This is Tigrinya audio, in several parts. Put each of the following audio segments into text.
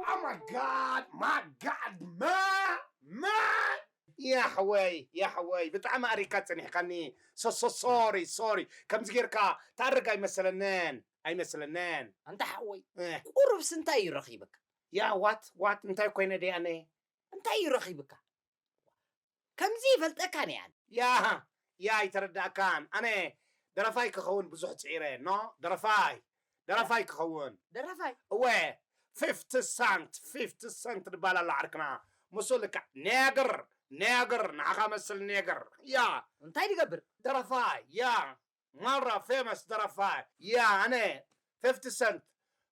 Oh my God, my God, man, man. ያሕወይ ያሕወይ፣ ብጣዕሚ ኣሪካ ጸኒሕካኒ። ሶሶ ሶሪ ሶሪ። ከምዚ ጌርካ ታርግ ኣይመሰለንን ኣይመሰለንን። ኣንታ ሓወይ፣ ቁሩብስ እንታይ እዩ ረኺብካ? ያ ዋት ዋት እንታይ ኮይነ ደይ ኣነ? እንታይ እዩ ረኺብካ? ከምዚ ይፈልጠካ ነይ ኣነ። ያ ያ ኣይተረዳእካን። ኣነ ደረፋይ ክኸውን ብዙሕ ጽዒረ። ኖ ደረፋይ ደረፋይ ክኸውን። ደረፋይ? እወ፣ ፊፍቲ ሰንት ፊፍቲ ሰንት ድባል ኣላ ዓርክና። ምስኡ ልክዕ ኔግር ኔግር ንዓኻ መስል ኔግር። ያ እንታይ ድገብር? ደረፋይ። ያ ማራ ፌመስ ደረፋይ። ያ ኣነ ፊፍቲ ሰንት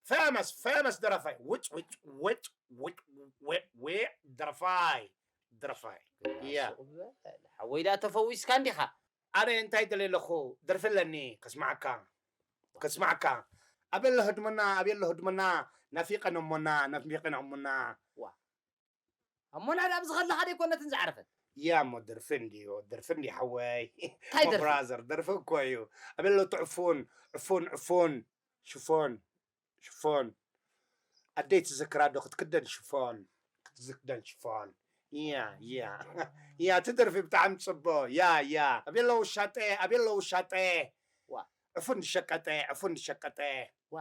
ፌመስ ፌመስ ደረፋይ። ውጭ ውጭ ውጭ ውጭ ውጭ ደረፋይ ደረፋይ። ያ ሓወይ ዳ ተፈዊስካ እንዲኻ? ኣነ እንታይ ደልየ ኣለኹ? ደርፊ ኣለኒ ከስማዓካ ከስማዓካ። ኣበሎ ህድሞና ኣበሎ ህድሞና ናፊቀን እሞና ናፊቀን እሞና። ዋ። ኣሞና ዳ ኣብዚ ከለኻ ደይኮነትን ዝዓረፈት? ያ እሞ ደርፊ እንድዮ ደርፊ እንዲ ሓወይ። እንታይ ደርፊ? ብራዘር ደርፊ እኮ እዩ። ኣበሎ ትዕፉን ዕፉን ዕፉን ሽፎን ሽፎን። ኣደይ ትዝክራ ዶ ክትክደን ሽፎን ክትዝክደን ሽፎን። ያ ያ ያ እቲ ደርፊ ብጣዕሚ ጽቦ። ያ ያ ኣበሎ ውሻጠ ኣበሎ ውሻጠ። ዋ። ዕፉን ዝሸቀጠ ዕፉን ዝሸቀጠ። ዋ።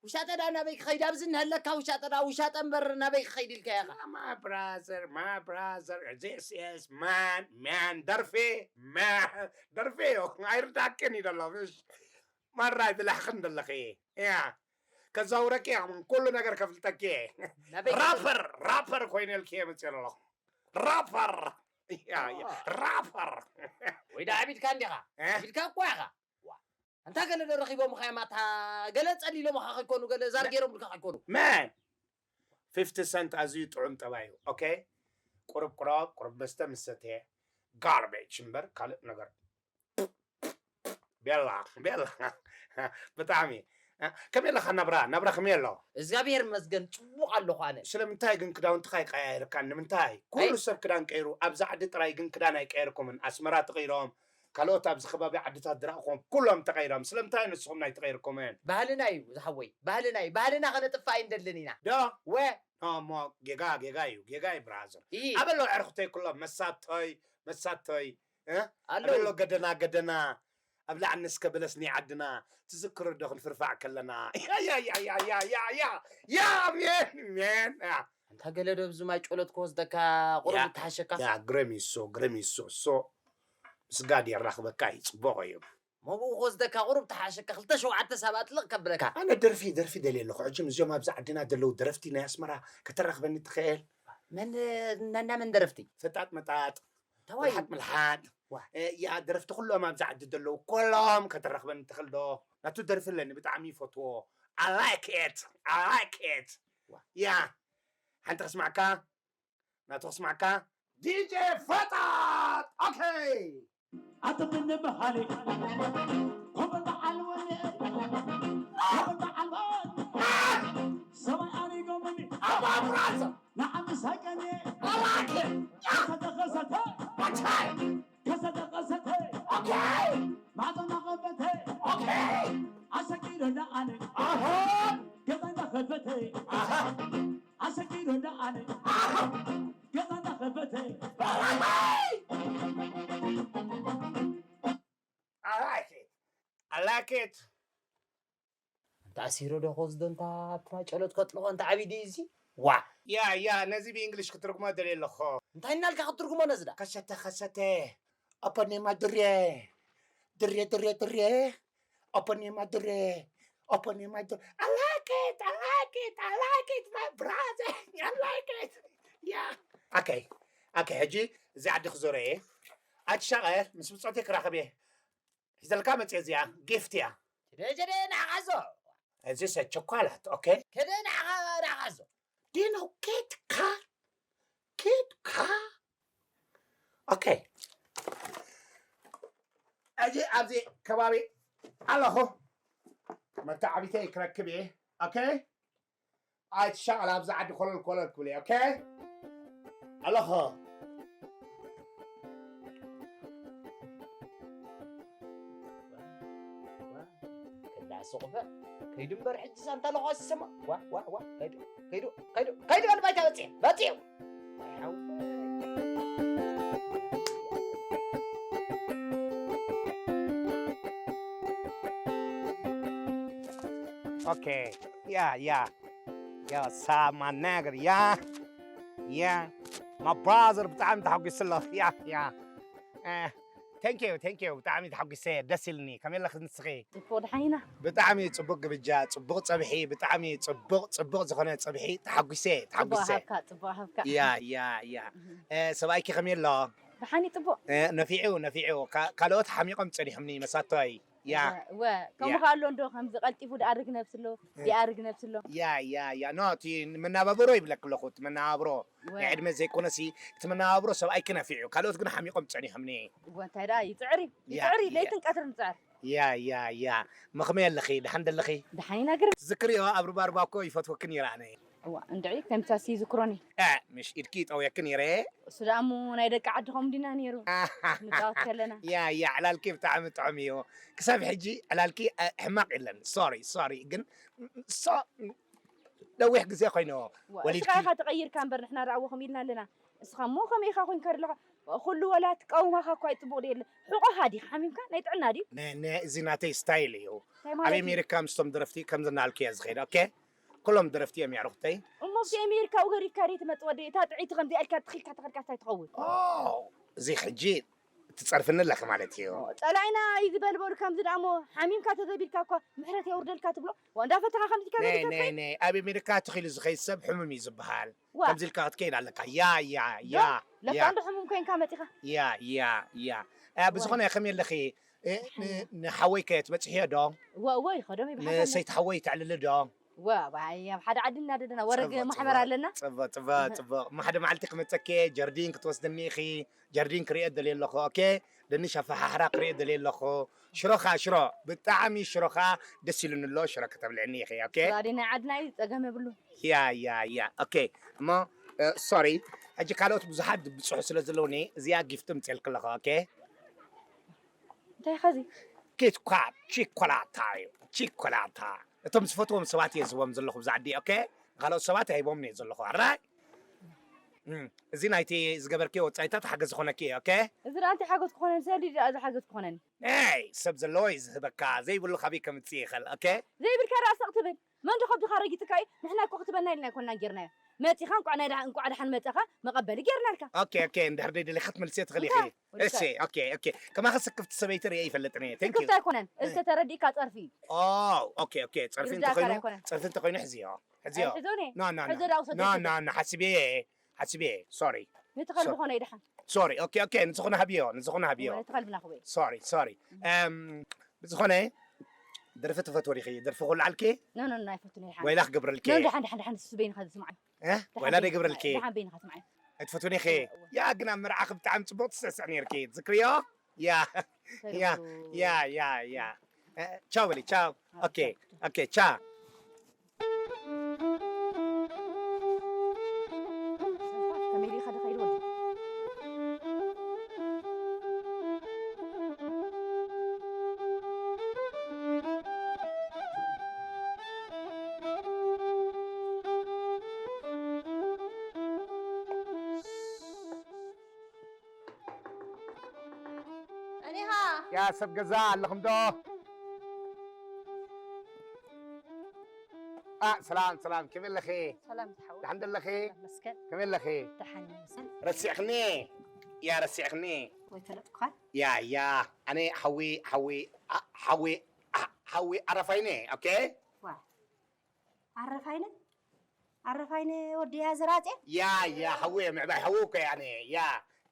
ውሻጠ ዳ ናበይ ክኸይድ ኣብዚ እንሀለካ ውሻጠ ዳ ውሻጠ እምበር ናበይ ክኸይድ ኢልካ ኢኻ? My brother my brother this is man man ደርፌ man ደርፌ እዩ። ኣይርዳክን እዩ ደሎ ምሽ ማራይ ብላሕኽን ደለኺ። ያ ከዛውረኪ እየ ኩሉ ነገር ከፍልጠኪ እየ። ናበይ ክኸይድ? ራፐር ራፐር ኮይነ ኢልኪ እየ መፅእ ኣለኹ። ራፐር ያ ያ ራፐር። ወይ ዳ ዓቢድካ እንዲኻ? እ? ዓቢድካ እኮ ኢኻ። ዋ። ኣንታ ገለ ዶ ረኺቦምኻ እዮም ኣታ ገለ ጸሊሎምኻ ከይኮኑ ገለ ዛር ገይሮምልካ ከይኮኑ። መን ፊፍቲ ሰንት ኣዝዩ ጥዑም ጠባይ እዩ። ኦኬ ቁሩብ ቁረብ ቁሩብ መስተ ምስ ሰትየ ጋርቤጅ እምበር ካልእ ነገር ቤላ ቤላ ብጣዕሚ ከመይ ኣለኻ ናብራ ናብራ ከመይ ኣሎ? እግዚኣብሔር ይመስገን ጽቡቕ ኣለኹ ኣነ። ስለምንታይ ግን ክዳውንትኻ ይቀያየርካን ንምንታይ? ኩሉ ሰብ ክዳን ቀይሩ ኣብዛ ዓዲ ጥራይ ግን ክዳን ኣይቀየርኩምን ኣስመራ ተቐይሮም ካልኦት ኣብዚ ከባቢ ዓድታት ዝረኣኹዎም ኩሎም ተቐይሮም። ስለምንታይ ንስኹም ናይ ተቐይርኩምን? ባህልና እዩ ዝሓወይ፣ ባህልና እዩ። ባህልና ከነጥፍእ ኣይንደልን ኢና። ዶ? ወ? ኖ፣ እሞ ጌጋ፣ ጌጋ እዩ፣ ጌጋ እዩ ብራዘር። ኢ። ኣበሎ ኣዕርኽተይ ኩሎም መሳቶይ፣ መሳቶይ፣ እ? ኣለዉ። ኣበሎ ገደና፣ ገደና፣ ኣብ ላዕሊ ንስከ በለስ ናይ ዓድና፣ ትዝክሮ ዶ ክንፍርፋዕ ከለና? ያ፣ ያ፣ ያ፣ ሜን፣ ሜን፣ ያ። ኣንታ ገለ ዶ ብዚ ማይ ጨሎት ክወስደካ ቁሩብ ያ፣ ተሓሸካ? ያ፣ ግረም እዩ እሶ፣ ግረም እዩ እሶ፣ እሶ። ምስጋድ የራኽበካ እዩ፣ ጽቡቕ እዩ። መብኡ ክወስደካ ቁሩብ ተሓሸካ፣ ክልተ ሸውዓተ ሳባ ኣጥልቕ ከብለካ። ኣነ ደርፊ፣ ደርፊ ደልየ ኣለኹ። ሕጂ ምስዚኦም ኣብዚ ዓድና ዘለዉ ደረፍቲ ናይ ኣስመራ ከተራኽበኒ ትኽእል? መን፣ ነና መን ደረፍቲ? ፈጣጥ መጣጥ፣ ተዋይ። ምልሓጥ ምልሓጥ። ዋ። እ፣ ያ ደረፍቲ ኩሎም ኣብዚ ዓዲ ዘለዉ፣ ኩሎም ከተራኽበኒ ትኽእል ዶ? ናቱ ደርፊ ኣለኒ፣ ብጣዕሚ ይፈትዎ። I like it, I like it። ዋ። ያ፣ ሓንቲ ክስማዕካ? ናቱ ክስማዕካ? ዲጄ ፈጣጥ! ኦኬ! ኣትብኒ ብኻሊ፣ ኮበል በዓል ወኔ፣ ኮበል በዓል ወኔ። ሰማይ ኣሪጎምኒ፣ ኣባ ብራዘር! ንዓሚ ሳቀኒ፣ ኣባኪ! ከሰተ ከሰተ፣ ኦኬ! ከሰተ ከሰተ፣ ኦኬ! ማዕጾ እናኸፈተ፣ ኦኬ! ኣሰጊረ ደኣነ፣ ኣሃ! ገዛ እናኸፈተ፣ ኣሃ! ኣሰጊረ ደኣነ፣ ኣሃ! ገዛ እናኸፈተ። I like it. I like it. እንተ ኣሲሩ ዶ ክወስዶ እንታ ኣብቲ ማይ ጨሎት ከጥልቖ እንተ ዓብዪ ድዩ እዚ? ዋ! ያ፣ ያ፣ ነዚ ብእንግሊሽ ክትርጉሞ ደልየ ኣለኹ። እንታይ እናልካ ክትርጉሞ ነዚ ዳ? ከሰተ፣ ከሰተ። ኣቦኔማ ድሬ። ድሬ፣ ድሬ፣ ድሬ። ኣቦኔማ ድሬ። ኣቦኔማ ድሬ። I like it, I like it, I like it, my brother. I like it. ያ። ኦኬ፣ ኦኬ፣ ሕጂ እዚ ዓዲ ክዞረ እየ። ኣትሻቐ፣ ምስ ብጾተይ ክራኸብ እየ። ሒዘልካ መጽየ እዚኣ፣ ጊፍት እያ። ጀደ፣ ጀደ፣ ንዓኻ ዞ። እዚ ሰ ቸኮላት። ኦኬ፣ ከደ ንዓኻ ንዓኻ ዞ ዲኖ ኬትካ ኬትካ። ኦኬ፣ እዚ ኣብዚ ከባቢ ኣለኹ። መተዓቢተይ ክረክብ እየ። ኦኬ፣ ኣይትሻቐል፣ ኣብዚ ዓዲ ኮለል ኮለል ክብል እየ። ኦኬ፣ ኣለኹ። ከዳስቑፈ ከይዱ እምበር፣ ሕጂ ሳንታ ለኾ ዝሰማ። ዋ፣ ዋ፣ ዋ፣ ከይዱ፣ ከይዱ፣ ከይዱ፣ ከይዱ፣ በል ባይታ በጽሑ፣ በጽሑ። ኦኬ፣ ያ፣ ያ፣ ያ፣ ሳማ ነገር፣ ያ፣ ያ፣ my brother፣ ብጣዕሚ ተሓጒሰ ኣለኹ። ያ፣ ያ። እ፣ thank you፣ thank you፣ ብጣዕሚ ተሓጒሰ፣ ደስ ኢልኒ። ከመይ ኣለኺ ንስኺ? ጽቡቕ፣ ደሓን ኢና። ብጣዕሚ ጽቡቕ ግብጃ፣ ጽቡቕ ጸብሒ፣ ብጣዕሚ ጽቡቕ፣ ጽቡቕ ዝኾነ ጸብሒ። ተሓጒሰ፣ ጽቡቕ ተሓጒሰ። ሃብካ፣ ጽቡቕ ሃብካ። ያ፣ ያ፣ ያ። እህ። እ፣ ሰብኣይኪ ከመይ ኣሎ? ደሓን እዩ፣ ጽቡቕ። እ፣ ነፊዑ፣ ነፊዑ። ካ-፣ ካልኦት ሓሚቖም ጸኒሖምኒ መሳቶይ። ያ። እወ፣ እወ። ከምኡ ያ። ከኣ ኣሎ እንዶ፣ ከምዚ ቀልጢፉ ድኣርግ ነብሲ ኣሎ፣ እ። ድኣርግ ነብሲ ኣሎ። ያ፣ ያ፣ ያ። ኖ፣ እቲ መናባብሮ ይብለኪ ኣለኹ፣ እቲ መናባብሮ። እወ። ናይ ዕድመ ዘይኮነሲ፣ እቲ መናባብሮ ሰብኣይኪ ነፊዑ። ካልኦት ግን ሓሚቖም ጸኒሖምኒ። እወ፣ እንታይ ደኣ ይጽዕር እዩ። ያ፣ ይጽዕር እዩ፣ ያ። ለይትን ቀትርን ይጽዕር። ያ፣ ያ፣ ያ። መኽመይ ኣለኺ? ደሓን ደለኺ? ደሓን ኢና ግርም። ትዝክርዮ ኣብ ሩባ ሩባ እኮ ይፈትወኪ ነይረ ኣነ። እዋ፣ እንድዒ ከምታሲ ይዝክሮኒ። እ፣ ምሽ ኢድኪ ይጠውየኪ ነይረ። እሱ ደኣ እሞ ናይ ደቂ ዓዲ ከምኡ ዲና ነይሩ። ኣሃ። ንጻወት ከለና። ያ፣ ያ፣ ዕላልኪ ብጣዕሚ ጥዑም እዩ። ክሳብ ሕጂ ዕላልኪ፣ እ፣ ሕማቕ የለን። ሶሪ፣ ሶሪ። ግን፣ ሶ-፣ ነዊሕ ግዜ ኮይኖ ዋ፣ ወሊድኪ። እስኻ ኢኻ ተቐይርካ እምበር ንሕና ደኣ እዎ ከምኡ ኢልና ኣለና። እስኻ እሞ ከመይ ኢኻ ኮይንካ ዘለኻ? ኩሉ ወላ ትቃውማኻ እኳ እዩ ጽቡቕ ድየለ። ሕቖኻ ድዩ ሓሚምካ? ናይ ጥዕና ድዩ? ነ-፣ ነ-፣ እዚ ናተይ ስታይል እዩ። እንታይ ኣብ ማለት እዩ? ኣሜሪካ ምስቶም ደረፍቲ ከምዚ እናልኩ እየ ዝኸይድ። ኦኬ? ኩሎም ደረፍቲ እዮም የዕሩኽተይ። እሞ ኣብቲ ኣሜሪካ ኣብኡ ገዲፍካ ድዩ ትመጽእ ወደይ? እታ ጥዕይቲ ከምዚኣ ኢልካ ትኺልካ ተኸድካ እንታይ ትኸውን? ኦ፣ እዚ ሕጂ ትጸርፍኒ ኣለኺ ማለት እዩ። ኦ፣ ጸላኢና እዩ ዝበልበሉ ከምዚ ደኣ እሞ ሓሚምካ ተዘቢልካ እኳ ምሕረት የውርደልካ ትብሎ? ዋ፣ እንዳፈተኻ ከምዚ ኢልካ ነይ፣ ዘሊካ ነይ፣ ትኸይድ? ነይ። ኣብ ኣሜሪካ ተኺሉ ዝኸይድ ሰብ ሕሙም እዩ ዝበሃል። ዋ። ከምዚ ኢልካ ክትከይድ ኣለካ። ያ፣ ያ፣ ዶ? ያ፣ ለካ ያ። እንዶ ሕሙም ኮይንካ መጺኻ? ያ፣ ያ፣ ያ። እ፣ ዋ። ብዝኾነ ከመይ ኣለኺ? እ፣ ን-፣ ደሓን። ንሓወይ ከ ትበጽሕዮ ዶ? እወ፣ እወ፣ ይኸዶም ይበሃል ኣሎ። ንሰይቲ ሓወይ ተዕልሊ ዶ? እወ፣ ኣብ፣ ኣብ ሓደ ዓዲ እናደደና ወረግ ጽቡቕ፣ ማሕበር ጽቡቕ፣ ኣለና። ጽቡቕ፣ ጽቡቕ፣ እህ። ጽቡቕ። እሞ ሓደ መዓልቲ ክመጸኪ እየ፣ ጀርዲን ክትወስድኒ ኢኺ። ጀርዲን ክርእዮ ደልየ ኣለኹ። ኦኬ? ድንሽ ኣፈሓሕራ ክርእዮ ደልየ ኣለኹ። ሽሮኻ፣ ሽሮ፣ ብጣዕሚ ሽሮኻ ደስ ኢሉኒ ኣሎ። ሽሮ ከተብልዕኒ ኢኺ። ኦኬ? ሽሮ ኣደይ ናይ ዓድና እዩ፣ ጸገም የብሉ። ያ፣ ያ፣ ያ። ኦኬ። እሞ፣ እ፣ ሶሪ። ሕጂ ካልኦት ብዙሓት ዝብጽሑ ስለ ዘለውኒ፣ እዚኣ ጊፍት ምጽኤልኪ ኣለኹ። ኦኬ? እንታይ ኸዚ? ኪትኳት ቺኮላታ እዩ። ቺኮላታ። እቶም ዝፈትዎም ሰባት እየ ዝህቦም ዘለኹ ብዛ ዓዲ፣ ኦኬ? ካልኦት ሰባት ኣይቦምን እየ ዘለኹ። ኣራይ? እም፣ እዚ ናይቲ ዝገበርክዮ ወጻኢታት ሓገዝ ዝኾነኪ እየ፣ ኦኬ? እዚ ደኣ እንታይ ሓገዝ ክኾነኒ? ሰሊ ደኣ እዚ ሓገዝ ክኾነኒ? ኤይ፣ ሰብ ዘለዎ እዩ ዝህበካ። ዘይብሉ ካበይ ከምጽእ ይኽእል፣ ኦኬ? ዘይብልካ ደኣ ስቕ ትብል። መን ዶ ከብድኻ ረጊጥካ እዩ? ንሕና እኮ ክትበና ኢልና ኣይኮንናን ጌርናዮ። መጺኻ እንቋዕ ናይ ደሓ-፣ እንቋዕ ደሓን መጻኻ መቐበሊ ጌርናልካ። ኦኬ፣ ኦኬ፣ እንድሕር ደይደለኻ ክትመልስዮ ትኽእሊ ኢኺ። እንታይ? ወዲ እሺ፣ ሰብ። ኦኬ፣ ኦኬ። ከማኺ ስክፍቲ ሰበይቲ ርእየ ኣይፈልጥን እየ። Thank you። ስክፍቲ ኣይኮነን። እ። እንተተረዲእካ ጸርፊ እዩ። ኦ፣ ኦኬ፣ ኦኬ። ጸርፊ ይርዳእካ እንተኾይኑ፣ ኣይኮነን። ጸርፊ እንተኾይኑ ሕዝዮ። ሕዝዮ። ኣይሕዞን እየ። ኖ፣ ኖ፣ ኖ። ሕዞ ደኣ ውሰዶ ኖ፣ ሕዞ። ኖ፣ ኖ፣ ሓስብየ እየ። ሓስብየ እየ። ሶሪ። ነቲ ከልቢ ሶሪ። ኮነ ይድሓን። ሶሪ። ኦኬ፣ ኦኬ። ንዝኾነ ሃብዮ፣ ንዝኾነ ሃብዮ። እወ፣ ነቲ ከልቢ ናኹበየ። ሶሪ፣ ሶሪ። እም፣ ብዝኾነ፣ ደርፊ ትፈትዎ ዲኺ? ደርፊ ክውልዓልኪ? ኖ፣ ኖ፣ ኖ፣ ኣይፈቱን እየ፣ ደሓን። ወይላ ክገብረልኪ? ኖ፣ ደሓን፣ ደሓን፣ ደሓን፣ ንሱ በይንኻ ዝስምዓዮ። እ? ደሓን ወይላ በይንኻ፣ ደይገብረልኪ? ደሓን በይንኻ ስምዓዮ። ኣይትፈትውን ኢኺ? እወ፣ እወ። ያ፣ ግን ኣብ መርዓኺ ብጣዕሚ ጽቡቕ ትስዕስዕ ነይርኪ። ትዝክርዮ? ያ፣ ያ፣ ተረፉ። ያ፣ ያ፣ ያ። እ፣ ቻው በሊ፣ ቻው። ኦኬ፣ ኦኬ፣ ቻው። ከመይ ዲኻ ደኸይድ ወዲ? እኔኻ። ያ ሰብ ገዛ ኣለኹም ዶ? ኣ፣ ሰላም፣ ሰላም፣ ከመይ ኣለኺ? ሰላም፣ ዝሓወይ። ደሓን ደለኺ? መስገን። ከመይ ኣለኺ? ደሓን ይመስል። ረሲዕኽኒ? ያ፣ ረሲዕኽኒ? ወይ ተለጥኳል? ያ፣ ያ፣ ኣነ ሓዊ፣ ሓዊ፣ ኣ፣ ሓዊ፣ ኣ፣ ሓዊ ዓረፋይነ፣ ኦኬ? ዋ። ዓረፋይነ? ዓረፋይነ ወዲ ያ ዘራጼ? ያ፣ ያ፣ ሓዊ፣ ምዕባይ ሓዊ እኮ እየ ኣነ፣ ያ።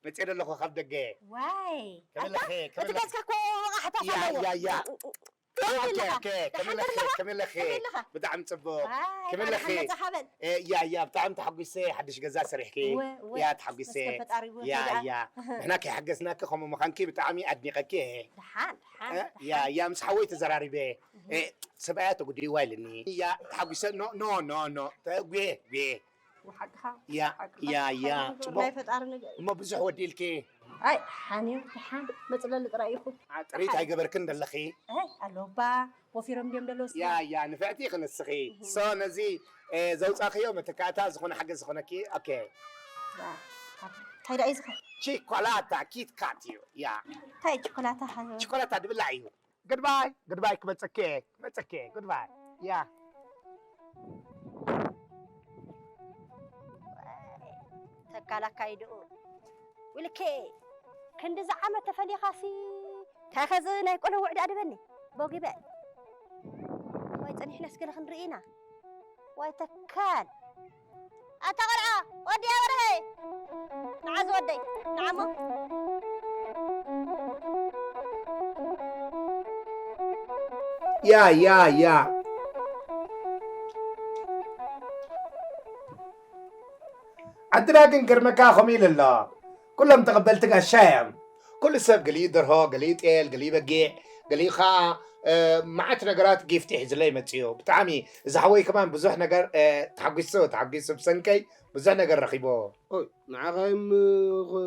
መጽየ ደለኹ ካብ ደገ። ዋይ። ከመይ ኣለኺ? ኣታ፣ ከመይ እቲ ኣለኺ? ገጽካ እኮ ወቓሕታት ያ፣ ኣለዎ። ያ፣ ያ። ከመይ ኦኬ ኣለኻ? ኦኬ ከመይ ደሓን ኣለኺ ኣለኻ? ከመይ ኣለኺ ከመይ ኣለኻ? ብጣዕሚ ጽቡቕ ዋይ፣ ከመይ እንኳን ኣለኺ ደሓን መጻኻ በል። እ፣ ያ ያ ብጣዕሚ ተሓጒሰ ሓድሽ ገዛ ሰሪሕኪ ወ- ወ- ያ ተሓጒሰ መስገን ፈጣሪ እውን ያ ከይደኣ። ያ ንሕና ከይሓገዝናኪ ከምኡ ምዃንኪ ብጣዕሚ ኣድኒቐኪ እየ ደሓን ደሓን እ፣ ያ ያ ምስ ሓወይ ተዘራሪበ እ፣ ሰብኣያ ተጉዲእዋ ኢልኒ ያ ተሓጒሰ ኖ ኖ ኖ ኖ ተጉየ ጉየ ሓቅኻ ያ ሓቅኻ ያ ያ ሓቅኻ ጽቡቕ ናይ ፈጣሪ ነገር እሞ ብዙሕ ወዲልኪ ኣይ ሓንዮ ደሓን መፅለሊ ጥራይ ኢኹ ጥሪት ኣይገበርክን ዘለኺ ኣይ ኣሎባ ወፊሮም ድዮም ደለዉ ያ ያ ንፍዕቲ ኢኺ ንስኺ ሶ ነዚ እ፣ ዘውፃእኽዮ መተካእታ ዝኾነ ሓገዝ ዝኾነኪ ኦኬ እንታይ ደኣ እዩ ዝኸ ቺኮላታ ኪትካት እዩ ያ እንታይ ችኮላታ ሓዘ ችኮላታ ድብላዕ እዩ ግድባይ ግድባይ ክመፀኪ እየ፣ ክመፀኪ እየ፣ ግድባይ ያ ተካል ኣካይድኡ ውልኬ ክንዲ ዝዓመት ተፈሊኻሲ እንታይ ከዚ ናይ ቆሎ ውዕዳ ድበኒ ቦጊበ ወይ ፀኒሕናስ ገለ ክንርኢ ኢና ዋይ ተካል ኣታ ቆልዓ ወዲ ኣበርሀ ንዓ ዝወደይ ንዓሞ ያ ያ ያ ዓድና ግን ገርመካ ከምኡ ኢሉ ኣሎ ኩሎም ተቐበልቲ ጋሻ እዮም ኩሉ ሰብ ገሊኡ ደርሆ ገሊኡ ጤል ገሊኡ በጊዕ ገሊኡ ከዓ እ፣ መዓት ነገራት ጊፍት ሒዝለ ይመፅኡ ብጣዕሚ እዚ ሓወይ ከማን ብዙሕ ነገር እ፣ ተሓጒሱ ተሓጒሱ ብሰንከይ ብዙሕ ነገር ረኺቦ ኦይ ንዓኻዮም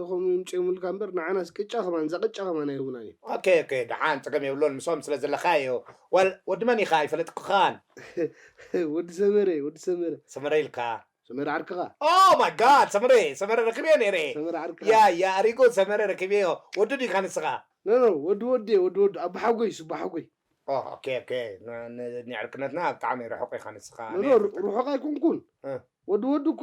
ከምኡ ይምፅኦምልካ እምበር ንዓናስ ቅጫ ከማን እዛ ቅጫ ከማን ኣይህቡና እዮም ኦኬ ኦኬ ደሓን ፀገም የብሎን ምስኦም ስለ ዘለካ እዩ ወል ወዲ መን ኢኻ ኣይፈለጥኩኻን ወዲ ሰመረ ወዲ ሰመረ ሰመረ ኢልካ ሰመረ ዓርክኻ ኦ ማይ ጋድ ሰመረ ሰመረ ረኪበዮ ነይረ ሰመረ ዓርክኻ ያ ያ ኣሪጎ ሰመረ ረኪበዮ ወዲ ዲኻ ንስኻ ኖ ኖ ወዲ ወዲ ወዲ ወዲ ኣባሓጎይ ሱባሓጎይ ኦ ኦኬ ኦኬ ን- ን- ንዕርክነትና ብጣዕሚ ርሑቕ ኢኻ ንስኻ ኖ ኖ ርሑቕ ኣይኮንኩን እ። ወዲ ወዲ እኮ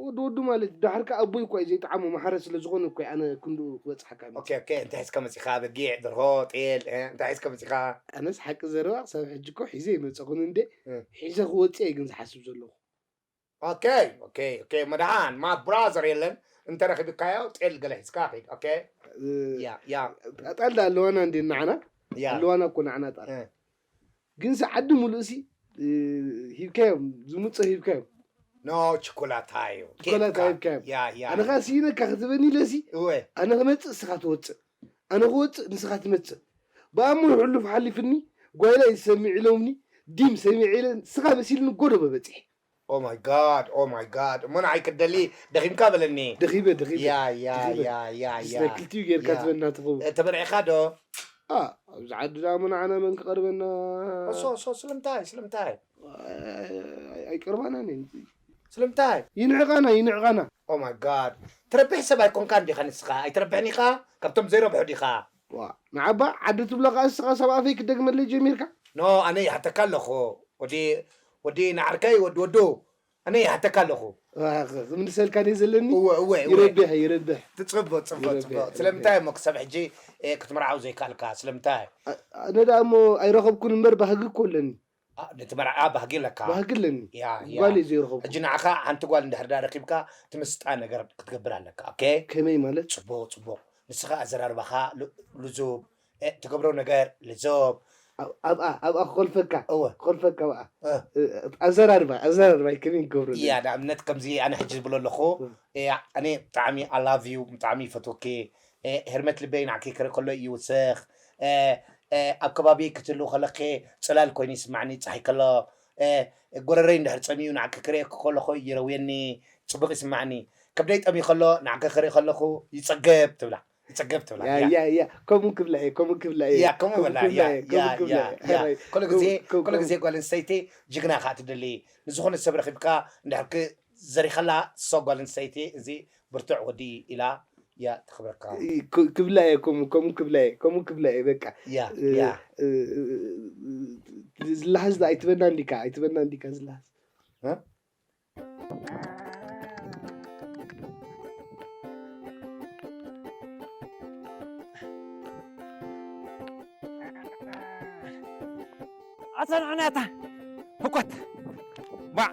ወዲ ወዲ ማለት ዳሕርካ ኣቦይ እኮ እዩ ዘይጠዓሞ ማሕረ ስለ ዝኾነ እኮ ኣነ ክንድኡ ክበፅሓካ ኦኬ ኦኬ እንታይ ሒዝካ መፂኻ በጊዕ ደርሆ ጤል እ፣ እንታይ ሒዝካ መፂኻ ኣነስ ሓቂ ዘረባ ክሳብ ሕጂ እኮ ሒዘ ይመፀኹን እንደ እ። ሒዘ ክወፅእ እየ ግን ዝሓስብ ዘለኹ ኦኬ ኦኬ ኦኬ መድሃን my brother የለን እንተረኺብካዮ ጤል ገለ ሒዝካ ኺድ ኦኬ ያ ያ ጣል ኣለዋና እንዴ ንዓና ያ ኣለዋና እኮ ንዓና ጣል እ። ግን ሲ ዓዲ ሙሉእ ሲ እ፣ ሂብካዮም ዝሙፀ ሂብካዮም ኖ ችኮላታ እዩ ችኮላታ ሂብካዮም ያ ያ ኣነ ኸዓ ስኢነካ ክትበኒ ኢለ ሲ እወ ኣነ ክመፅእ ንስኻ ትወፅእ ኣነ ክወፅእ ንስኻ ትመፅእ ብኣሞ ሕሉፍ ሓሊፍኒ ጓይላ እዩ ዝሰሚዕ ኢሎምኒ ዲም ሰሚዕ ኢለ ንስኻ መሲልኒ ጎደቦ በፂሐ oh my god oh my god እሞ ንዓይ ክትደሊ ደኺምካ በለኒ ደኺበ ደኺበ ያ ያ ደኺበ። ያ ያ ምስ ያ ናይ ክልቲኡ ጌርካ ያ። ትበና ትኸውን እ፣ ተመርዒኻ ዶ ኣ ኣብዚ ዓዲ ደኣ እሞ ንዓና መን ክቐርበና ሶ ሶ ስለምንታይ ስለምንታይ ኣይቀርባናን እየን ስለምንታይ ይንዕቓና ይንዕቓና oh my god ትረብሕ ሰብ ኣይኮንካ እንዲኻ ንስኻ ኣይትረብሕን ኢኻ ካብቶም ዘይረብሑ ዲኻ ዋ ንዓባ ዓዲ ትብሎ ከዓ ንስኻ ሰብ ኣፈይ ክደግመለይ ጀሚርካ ኖ ኣነ ይሓተካ ኣለኹ ወዲ ወዲ ንዓርከይ ወዲ ወዱ ኣነ ይሓተካ ኣለኹ ክምልሰልካ ደ ዘለኒ እወ እወ እወ ይረብሕ ይረብሕ ትፅቡቅ ፅቡቅ ይረብሕ፣ ፅቡቅ ይረብሕ። ስለምንታይ እሞ ክሳብ ሕጂ እ፣ ክትምርዓው ዘይካልካ ስለምንታይ ኣነ ደኣ እሞ ኣይረኸብኩን እምበር ባህጊ እኮ ኣለኒ ኣ፣ ነቲ መርዓ ባህጊ ኣለካ ባህጊ ኣለኒ ያ ያ ጓል እዩ ዘይረኸብኩ ሕጂ ንዓኻ ሓንቲ ጓል እንድሕር ዳ ረኪብካ ትምስጣ ነገር ክትገብር ኣለካ ኦኬ ከመይ ማለት ፅቡቅ ፅቡቅ ንስኻ ኣዘራርባኻ ል- ልዙብ እ፣ ትገብሮ ነገር ልዞብ ኣብ- ኣብኣ ኣብኣ ክኾልፈካ እወ ክኾልፈካ ኣብኣ እ፣ እ፣ ኣዘራርባ ኣዘራርባ ከመይ ክገብረሉ እያ ንኣብነት ከምዚ ኣነ ሕጂ ዝብሎ ኣለኹ እ። እያ ኣነ ብጣዕሚ ኣላቭ ዩ ብጣዕሚ ይፈትወኪ እ፣ ህርመት ልበይ ንዓኪ ክርኢ ከሎ ይውስኽ እ፣ እ፣ ኣብ ከባቢ ክትህልው ከለኺ ፅላል ኮይኑ ይስማዕኒ ፀሓይ ከሎ እ፣ ጎረረይ እንድሕር ፀሚኡ ንዓኪ ክርእየኪ ከለኹ ይረውየኒ ፅቡቅ ይስማዕኒ ከብደይ ጠሚ ከሎ ንዓኪ ክርኢ ከለኹ ይፀገብ ትብላ ይፀገብ ትብላ ያ እያ። ያ ያ ከምኡ ክብላ እየ ከምኡ ክብላ እየ ያ ከምኡ በላ ያ ያ ያ ከምኡ ክብላ እየ ያ ሄራይ። ኩሉ ግዜ ከምኡ- ኩሉ ግዜ ጓል ኣንስተይቲ ጅግና ከዓ ትደሊ ንዝኾነ ሰብ ረኺብካ እንድሕር ክ- ዘሪኸላ እሶ ጓል ኣንስተይቲ እዚ ብርቱዕ ወዲ ኢላ እያ ተኽብረካ ክ- ክብላ እየ ከምኡ ከምኡ ክብላ እየ ከምኡ ክብላ እየ በቃ ያ እ- ያ እ- እ- እ- ዝለሃዝ ዶ ኣይትበና እንዲካ ኣይትበና እንዲካ ዝለሃዝ እ? ኣታ ንዕናታ ህኮት ባዕ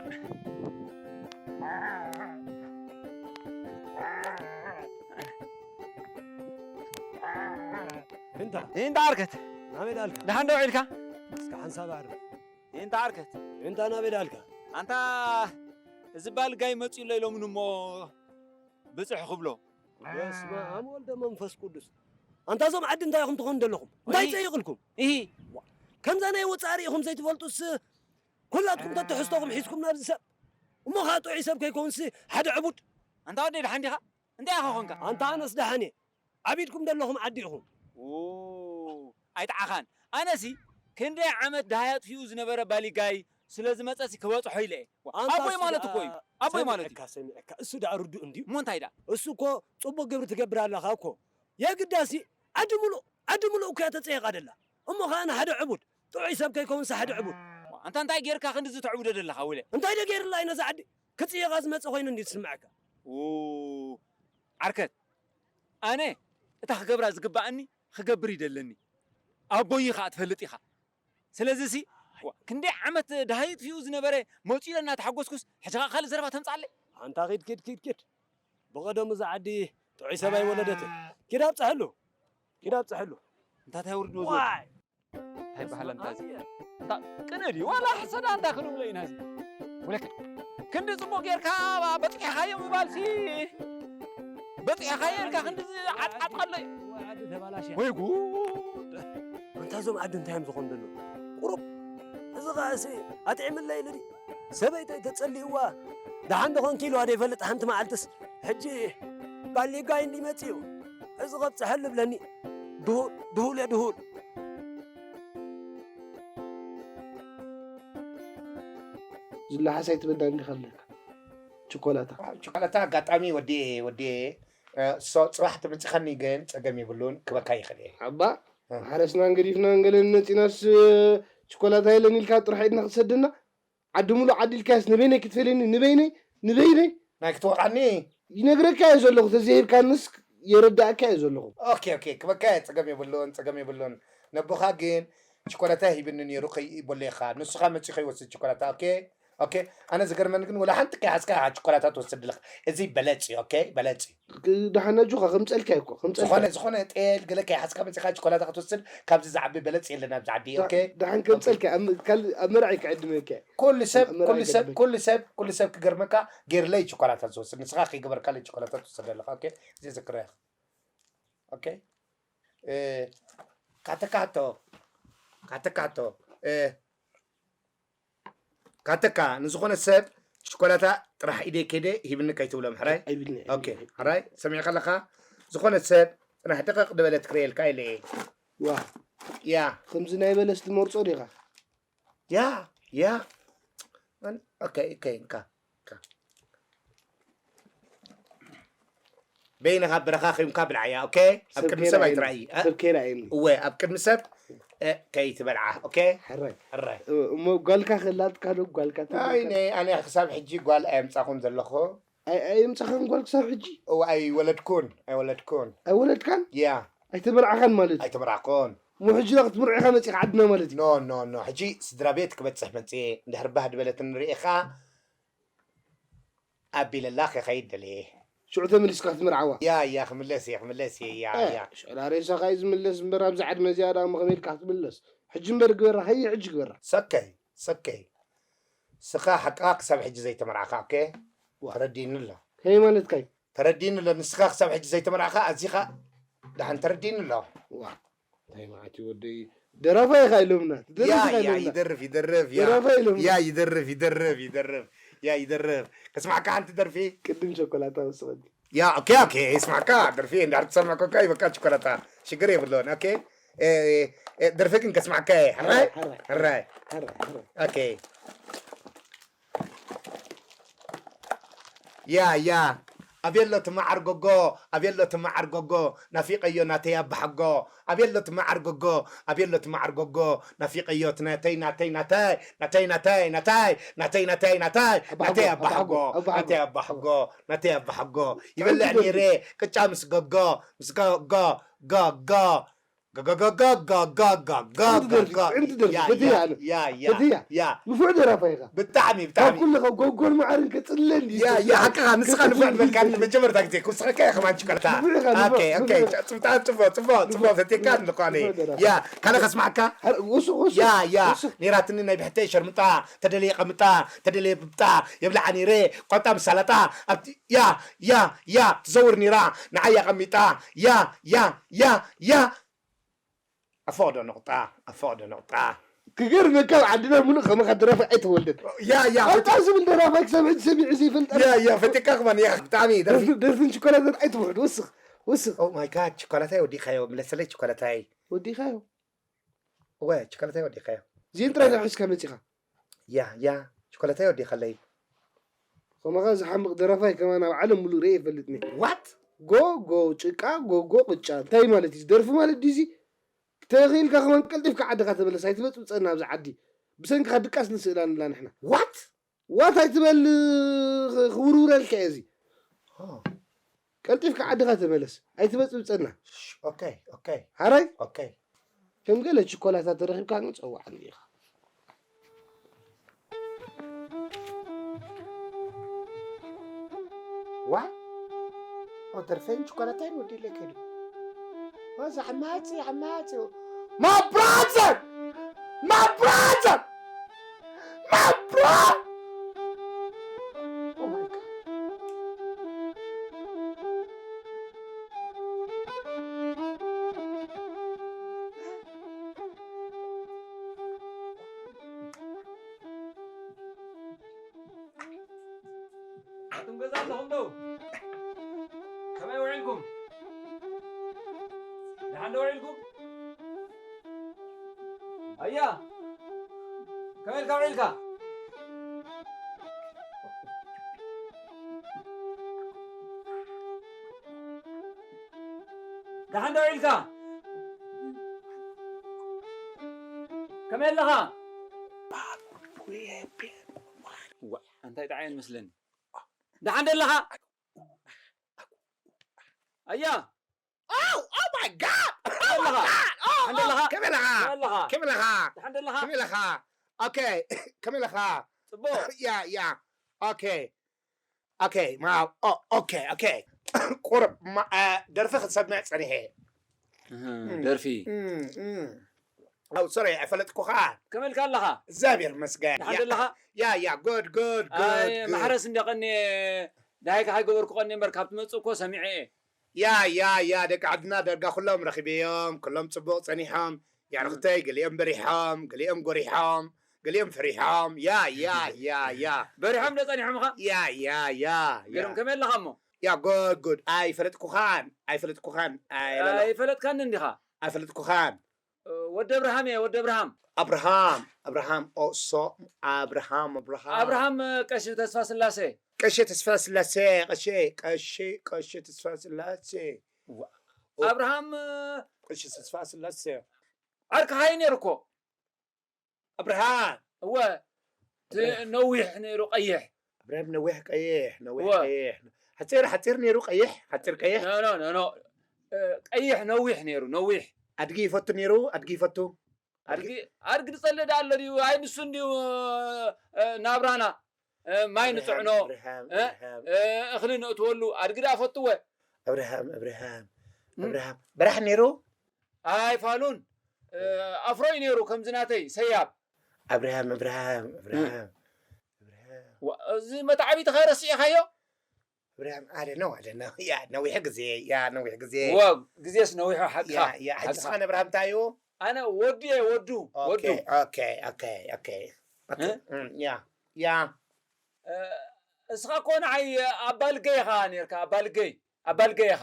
እንታ እንታ ኣርከት ኣመት ኣልካ ደሓን ደው ኢልካ እስከ ሓንሳብ ኣርብ። ይንታ ዓርከት እንታ ናበይ ዳልካ? ኣንታ እዚ ባልጋይ መጺኡ ኣሎ ኢሎምኒ እሞ ብጽሕ ክብሎ። በስመ ኣብ ወልደ መንፈስ ቅዱስ። ኣንታ እዞም ዓዲ እንታይ ኢኹም ትኾኑ ዘለኹም? እንታይ እሂ። ጸይቕልኩም? ኢሂ ከምዛ ናይ ወጻኢ ርኢኹም ዘይትፈልጡስ ኩላትኩም ተትሕዝቶኹም ሒዝኩም ናብዚ ሰብ እሞ ከዓ ጥዑይ ሰብ ከይከውንሲ ሓደ ዕቡድ። ኣንታ ወደይ ደሓን ዲኻ? እንታይ ኢኻ ኾንካ? ኣንታ ኣነስ ደሓን እየ። ዓቢድኩም ዘለኹም ዓዲ ኢኹም። ኣይጠዓኻን። ኣነሲ ክንደይ ዓመት ደሃይ ኣጥፊኡ ዝነበረ ባሊጋይ ስለ ዝመጸሲ ክበጽሖ ኢለ እየ። ኣቦይ ማለት እኮ እዩ። ኣቦይ ማለት እዩ። ሰሚዕካ እሱ ደኣ ርዱእ እንድዩ። እሞ እንታይ ደኣ? እሱ እኮ ጽቡቕ ግብሪ ትገብር ኣለኻ እኮ። የግዳሲ ዓዲ ሙሉእ ዓዲ ሙሉእ እኮ እያ ተጸይቓ ደላ። እሞ ኸኣ ንሓደ ዕቡድ ጥዑይ ሰብ ከይከውንሲ ሓደ ዕቡድ። ኣንታ እንታይ ጌርካ ክንድዚ ተዕብዶ ደለኻ ውለ? እንታይ ዶ ጌርላ እዩ ነዛ ዓዲ ክጽየቓ ዝመጸ ኮይኑ እንድዩ ዝስምዓካ? ው ዓርከት ኣነ እታ ክገብራ ዝግብኣኒ ክገብር እዩ ደለኒ። ኣቦይ ኸኣ ትፈልጥ ኢኻ። ስለዚሲ ዋ፣ ክንደይ ዓመት ደሃይ ጥፊኡ ዝነበረ መጺኡ ኢለ እናተሓጎስኩስ ሕጂ ኸኣ ካልእ ዘረባ ተምጽኣለይ? ኣንታ ኺድ ኪድ ኪድ ኪድ ብቐደሙ እዛ ዓዲ ጥዑይ ሰብ ኣይወለደትን። ኪድ ኣብጽሐሉ ኪድ ኣብጽሐሉ። እንታይ ኣውርድዎ ዝወጽእ? እንታይ በሃለ እንታ እዚ? እንታ ቅነ ድዩ? ዋላ ሕሰዳ እንታ ክንብሎ ኢና እዚ። ወለከ ክንዲ ጽቡቕ ጌርካ በጢሕኻዮ ምባልሲ በጢሕኻዮ ኢልካ ክንዲ ዓጥዓጥ ከሎ እዩ። ወይ ጉድ! ኣንታ እዞም ዓዲ እንታይ እዮም ዝኾኑ ዘለዉ? ቁሩብ እዚ ኸኣሲ ኣጥዒምለይ ኢሉ ድዩ? ሰበይተይ ተጸልይዋ ደሓን ዶ ኾንኪ ኢልዋ ዶ ይፈልጥ ሓንቲ መዓልትስ? ሕጂ ባሊጋይ እንዲ መጺኡ እዚ ኸብጽሐሉ ብለኒ ድሁል ድሁል እየ ድሁል። ዝለሓስ ኣይትበዳን ዲኻ ኣለካ ችኮላታ። ችኮላታ ኣጋጣሚ ወዲኤ ወዲኤ ሶ ጽባሕ ትምጽኸኒ ግን ጸገም የብሉን ክበካ ይኽእል እየ። ሓባ ሓረስናን ገዲፍናን ገለን መጺናስ ችኮላታ የለን ኢልካ ጥራሕ ኢድና ክትሰደና ዓዲ ሙሉእ ዓዲ ኢልካስ ንበይነይ ክትፈልየኒ ንበይነይ ንበይነይ ናይ ክትወቕዓኒ ይነግረካ እየ ዘለኹ ተዘይሂብካንስ የረዳእካ እየ ዘለኹ። ኦኬ ኦኬ ክበካ እየ ጸገም የብሉን ጸገም የብሉን። ነቦኻ ግን ችኮላታ ሂብኒ ነይሩ ከይበሎ ኢኻ ንስኻ መጺኡ ከይወስድ ችኮላታ ኦኬ ኦኬ ኣነ ዝገርመኒ ግን ወላ ሓንቲ ከይሓዝካ ኢኻ ችኮላታ ትወስድ ኣለኻ። እዚ በለጽ እዩ ኦኬ በለጽ እዩ። ደሓን ኣጆኻ ከምጸልካ እኮ ከምጸልካ ዝኾነ ዝኾነ ጤል ገለ ከይሓዝካ መጺኻ ችኮላታ ክትወስድ ካብዚ ዝዓቢ በለጽ የለን ኣብዚ ዓዲ ኦኬ። ደሓን ከምጸልካ ኣብ መርዓ ይክዕድመካ። ኩሉ ሰብ ኩሉ ሰብ ኩሉ ሰብ ኩሉ ሰብ ክገርመካ ገይርለይ ችኮላታ ዝወስድ ንስኻ ከይገበርካለይ ችኮላታ ትወስድ ኣለኻ ኦኬ። እዚ ዝክረያ ኦኬ። ካተካቶ ካተካቶ ካተካ ንዝኾነ ሰብ ሽኮላታ ጥራሕ ኢደይ ከይደ ሂብኒ ከይትብሎም ሕራይ ኣይብልኒ ኦኬ ሕራይ ሰሚዕካ ኣለኻ ዝኾነ ሰብ ጥራሕ ደቀቕ ደበለ ትክረየልካ ኢለ እየ ዋ ያ ከምዚ ናይ በለስ ትመርጾ ዲኻ ያ ያ ኦኬ ኦኬ እንካ በይንኻ ብረኻ ኺምካ ብልዓያ ኦኬ ኣብ ቅድሚ ሰብ ኣይትረኣይ ሰብ ከይረኣየኒ እወ ኣብ ቅድሚ ሰብ ከይትበልዓ ኦኬ ሕራይ ሕራይ እሞ ጓልካ ከላትካ ዶ ጓልካ ኣይ ነይ ኣነ ክሳብ ሕጂ ጓል ኣየምጻኹን ዘለኹ ኣየምጻኻን ጓል ክሳብ ሕጂ እወ ኣይወለድኩን ኣይወለድኩን ኣይወለድካን ያ ኣይተመርዓኻን ማለት እዩ ኣይተመርዓኹን እሞ ሕጂ ዳ ክትምርዖ ኢኻ መጺኻ ዓድና ማለት እዩ ኖ ኖ ኖ ሕጂ ስድራ ቤት ክበጽሕ መጽየ እንድሕር ባህ ድበለትኒ ርኢኻ ኣቢለላ ክኸይድ ደልየ። ሽዑ ተመሊስካ ክትምርዓዋ? ያ ያ ክምለስ እየ ክምለስ እየ ያ ያ። ሽዑ ዳ ሬሳኻ እዩ ዝምለስ እምበር ኣብዚ ዓድመ እዚኣ ደኣ ከመይ ኢልካ ክትምለስ? ሕጂ እምበር ግበራ ሃየ ሕጂ ግበራ። ሰከይ ሰከይ ስኻ ሓቅኻ ክሳብ ሕጂ ዘይተመርዓኻ ኦኬ ተረዲእኒ ኣሎ። ከመይ ማለትካ እዩ? ተረዲእኒ ኣሎ ንስኻ ክሳብ ሕጂ ዘይተመርዓኻ ኣዚኻ ደሓን ተረዲእኒ ኣሎ። ዋ እንታይ መዓት እዩ ወደይ ደራፋይ ኢኻ ኢሎምና ትደርፍ ኢኻ ያያ ኢሎምና ይደርፍ ይደርፍ ያ ደራፋይ ኢሎምና ያ ይደርፍ ይደርፍ ይደርፍ ያ ይደርፍ ከስማዕካ ሓንቲ ደርፊ ቅድም ሸኮላታ ወስኸኒ ያ ኦኬ ኦኬ ይስማዕካ ደርፊ እንዳር ትሰማዕ ኮካ ይበቃ ቸኮላታ ሽግር የብሎን ኦኬ ደርፊ ግን ከስማዕካ ሕራይ ሕራይ ኦኬ ያ ያ ኣቤሎ ትመዓር ጎጎ ኣቤሎ ትመዓር ጎጎ ናፊቀዮ ናተይ ኣባሓጎ ኣቤሎ ትመዓር ጎጎ ኣቤሎ ትመዓር ጎጎ ናፊቀዮ ናተይ ናተይ ናተይ ናተይ ናተይ ናተይ ናተይ ናተይ ናተይ ናተይ ኣባሓጎ ናተይ ኣባሓጎ ናተይ ኣባሓጎ ይበልዕ ነይረ ቅጫ ምስ ጎጎ ምስ ጎጎ ጎጎ ጋጋጋጋጋጋጋጋጋ ጥዕምቲ ደርፊ፣ ጥዕምቲ ደርፊ፣ ያ ፈትያ ያ ኣነ። ያ ያ ፈትያ። ያ ንፉዕ ደራፋይ ኢኻ። ብጣዕሚ ካብ ብጣዕሚ ኩሉ ካብ ጎጎን መዓርን ከጽለኒ ያ ያ ሓቅኻ ንስኻ ንፉዕ ንበልካኒ መጀመርታ ግዜ ክውስኸካ እየ ከማን ችኮላታ ንፉዕ ኢኻ፣ ንፉዕ፣ ኦኬ ኦኬ ንፉዕ። ጽብጣ ጽቡቕ ጽቡቕ ጽቡቕ ፈትካ ኣለኹ ኣነ ንፉዕ ደራፋይ። ያ ካልእ ከስማዕካ ወስኽ ወስኽ ያ ያ ወስኽ። ኔራትኒ ናይ ብሕተይ ሸርምጣ ተደለየ ቀምጣ ተደለየ ብብጣ የብልዓ ኔረ ቆጣ ምሳላጣ ኣብቲ ያ ያ ያ ትዘውር ኔራ ንዓያ ቀሚጣ ያ ያ ያ ያ ኣፈቕዶ ነቑጣ ኣፈቕዶ ነቑጣ ክገርመካ ኣብ ዓድና ምሉእ ከማኻ ደራፋይ ኣይተወልደን። ያ ያ ኣውጣ ዝብል ደራፋይ ክሳብ ሕጂ ሰሚዑ ዘይፈልጥ። ያ ያ ፈቲካ ክማን ያ ብጣዕሚ ደርፊ ደርፍን ችኮላተን ኣይትውሕድ። ወስኽ ወስኽ። Oh my god ችኮላታይ ወዲኻዮ ምለሰለይ ችኮላታይ ወዲኻዮ። ወ ችኮላታይ ወዲኻዮ ዜን ጥራይ ካብ ሒዝካ መጺኻ። ያ ያ ችኮላታይ ወዲኻለይ ከማኻ ዝሓምቕ ደራፋይ ከማን ኣብ ዓለም ሙሉእ ርእየ ይፈልጥኒ። what ጎ ጎ ጭቃ ጎ ጎ ቅጫ እንታይ ማለት እዩ? ደርፊ ማለት ድዩ እዚ? ተኺኢልካ ከማን ቀልጢፍካ ዓድኻ ተመለስ። ኣይትበጽብጸና ኣብዚ ዓዲ። ብሰንክኻ ድቃስ ንስእላንላ ንሕና። what ዋት ኣይትበል። ኽ- ክውርውረልካ እየ እዚ። Oh ቀልጢፍካ ዓድኻ ተመለስ። ኣይትበጽብጸና። okay okay ሓራይ okay ከም ገለ ችኮላታት ተረኺብካ ግን ጸዋዓኒ ኢኻ። what oh ደርፈይን ችኮላታይን ወዲለ ከዱ ወዛ ሓማፂ ሓማፂ my brother my brother my brother oh my god ኣቱም ገዛ ኣለኹም ዶ? ከመይ ውዒልኩም? ደሓን ዶ ውዒልኩም? ኣያ ከመይ ኢልካ ውዒልካ? ደሓን ዶ ውዒልካ? ከመይ ኣለኻ? እንታይ ጣዕየን መስለኒ። ደሓን ደለኻ? ኣያ Oh, oh my god! ከመይ ኣለኻ? Oh, ደሓን ደለኻ? ከመይ ኣለኻ? ከመይ ኣለኻ? ከመይ ኣለኻ? ደሓን ደለኻ? ከመይ ኣለኻ? Okay, ከመይ ኣለኻ? ጽቡቕ። ያ ያ okay okay wow oh okay okay ቁርብ ማ- አ፣ ደርፊ ክትሰምዕ ጸኒሐ ደርፊ ኣው ሶሪ ኣይፈለጥኩኻ ከመልካ ኣለኻ? እግዚኣብሔር መስገን ደሓን ዘለኻ? ያ ያ good good ኣይ good ማሕረስ እንደ ቀኒ ዳሃይካ ሃይገበርኩ ቀኒ እምበር ካብ ትመጽእ እኮ ሰሚዐ እየ። ያ ያ ያ ደቂ ዓድና ደርጋ ኩሎም ረኺበዮም ኩሎም ጽቡቕ ጸኒሖም ያርኽተይ ገሊኦም በሪሖም ገሊኦም ጎሪሖም ገሊኦም ፈሪሖም ያ ያ ያ ያ በሪሖም ዶ ጸኒሖምኻ? ያ ያ ያ ያ ገርም ከመይ ኣለኻ እሞ? ያ good good ኣይፈለጥኩኻን ኣይፈለጥኩኻን ኣይ- ላ- ላ- ኣይፈለጥካኒ እንዲኻ? ኣይፈለጥኩኻን ወዲ ኣብርሃም እየ ወዲ ኣብርሃም። ኣብርሃም ኣብርሃም ኦሶ ኣብርሃም ኣብርሃም ኣብርሃም ቀሺ ተስፋ ስላሴ። ቀሺ ተስፋ ስላሴ ቀሺ ቀሺ ቀሺ ተስፋ ስላሴ ኣብርሃም ቀሺ ተስፋ ስላሴ ዓርክኻ እዩ ነይሩ እኮ። ኣብርሃም እወ እቲ ነዊሕ ነይሩ ቀይሕ። ኣብርሃም ነዊሕ ቀይሕ ነዊሕ እወ። ቀይሕ ሓፂር ሓፂር ነይሩ ቀይሕ ሓፂር ቀይሕ ኖ ኖ ኖ ኖ ቀይሕ ነዊሕ ነይሩ ነዊሕ። ኣድጊ ይፈቱ ነይሩ ኣድጊ ይፈቱ ኣድጊ ኣድጊ ዝጸልእ ዳ ኣሎ ድዩ? ኣይ ንሱ እንድዩ ናብራና። ማይ ንጽዕኖ ኣብርሃም እ? ኣብርሃም እኽሊ ነእትወሉ ኣድጊ ዳ ፈትወ። ኣብርሃም ኣብርሃም ኣብርሃም በራሕ ነይሩ ኣይ ፋሉን ኣፍሮይ ነይሩ ከምዚ ናተይ ሰያብ። ኣብርሃም ኣብርሃም ኣብርሃም ኣብርሃም ዋ፣ እዚ መታዕቢትኻ ረሲዕኻዮ? ኣብርሃም ኣደ ነው ኣደ ነው ያ ነዊሕ ግዜ ያ ነዊሕ ግዜ ዋ፣ ግዜስ ነዊሑ ሓቅኻ። ያ ያ ሕጂ ሓቅኻ። ስኻ ነብርሃም እንታይ እዩ ኣነ ወዲ እየ ወዱ ወዱ። ኦኬ ኦኬ ኦኬ ኦኬ እ? እም፣ ያ ያ እ፣ እስኻ እኮ ንዓይ ኣባልገይ ኢኻ ነርካ ኣባልገይ ኣባልገይ ኢኻ።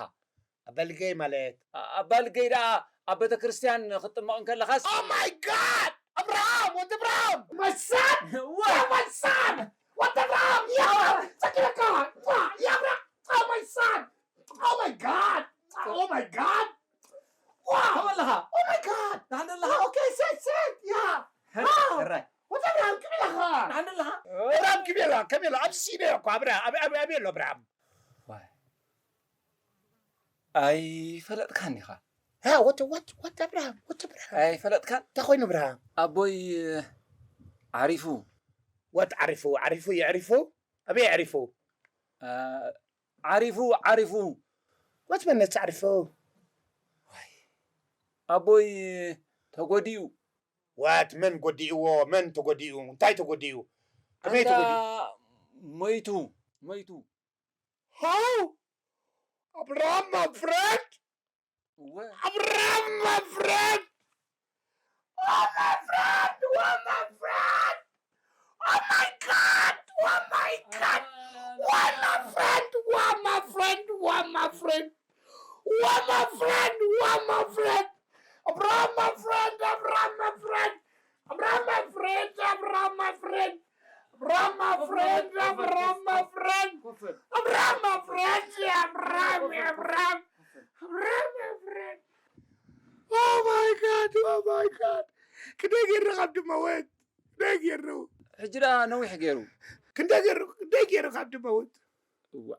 ኣባልገይ ማለት ኣባልገይ ደኣ ኣብ ቤተ ክርስቲያን ክትጥመቕ እንከለኻስ Oh my god! Abraham! What Abraham? My son! ዋ! My son! What Abraham? Yeah! Sakiraka! Yeah! Oh my son! Oh my god! Oh my god! Wow! ከመለኻ? Oh my god! ደሓን ደለኻ? Okay, sit, sit! Yeah! ሕራይ What Abraham? Kimilaka! ደሓን ደለኻ? Abraham Kimila! Kimila! I'm seeing you! Abraham! Abraham! Abraham! Abraham! ኣይፈለጥካን ኢኻ። ها، what, what, what, أبراهام، what أبراهام؟ ኣይፈለጥካን? እንታይ ኮይኑ፣ እብራሃም? ኣቦይ ዓሪፉ። What ዓሪፉ? ዓሪፉ የዕሪፉ? ኣበይ የዕሪፉ? አ፣ ዓሪፉ፣ ዓሪፉ። What መን ነቲ ዓሪፉ? ኣቦይ ተጎዲኡ። What መን ጎዲእዎ? መን ተጎዲኡ? እንታይ ተጎዲኡ? ከመይ ኣንታ ተጎዲኡ? ሞይቱ፣ ሞይቱ። How? Abraham, my friend? እወ። Abraham, my friend! Oh, my friend! Oh, my friend! Oh, my God! Oh, my God! Why, my friend? Why, my friend? Why, my friend? Why, my friend? Why, my friend? Abraham, my friend! Abraham, my friend! Abraham, my friend! Abraham, my friend! Abraham, my friend! Abraham, my friend! Abraham, my friend! Abraham, Abraham! Abraham, my friend! Oh my God! Oh my God! ክንደይ ገይሩ ካብ ድመወት? ክንደይ ገይሩ? ሕጂ ደኣ ነዊሕ ገይሩ። ክንደይ ገይሩ? ክንደይ ገይሩ ካብ ድመወት? እዋ፣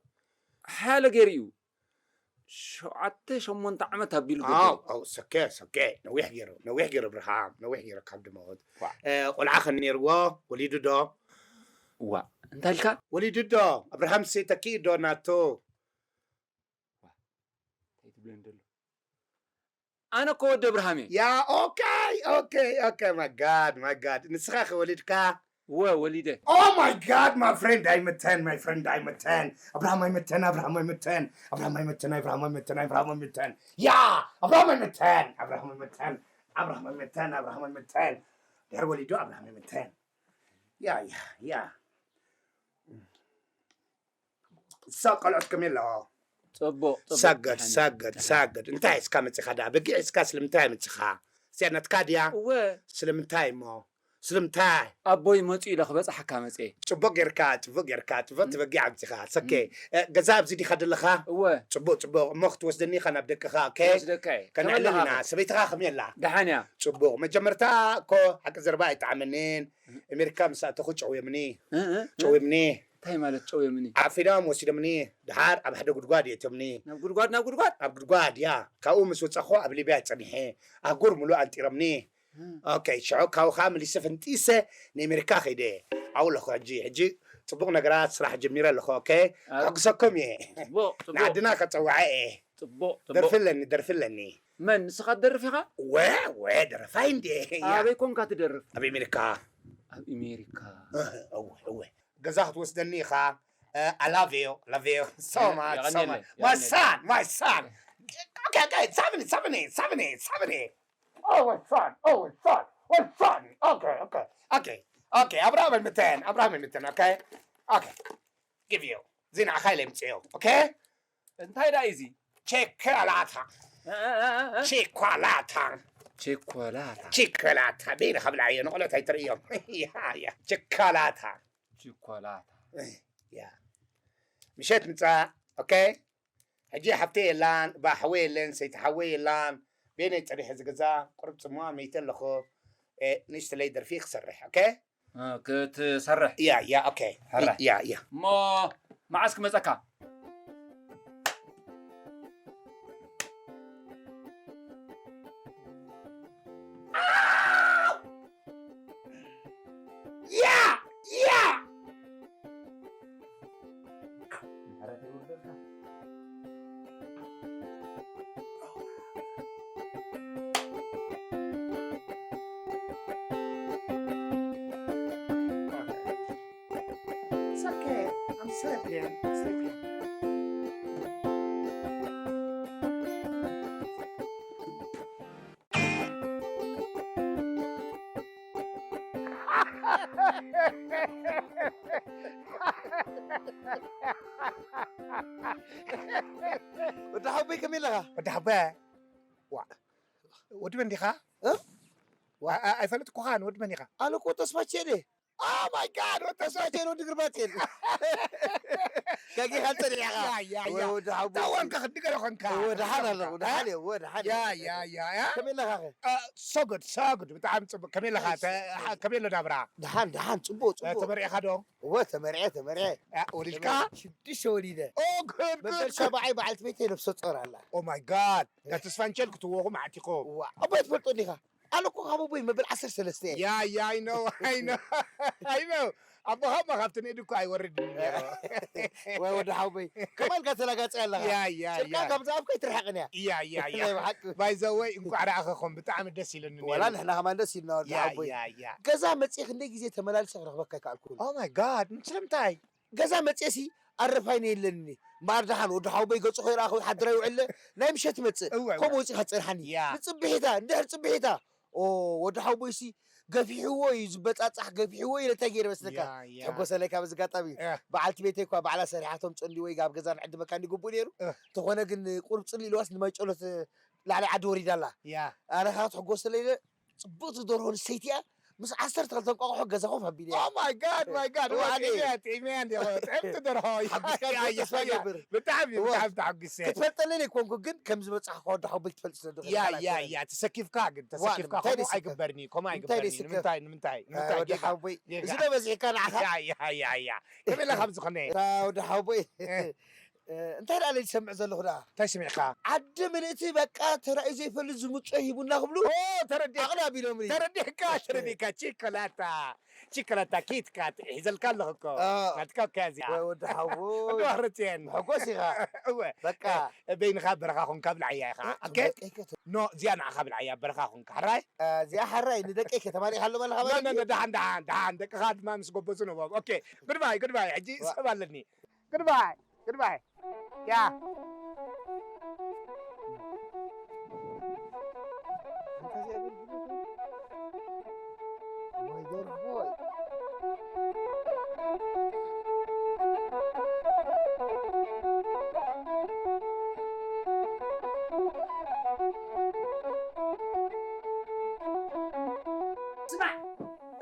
ሓያለ ገይሩ እዩ። ሸውዓተ ሸሞንተ ዓመት ኣቢሉ ኣው ገበሩ። ኣው ሰከ ሰከ ነዊሕ ገይሩ፣ ነዊሕ ገይሩ፣ እብርሃም ነዊሕ ገይሩ ካብ ድመወት። ዋ። እ፣ ቆልዓ ከ ነይርዎ? ወሊዱ ዶ? ዋ፣ እንታይ ኢልካ? ወሊዱ ዶ? እብርሃም ሴ ተኪኡ ዶ ናቱ? እንታይ ትብለኒ ዘሎ? ኣነ እኮ ወዲ እብርሃም እየ። ያ ኦኬ ኦኬ ኦኬ። My God, my God። ንስኻ ከ ወሊድካ? ወ ወሊደ። Oh my God, my friend ኣይምተን፣ my friend ኣይምተን። ኣብርሃም ኣይምተን፣ ኣብርሃም ኣይምተን። ኣብርሃም ኣይምተን፣ ኣብርሃም ኣይምተን፣ ኣብርሃም ኣይምተን። ያ ኣብርሃም ኣይምተን፣ ኣብርሃም ኣይምተን፣ ኣብርሃም ኣይምተን፣ ኣብርሃም ኣይምተን። ድሕሪ ወሊዱ ኣብርሃም ኣይምተን። ያ ያ ያ። እሳ ቆልዑት ከመይ ኣለዎ? ጽቡቕ፣ ጽቡቕ። ሰገድ፣ ደሓን፣ ሰገድ፣ ደሓን። ሰገድ። እንታይ እስካ መጺኻ ደኣ? በጊዕ እስካ ስለምንታይ መጺኻ? እዚኣ ናትካ ድያ? እወ። ስለምንታይ እሞ? ስለምንታይ? ኣቦይ መጺኡ ኢለ ክበጽሓካ መጽኤ። ጽቡቕ ጌርካ፣ ጽቡቕ ጌርካ፣ ጽቡቕ እም። ትበጊዕ ኣምጺኻ። ሰኬ፣ እም። እ፣ ገዛ ኣብዚ ዲኻ ዘለኻ? እወ። ጽቡቕ፣ ጽቡቕ። እሞ ክትወስደኒ ኢኻ ናብ ደቅኻ፣ ኦኬ? ክወስደካ እየ። ከነዕልል ኢና። ተመለኻኸ። ሰበይትኻ ከመይ ኣላ? ደሓን እያ። ጽቡቕ። መጀመርታ እኮ ሓቂ ዘረባ ኣይጠዓመንን። እም። ኣሜሪካ ምስ ኣተኹ ጨውዮምኒ። እ፣ እ፣ እ። ጨውዮምኒ። እንታይ ማለት ጨውዮምኒ? ዓፊኖም ወሲዶምኒ። ደሓር ኣብ ሓደ ጉድጓድ የእትዮምኒ። ናብ ጉድጓድ፣ ናብ ጉድጓድ? ኣብ ጉድጓድ፣ ያ። ካብኡ ምስ ወጻኹ ኣብ ሊብያ ጸኒሐ። ኣህጉር ሙሉእ ኣንጢሮምኒ። እም። ኦኬ፣ ሽዑ ካብኡ ኸዓ መሊሰ ፈንጢሰ ንኣሜሪካ ከይደ። ኣብኡ ኣለኹ ሕጂ። ሕጂ ጽቡቕ ነገራት ስራሕ ጀሚረ ኣለኹ፣ ኦኬ? ኣብ ከሕጉሰኩም እየ። ጽቡቕ፣ ጽቡቕ። ንዓድና ከጸውዐ እየ። ጽቡቕ፣ ጽቡቕ። ደርፊ ኣለኒ፣ ደርፊ ኣለኒ። መን? ንስኻ ትደርፍ ኢኻ? ወ፣ ወ፣ ደረፋይ እንዴ። ያ። ኣበይ ኮንካ ትደርፍ? ኣብ ኣሜሪካ። ኣብ ኣሜሪካ። እህ፣ እወ፣ እወ። ገዛ ክትወስደኒ ኢኻ። እ፣ I love you, love you so የ-፣ much, so የቐንየለይ፣ much. My የቐንየለይ። Son, my son. Okay, okay, seventy, seventy, seventy, seventy. Oh, my son, oh, my son, my son. Okay, okay, okay, okay. ኣብርሃም ኣይምተን፣ ኣብርሃም ኣይምተን, okay? Okay. Give you. እዚ ንዓኻ ኢለ የምፅኦ, okay? እንታይ ደኣ እዩ እዚ? ቸኮላታ። እ፣ እ፣ እ፣ እ፣ እ? ቸኮላታ። ቸኮላታ። ቸኮላታ። በይንኻ ብልዓዮ፣ ንቆልዑት ኣይተርእዮም። ያ፣ ያ። ቸኮላታ። ቸኮላታ። ያ። ምሸት ምጻእ፣ okay? ሕጂ ሓፍተይ የላን፣ እባ ሓወይ የለን፣ ሰይቲ ሓወይ የላን። በይነይ ጸኒሐ እዚ ገዛ፣ ቁሩብ ጽምዋ መይተ ኣለኹ። እ፣ ንእሽተለይ ደርፊ ክሰርሕ፣ okay? እ፣ ክትሰርሕ? ያ፣ ያ፣ okay። ሕራይ። ያ፣ ያ። እሞ መዓስ ክመጸካ? ያ! ያ! It's okay. I'm sleeping. I'm sleeping. ወዲ ሓወይ ከመይ ኣለኻ? ወዲ ሓወይ፣ ዋ፣ ወዲ መን ዲኻ? እ? ዋ፣ ኣ-፣ ኣይፈለጥኩኻን፣ ወዲ መን ኢኻ? ኣነ እኮ ተስፋቼ እየ። Oh my God! What the fuck? ተስፋቴን ወዲ ግርባቴን። ከጊኻ ጸኒሕኻ። ያ ያ ያ። ወዲ ሓቦይ። ታዋንካ ክድገረ ኾንካ። ወዲ ሓን ኣለኹ፣ ወዲ ሓን እየ፣ ወዲ ሓን ያ እየ። ያ ያ ያ። ከመይ ኣለኻ ኸ? ሰጉድ ሰጉድ ብጣዕሚ ጽቡቅ። ከመይ ኣለኻ? ተ- ከመይ ኣሎ ናብራ? ደሓን፣ ደሓን፣ ጽቡቅ፣ ጽቡቅ። ተመሪዕኻ ዶ? ወ፣ ተመሪዐ፣ ተመሪዐ። ወሊድካ? ሽዱሽተ ወሊደ። Oh good መበል good። ሰብዓይ በዓልቲ ቤተይ ነፍሰ ጾር ኣላ። Oh my God። ጋቲ ስፋንቸል ክትወኹ ማዕቲኮ። ዋ፣ ኣቦይ ትፈልጦ ዲኻ? ኣነ እኮ ካብ ኣቦይ መበል ዓሰርተ ሰለስተ እየ። ያ ያ I know I know I know። ኣቦኻ እሞ ካብቲ ንእድ እኮ ኣይወርድን ነይሩ። ወይ ወዲ ሓውበይ፣ ከማልካ ተላጋጽ ኣለኻ። ያ ያ ስልካ ያ ካብ ዝኣፍካ ኣይትርሕቕን እያ። ያ ያ ያ። ናይ ብሓቂ። ባይዘወይ እንቋዕ ረኣኸኹም ብጣዕሚ ደስ ኢለኒ ነይሩ። ወላ ንሕና ከማን ደስ ኢልና ወዲ ያ ሓውበይ። ያ ያ። ገዛ መጽየ ክንደይ ግዜ ተመላልሰ ክረኽበካ ኣይከኣልኩን። Oh my God። ምስለምንታይ? ገዛ መጽየሲ ኣረፋይነ የለኒ። እምበኣር ደሓን ወዲ ሓውበይ ገጹ ከይረኣኹ ሓድራ ይውዕለ። ናይ ምሸት ይመጽእ። እወ፣ እወ። ከምኡ ወጺኻ ትጸንሓኒ። ያ። ንጽብሒታ፣ እንድሕር ጽብሒታ። ኦ፣ ወዲ ሓውበይሲ ገፊሕዎ እዩ ዝበጻጻሕ፣ ገፊሕዎ ኢለ እንታይ ገይረ መስለካ? ያ፣ ያ። ተጎሰለይ ካብ እዚ ኣጋጣሚ። ያ። በዓልቲ ቤተይ እኳ ባዕላ ሰሪሓቶም ጸንዲወይ ኣብ ገዛ ንዕድመካ እንዲ ግቡእ ነይሩ። እ። ተኾነ ግን ቁሩብ ጽልኢ ኢልዋስ ንማይ ጨሎት ላዕሊ ዓዲ ወሪዳ ኣላ። ያ። ኣነ ከዓ ትሕጎሰለይ ኢለ ጽብቕቲ ደርሆ ንሰይቲ እያ። ምስ ዓሰርተ ክልተ እንቋቑሖ ገዛ ኮፍ ኣቢለ እያ። Oh my God my God። እዋ፣ እዋ፣ ኣነ ጥዕምያ ጥዕምያ እንዲኹ። ጥዕምቲ ደርሆ። ሓጎስካ ያ፣ ያ፣ ተስፋ ያ። ይገብር። ብጣዕሚ እዋ። ብጣዕሚ ተሓጒሰ። ክትፈልጠለይ ዘይኮንኩ ግን ከምዚ በጻሕካ ወዲ ሓውበይ ክትፈልጥ ስለ ያ ዝኽእል ያ ኣይኮነን። ያ። ተሰኪፍካ ግን ዋ፣ ተሰኪፍካ እንታይ ከምኡ ደይስከፍ? ኣይግበርኒ ከምኡ እንታይ ኣይግበርኒ። ደይስከፍ? ንምንታይ ንምንታይ እ፣ ንምንታይ ወዲ ጌጋ? ሓውበይ ጌጋ። እዚ ዶ በዚሕካ ንዓኻ? ያ ያ ያ ያ። ከመይ ኢለ ካብ ዝኾነ? እታ ወዲ ሓውበይ እ። እ፣ እንታይ ደኣ ኢለ ዝሰምዕ ዘለኹ ደኣ? እንታይ ስሚዕካ? ዓዲ ምልእቲ በቃ ተራእዩ ዘይፈልጥ ዝምጮ ሂቡና ክብሉ ኦ ተረዲእካ ዓቕሊ ኣቢሎምኒ። ተረዲእካ ተረዲእካ። ቺኮላታ ቺኮላታ ኪትካት ሒዘልካ ኣለኹ እኮ። አ። ናትካ እኮ እያ እዚኣ። ወይ ወዲ ሓውቦይ። እንዶ ኣኽርፅየን። ምሕጎስ ኢኻ። እወ። በቃ። በይንኻ በረኻ ኾንካ ብልዓያ ኢኻ። ኦኬ? ደቀይ ከ- ኖ እዚኣ ንዓኻ ብልዓያ በረኻ ኾንካ። ሕራይ? እ፣ እዚኣ ሓራይ ንደቀይ ከተማሊእካ ኣሎ ኣለኻ ኖ ማለት ኖ እዩ? ኖ፣ ደሓን ደሓን ደሓን ደቅኻ ድማ ምስ ጎበዙ ንቦም። ኦኬ። ጉድባይ ጉድባይ። ሕጂ ዋ። ሰብ ኣለኒ። ጉድባይ ጉድባይ። ያ። ስማዕ፣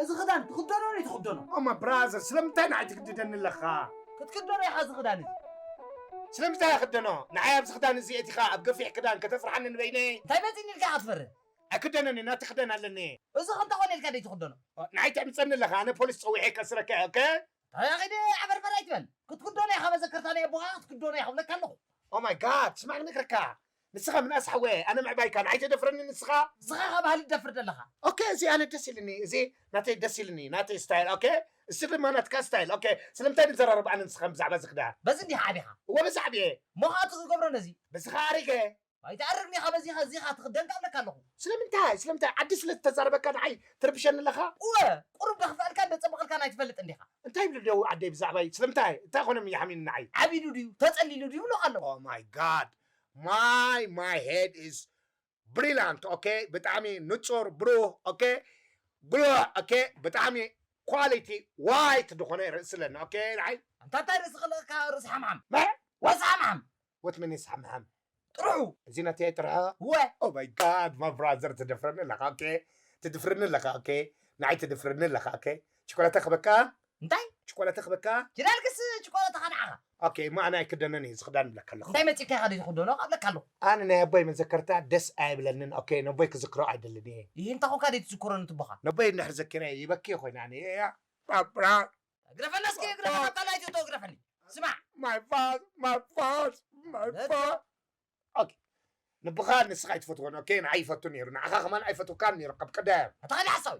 እዚ ክዳን ትኽደኖ ዶ ትኽደኖ? ኦማ ብራዘር ስለምንታይ ንዓይ ትግድደኒ ኣለኻ? ክትክደኖ ኢኻ እዚ ክዳን እዚ። ስለምንታይ ክደኖ? ንዓይ ኣብዚ ክዳን እዚ ኣቲኻ ኣብ ገፊሕ ክዳን ከተፍርሓኒ ንበይነይ? እንታይ መፂኒ ኢልካ ኢኻ ትፈርህ? ኣይክደነኒ ናቲ ክደን ኣለኒ። እዚ ከምታ ኮነ ኢልካ ደይ ትኽደኖ? ንዓይ ተዕምፀኒ ኣለኻ ኣነ ፖሊስ ፀዊሐ ከስረካ እየ ኦኬ? እንታይ ኺድ ዓበርበር ኣይትበል። ክትክደኖ ኢኻ መዘከርታ ናይ ኣቦኻ ክትክደኖ ኢኻ ክብለካ ኣለኹ። Oh my God ስማዕ ክነግረካ ንስኻ ምንኣስ ሓወ ኣነ ምዕባይካ ንዓይ ተደፍረኒ ንስኻ? ንስኻ ካብ ባህሊ ትደፍር ዘለኻ። ኦኬ እዚ ኣነ ደስ ኢልኒ እዚ ናተይ ደስ ኢልኒ ናተይ ስታይል ኦኬ። እሱ ድማ ናትካ ስታይል ኦኬ። ስለምንታይ ንዘራረብ ኣነ ንስኻ ብዛዕባ እዚ ክዳን? በዚ እንዲኻ ዓቢኻ። እወ በዚ ዓብየ። እሞ ኸዓ እቲ ክገብሮ ነዚ። በዚ ኸዓ ኣሪገ። ኣይትኣርግኒ ኢኻ በዚኻ እዚኻ ትኽደን ኣለካ ኣለኹ። ስለምንታይ ስለምንታይ ዓዲ ስለ ዝተዛረበካ ንዓይ ትርብሸኒ ኣለኻ? እወ ቁሩብ ደኽፍአልካ ደጸብቐልካ ናይ ትፈልጥ እንዲኻ። እንታይ ይብሉ ደው ዓደይ ብዛዕባይ ስለምንታይ እንታይ ኮኖም ይሓሚኒ ንዓይ? ዓቢዱ ድዩ ተጸሊሉ ድዩ ይብሉ ኣለዉ። Oh my God my my head is brilliant okay። ብጣዕሚ ንጹር ብሩህ okay። ብሩህ okay። ብጣዕሚ ኳሊቲ ዋይት ዝኾነ ርእሲ ኣለኒ okay። ንዓይ ኣንታ እንታይ ርእሲ ክልእካ ርእሲ ሓምሓም መ- ርእሲ ሓምሓም ወት መን ይስሓምሓም ጥርሑ እዚ ናተይ ጥርሑ። ወ Oh my God my brother ትደፍረኒ ኣለኻ okay። ትድፍርኒ ኣለኻ okay። ንዓይ ትድፍርኒ ኣለኻ okay። ችኮላታ ክበካ እንታይ ችኮላታ ክበካ ጅዳልክስ ችኮላታ ኸንዓኻ okay። እሞ ኣነ ኣይክደነን እዩ ዝኽዳን ብለካ ኣለኹ። እንታይ መፂካ ኢኻ ደይ ትኽደኖ ኣብለካ ኣለኹ። ኣነ ናይ ኣቦይ መዘከርታ ደስ ኣይብለንን okay። ነቦይ ክዝክሮ ኣይደልን እየ። ይህ እንታይ ኮንካ ደይ ትዝክሮ ንትቦኻ ነቦይ እንድሕር ዘኪረ ይበኪ ኮይና እየ እያ። ባብራ ግረፈና እስኪ ግረፈና ኣብታ ላይት እቶ ግረፈኒ ስማዕ my boss my boss my ነቶ- boss okay። ንብኻ ንስኻ ኣይትፈትዎን okay። ንዓይ ይፈቱ ነይሩ ንዓኻ ከማን ኣይፈትውካን ነይሩ ካብ ቀዳዮም። ኣታ ኸዲ ሓሳዊ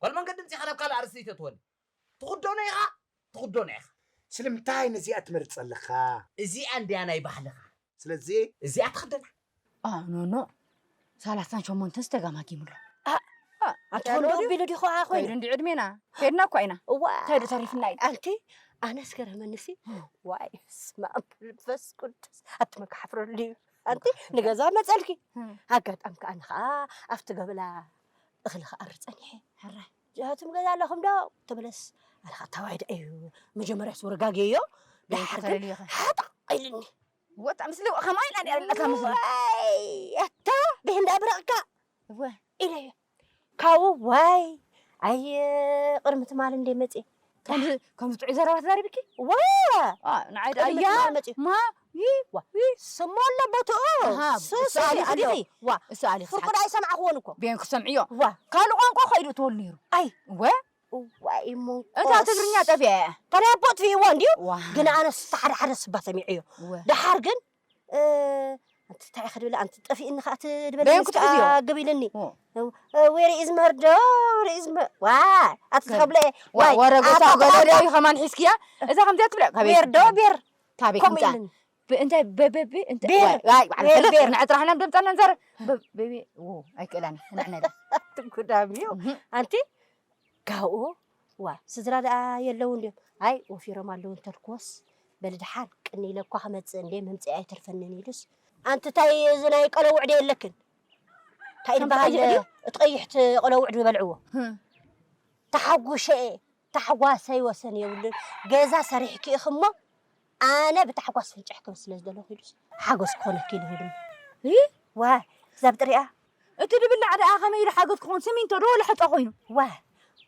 ጓል መንገዲ ምፂኻ ናብ ካልእ ኣርእስቲ ይተትወኒ ትኽደኖ ኢኻ ትኽደኖ ኢኻ ስለምንታይ ነዚኣ ትመርፅ ኣለኻ? እዚኣ እንድያ ናይ ባህልኻ ስለዚ እዚኣ ትኽደና ኖ ኖ ሰላሳን ሸሞንተን ዝተጋማጊምሎ ኣትኾን ዶ ቢሉ ዲኹ ከዓ ኮይኑ ከይዱ እንዲ ዕድሜና ከይድና እኮ ኢና እዋ እንታይ ዶ ተሪፍና እዩ ኣንቲ ኣነስ ገረመንሲ ዋይ ስማ መንፈስ ቅዱስ ኣቲ መካሓፍረሉ እዩ ኣንቲ ንገዛ መፀልኪ ኣጋጣም ከዓ ንኸዓ ኣብቲ ገበላ እኽሊ ክኣሪ ፀኒሐ ሕራይ ጃትም ገዛ ኣለኹም ዶ ተመለስ ኣነ ከዓ ተዋይዳ እዩ መጀመርያ ስወረጋግዮ ድሓር ግን ተለልዮ ኸ? ሓጣ ኢልኒ ወጣ ምስሊ ከማይ ኢና ነርለካ ምስ ዋይ ኣታ ብህንዳ ብረቕካ እወ ኢለዮ ካብኡ ዋይ ኣይ ቅድሚ ትማል እንደ መጽእ ከምዚ ጥዑይ ዘረባ ተዛሪብኪ? ዋ ንዓይ ደኣ ቅድሚ ትማል መጽእ። ማ ስሞ ኣሎ ቦትኡ። ሱስ ኣሊኺ ዲኺ? ዋ እሱ ኣሊኺ ፍርቁ ደኣ ኣይሰማዕኽዎን እኮ። ቤን ክሰምዕዮ። ዋ ካልእ ቋንቋ ኸይዱ እትወሉ ነይሩ። ኣይ ወ እዋይ እሞ እንታ ትግርኛ ጠፊኣ እያ። ተናቦ ኣጥፊእዎ እንድዩ። ዋ ግን ኣነስ ሓደ ሓደ ስባ ሰሚዐዮ። ወ ደሓር ግን ኣንቲ እንታይ ክድብል ኣንቲ ጠፊእኒ ከዓ ትድበለኒ በየን ክትሕዝዮ? ገብ ኢልኒ። ኦ። Where is መርዶ? Where is መ- ዋ ኣቲ ትኸብለ ዋ ዋይ ወረጎታ ኣታ ጎረዶ ተኸብለ- እዩ ከማን ሒዝክያ። እዛ ከምዚኣ ትብለ ካበይ ዌር ዶ ቤር ካበይ ከምኡ ከምጻ? ኢልኒ። ብእንታይ በበቢ እንታይ ቤር። ዋይ ዋይ ባዕል ዌር ፈለጥ ቤር። ንዕጥራሕና ደምጻና ንዛረብ። በበቢ ዎ ኣይክእላን ንዕነዳ። ትጉዳምዮ እህ። ኣንቲ ካብኡ ዋ ስድራ ደኣ የለውን ድዮም? ኣይ ወፊሮም ኣለዉ እንተልክዎስ በሊ ደሓን ቅኒ ኢለ እኳ ክመጽእ እንዴ ምምጽእ ኣይተርፈንን ኢሉስ ኣንቲ ታይ እዚ ናይ ቀለውዕ ዶ የለክን? እንታይ ከም ዝበሃል ትቐይሕ ድዩ? እቲ ቀይሕቲ ቀለውዕ ዶ ይበልዕዎ? ህም። ተሓጉሸ እየ ታሕጓሰይ ወሰን የብሉን። ገዛ ሰሪሕኪ ኢኺ እሞ ኣነ ብታሕጓስ ፍንጭሕ ክብል ስለ ዝደለኹ ኢሉስ ሓጎስ ክኾነኪ ኢሉ ሂዱኒ። ዋ እዛ ብጥሪኣ እቲ ድብላዕ ደኣ ከመይ ኢሉ ሓጎስ ክኾን ስሚንቶ ዶ ልሕጦ ኮይኑ? ዋ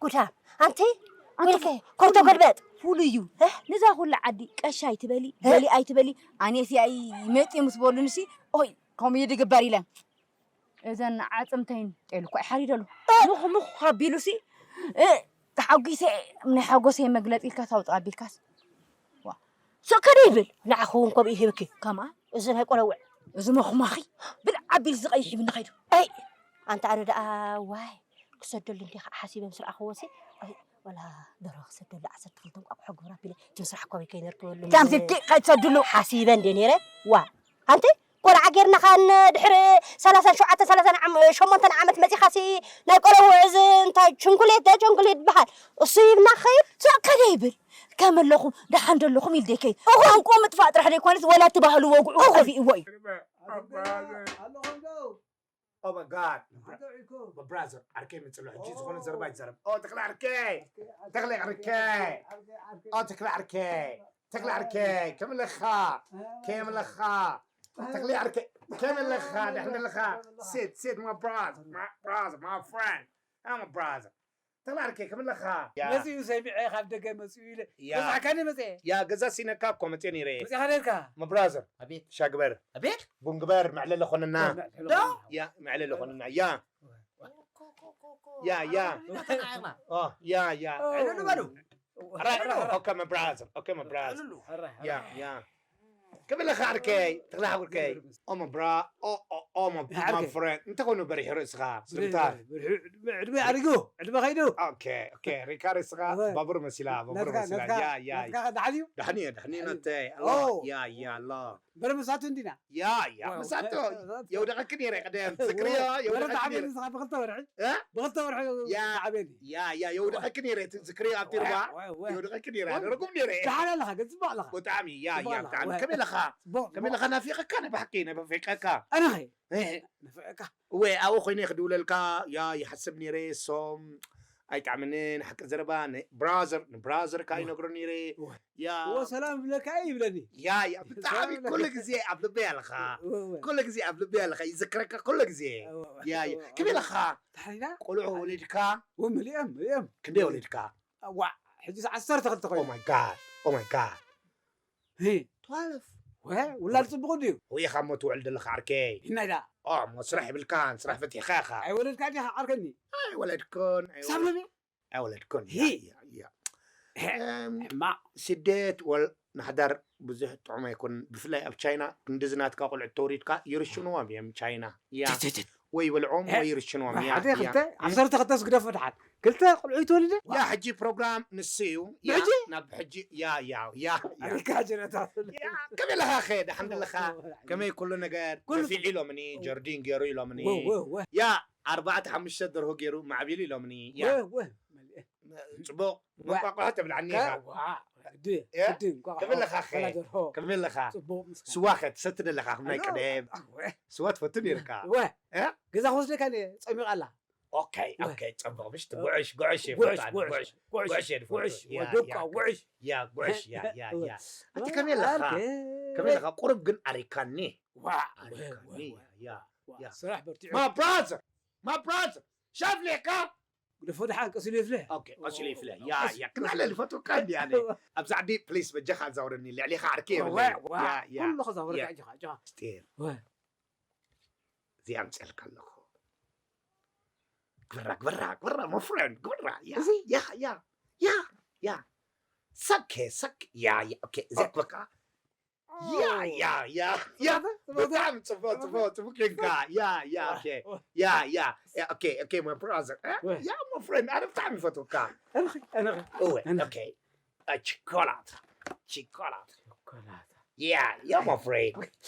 ጉዳም ኣንቲ ኣንቲ ወይልከ ኮርቶ ገልበጥ ፍሉይ እዩ። እህ? ነዛ ኩላ ዓዲ ቀሻ ኣይትበሊ እህ? በሊ ኣይትበሊ ኣኔስ ያይ መፂ ምስ በሉንሲ ኦይ ከምኡ እዩ ድግበር ኢለን እዘን ዓጽምተይን ጤሉ እኳ ይሓሪደሉ። ምኽ ምኽ ኣቢሉሲ፣ እ፣ ተሓጒሰ፣ ናይ ሓጎሰይ መግለጺ ኢልካ ታውጽእ ኣቢልካስ። ዋ። ስቕ ከደ ይብል፣ ንዓኺ እውን ከምኡ ይህብኪ። ከምኣ? እዚ ናይ ቆለውዕ። እዚ መኹማኺ፣ ብልዕ ኣቢሉ ዝቐይሕ ይብኒ ኸይዱ። ኣይ፣ ኣንታ ኣነ ደኣ፣ ዋይ፣ ክሰደሉ እንዲኻ ሓሲበ ምስ ረኣኽዎሲ፣ ኣይ፣ ወላ ደርሆ ክሰደሉ ዓሰርተ ክልተ እንቋቑሖ ግብር ኣቢለ፣ እቲ ምስራሕ እኳ ከይነርክበሉ። ዳም ዝብቲ ከይትሰድሉ። ሓሲበ እንደ ነይረ፣ ዋ። ኣንቲ ቆልዓ ጌርና ኻን ድሕሪ ሰላሳን ሸውዓተን ሰላሳን ዓም-፣ ሸሞንተን ዓመት መጺኻሲ ናይ ቆለውዕ እዚ እንታይ ችንኩሌት ዶ ቸንኩሌት ይበሃል? እሱ ይብና ክኸይድ? ሶ ከደ ይብል። ከም ኣለኹም፣ ደሓን ዶ ኣለኹም ኢል ደይከይድ። እኹም። ቋንቋ ምጥፋእ ጥራሕ ደይኮነስ፣ ወላ እቲ ባህሉ ወግዑ እኹም። ጠፊእዎ እዩ። Oh my God. My brother, ዓርከይ መጽሎ ሕጂ ዝኾነ ዘረባ ይዛረብ። ኦ፣ ተኽለ ዓርከይ። ተኽለ ዓርከይ። ኦ፣ ተኽለ ዓርከይ። ተኽለ ዓርከይ፣ ከመይ ኣለኻ? ከመይ ኣለኻ? ተኽለ ዓርከይ፣ ከመይ ኣለኻ? ደሕና ኣለኻ? Sit, sit, my brother, my brother, my friend. I'm a brother. ተኽለ ዓርከይ፣ ከመይ ኣለኻ? ያ። መጺኡ ሰሚዐ ካብ ደገ መጺኡ ኢለ። ያ። በዛዕካኒ መጺአ። ያ፣ ገዛ ሲነካ እኮ መጺአ ነይረ። መጺኻ ነርካ? My brother። ኣቤት። ሻግበር። ኣቤት። ቡን ግበር፣ መዕለሊ ኾነና። ዶ? ያ፣ መዕለሊ ኾነና። ያ። ያ፣ ያ። ኦ፣ ያ፣ ያ። ዕልሉ በሉ። ራይ፣ ኦኬ፣ my brother። ኦኬ፣ my brother። ዕልሉ። ያ፣ ያ። ክብለኻ ዓርከይ፣ ተኽለ ሓውርከይ። ኦ፣ my bra-፣ ኦ፣ ኦ፣ ኦ፣ my፣ my friend። እንታይ ኮይኑ በሪሑ ርእስኻ? ስምታ። በሪሑ፣ ዕድመ፣ ዕድመ ኣሪጉ፣ ዕድመ ከይዱ። ኦኬ፣ ኦኬ። ሪካ ርእስኻ እወ። ባቡር መሲላ፣ ባቡር ናትካ፣ መሲላ። ናትካ፣ ያ፣ ያ። ናትካ ደሓን እዩ? ደሓን እየ፣ ደሓን እየ ናተይ። ኣሎ። ኦ። ያ፣ ያ፣ ኣሎ። በረ መሳቱ እንዲና። ያ፣ ያ። ዋው። መሳቱ። የውደቐኪ ነይረ ቀደም። ትዝክርዮ? ወረ የውደቐኪ ተዓብየኒ ነይረ። ንስኻ ብኽልተ ወርሒ። እ? ብኽልተ ወርሒ ያ። ተዓብየኒ። ያ፣ ያ። የውደቐኪ ነይረ። ትዝክርዮ ኣብቲ ሩባ? ዋይ፣ ዋይ። የውደቐኪ ነይረ። ዋይ። ርጉም ነይረ። ደሓን ኣለኻ፣ ግን ጽቡቕ ኣለኻ። ብጣዕሚ። ያ፣ ጽቡቕ ያ። ኣለኻ። ብጣዕሚ። ዋይ። ከመይ ኣለኻ? ጽቡቕ፣ ከመይ ጽቡቕ። ኣለኻ? ናፊቐካ ንባሕቂ፣ ናፊቐካ። ኣነ ኸ? እ። ናፊቐካ። እወ፣ ኣብኡ ኮይነ ክድውለልካ፣ ያ፣ ይሓስብ ነይረ፣ ሶም፣ ኣይጣዕምንን፣ ሓቂ ዘረባ፣ ን-፣ ብራዘር፣ ንብራዘር ከኣ እወ። ይነግሮ ነይረ። እወ። ያ። እወ፣ ሰላም እብለካ እየ ይብለኒ። ያ፣ ያ፣ ብጣዕሚ ሰላም እብለካ። ኩሉ ግዜ ኣብ ልበይ ኣለኻ። እወ፣ እወ። ኩሉ ግዜ ኣብ ልበይ ኣለኻ፣ ይዝክረካ ኩሉ ግዜ። እወ፣ እወ። ያ፣ ያ። እወ፣ ከመይ እወ። ኣለኻ? ታሕሪና? ቆልዑ ወሊድካ? እወ፣ መሊኦም፣ መሊኦም። ክንደይ ወሊድካ? ዋዕ፣ ሕጂስ ዓሰርተ ክልተ ኮይኑ። Oh my God, oh my God. ሂ። Twelve። ወ፣ ውላድ ጽቡቕ ድዩ? ወይ ኢኻ እሞ ትውዕል ዘለኻ ዓርከይ። ይናይ ደኣ። ኦ፣ እሞ ስራሕ የብልካን፣ ስራሕ ፈቲሕካ ኢኻ። ኣይወለድካ ዲኻ ዓርከኒ? ኣይወለድኩን፣ ክሳብ ኣይወለድ-፣ ሎሚ? ኣይወለድኩን። ሂ። ያ፣ ያ፣ ያ። ሄ፣ እም፣ ሕማቕ። ስደት ወል-፣ ንሓዳር ብዙሕ ጥዑም ኣይኮነን። ብፍላይ ኣብ ቻይና ክንድዚ ናትካ ቆልዑት ተወሪድካ ይርሽንዎም እዮም ቻይና። ያ። ትትትት። ወይ ይበልዖም ሄ። ወይ ይርሽንዎም። ያ፣ ሓደ ያ። ክልተ፣ ዓሰርተ ክልተ ስግደፎ ደሓን። ክልተ ቆልዑ ይትወልደ? ያ፣ ሕጂ ፕሮግራም ንሱ እዩ። ያ፣ ብሕጂ? ናብ ሕጂ፣ ያ፣ ያ፣ ያ፣ ያ። ኣሪካ ጅረታት። ያ፣ ከመይ ኣለኻ ኸ? ደሓን ደለኻ? ወ-፣ ወ-፣ ከመይ ኩሉ ነገር? ኩሉ ነፊዕ ኢሎምኒ፣ ጀርዲን ገይሩ ኢሎምኒ። ወ-፣ ወ-፣ ወ-። ያ፣ ኣርባዕተ ሓሙሽተ ደርሆ ገይሩ ማዕቢሉ ኢሎምኒ። ያ። ወ-፣ ወ-፣ መሊኤ። ጽቡቕ። ወ-፣ እንቋቑሖ ተብልዓኒ ከ-፣ ኢኻ። ዋ፣ ግዲ፣ ያ? ግዲ፣ እንቋቑሖ፣ ከመይ ኣለኻ ኸ? ወላ ደርሆ። ከመይ ኣለኻ? ጽቡቕ፣ ምስጋና። ስዋ ኸ ትሰቲ ደለኻ? ከም ናይ ኣሎ። ቀደም። ኣወ። ስዋ ትፈቱ ነይርካ። ወ-፣ ያ? ገዛ ክወስደካ እየ፣ ጸሚቓ ኣላ። ኦኬ፣ ወ-፣ ኦኬ፣ ጽቡቕ። ምሽ እ፣ ጉዕሽ፣ ጉዕሽ እየ ጉዕሽ፣ ዝፈቱ ኣነ፣ ጉዕሽ፣ ጉዕሽ፣ ጉዕሽ፣ ጉዕሽ እየ ዝፈቱ። ጉዕሽ፣ ያ፣ ወደኳ፣ ያ። ጉዕሽ። ያ፣ ጉዕሽ፣ ያ፣ ያ፣ ወ-፣ ያ። ኣቲ ከመይ ኣለኻ? ኣልከ-፣ ከመይ ኣለኻ? ቁሩብ ግን ኣሪካኒ። ዋ፣ ኣሪካኒ፣ ወ-፣ ወ-፣ ያ፣ ዋ፣ ያ። ስራሕ በርቲዑ። My brother! My brother! ሻፍሌካ! ግደፎ ደሓን ቀሲሉ ይፍለ። ኦኬ፣ ቀሲሉ ይፍለ። ያ፣ ያ፣ ክናለ ልፈትወካ እንዲ ኣነ። ኣብዛ ዓዲ ፕሊስ በጃኻ ኣዛውረኒ፣ ልዕሊኻ ዓርኪ የብለይ። ያ፣ ያ። ኩሉ ከዛውረካ ያ። ኣጆኻ፣ ኣጆኻ። ስጢር። ወ። እዚኣ ኣምፅአልካ ኣለኹ። ግበራ፣ ግበራ፣ ግበራ፣ my friend፣ ግበራ። ያ፣ እዚ? ያ፣ ያ፣ ያ፣ ያ። ሰኬ፣ ሰክ፣ ያ፣ ያ፣ ኦኬ፣ እዚኣ ክበካ። ያ፣ ያ፣ ያ፣ ያ። ብጣዕሚ ጽቡቕ፣ ጽቡቕ፣ ጽቡቕ ጌርካ። ያ፣ ያ፣ ኦኬ። ያ፣ ያ፣ ያ፣ ኦኬ፣ ኦኬ፣ my brother። እ? ያ፣ my friend፣ ኣነ ብጣዕሚ ይፈትወካ። ኣነኸ፣ ኣነኸ፣ እወ፣ ኣነኸ። ኦኬ። አ፣ ቸኮላት፣ ቸኮላት። ቸኮላት። ያ፣ ያ፣ my friend።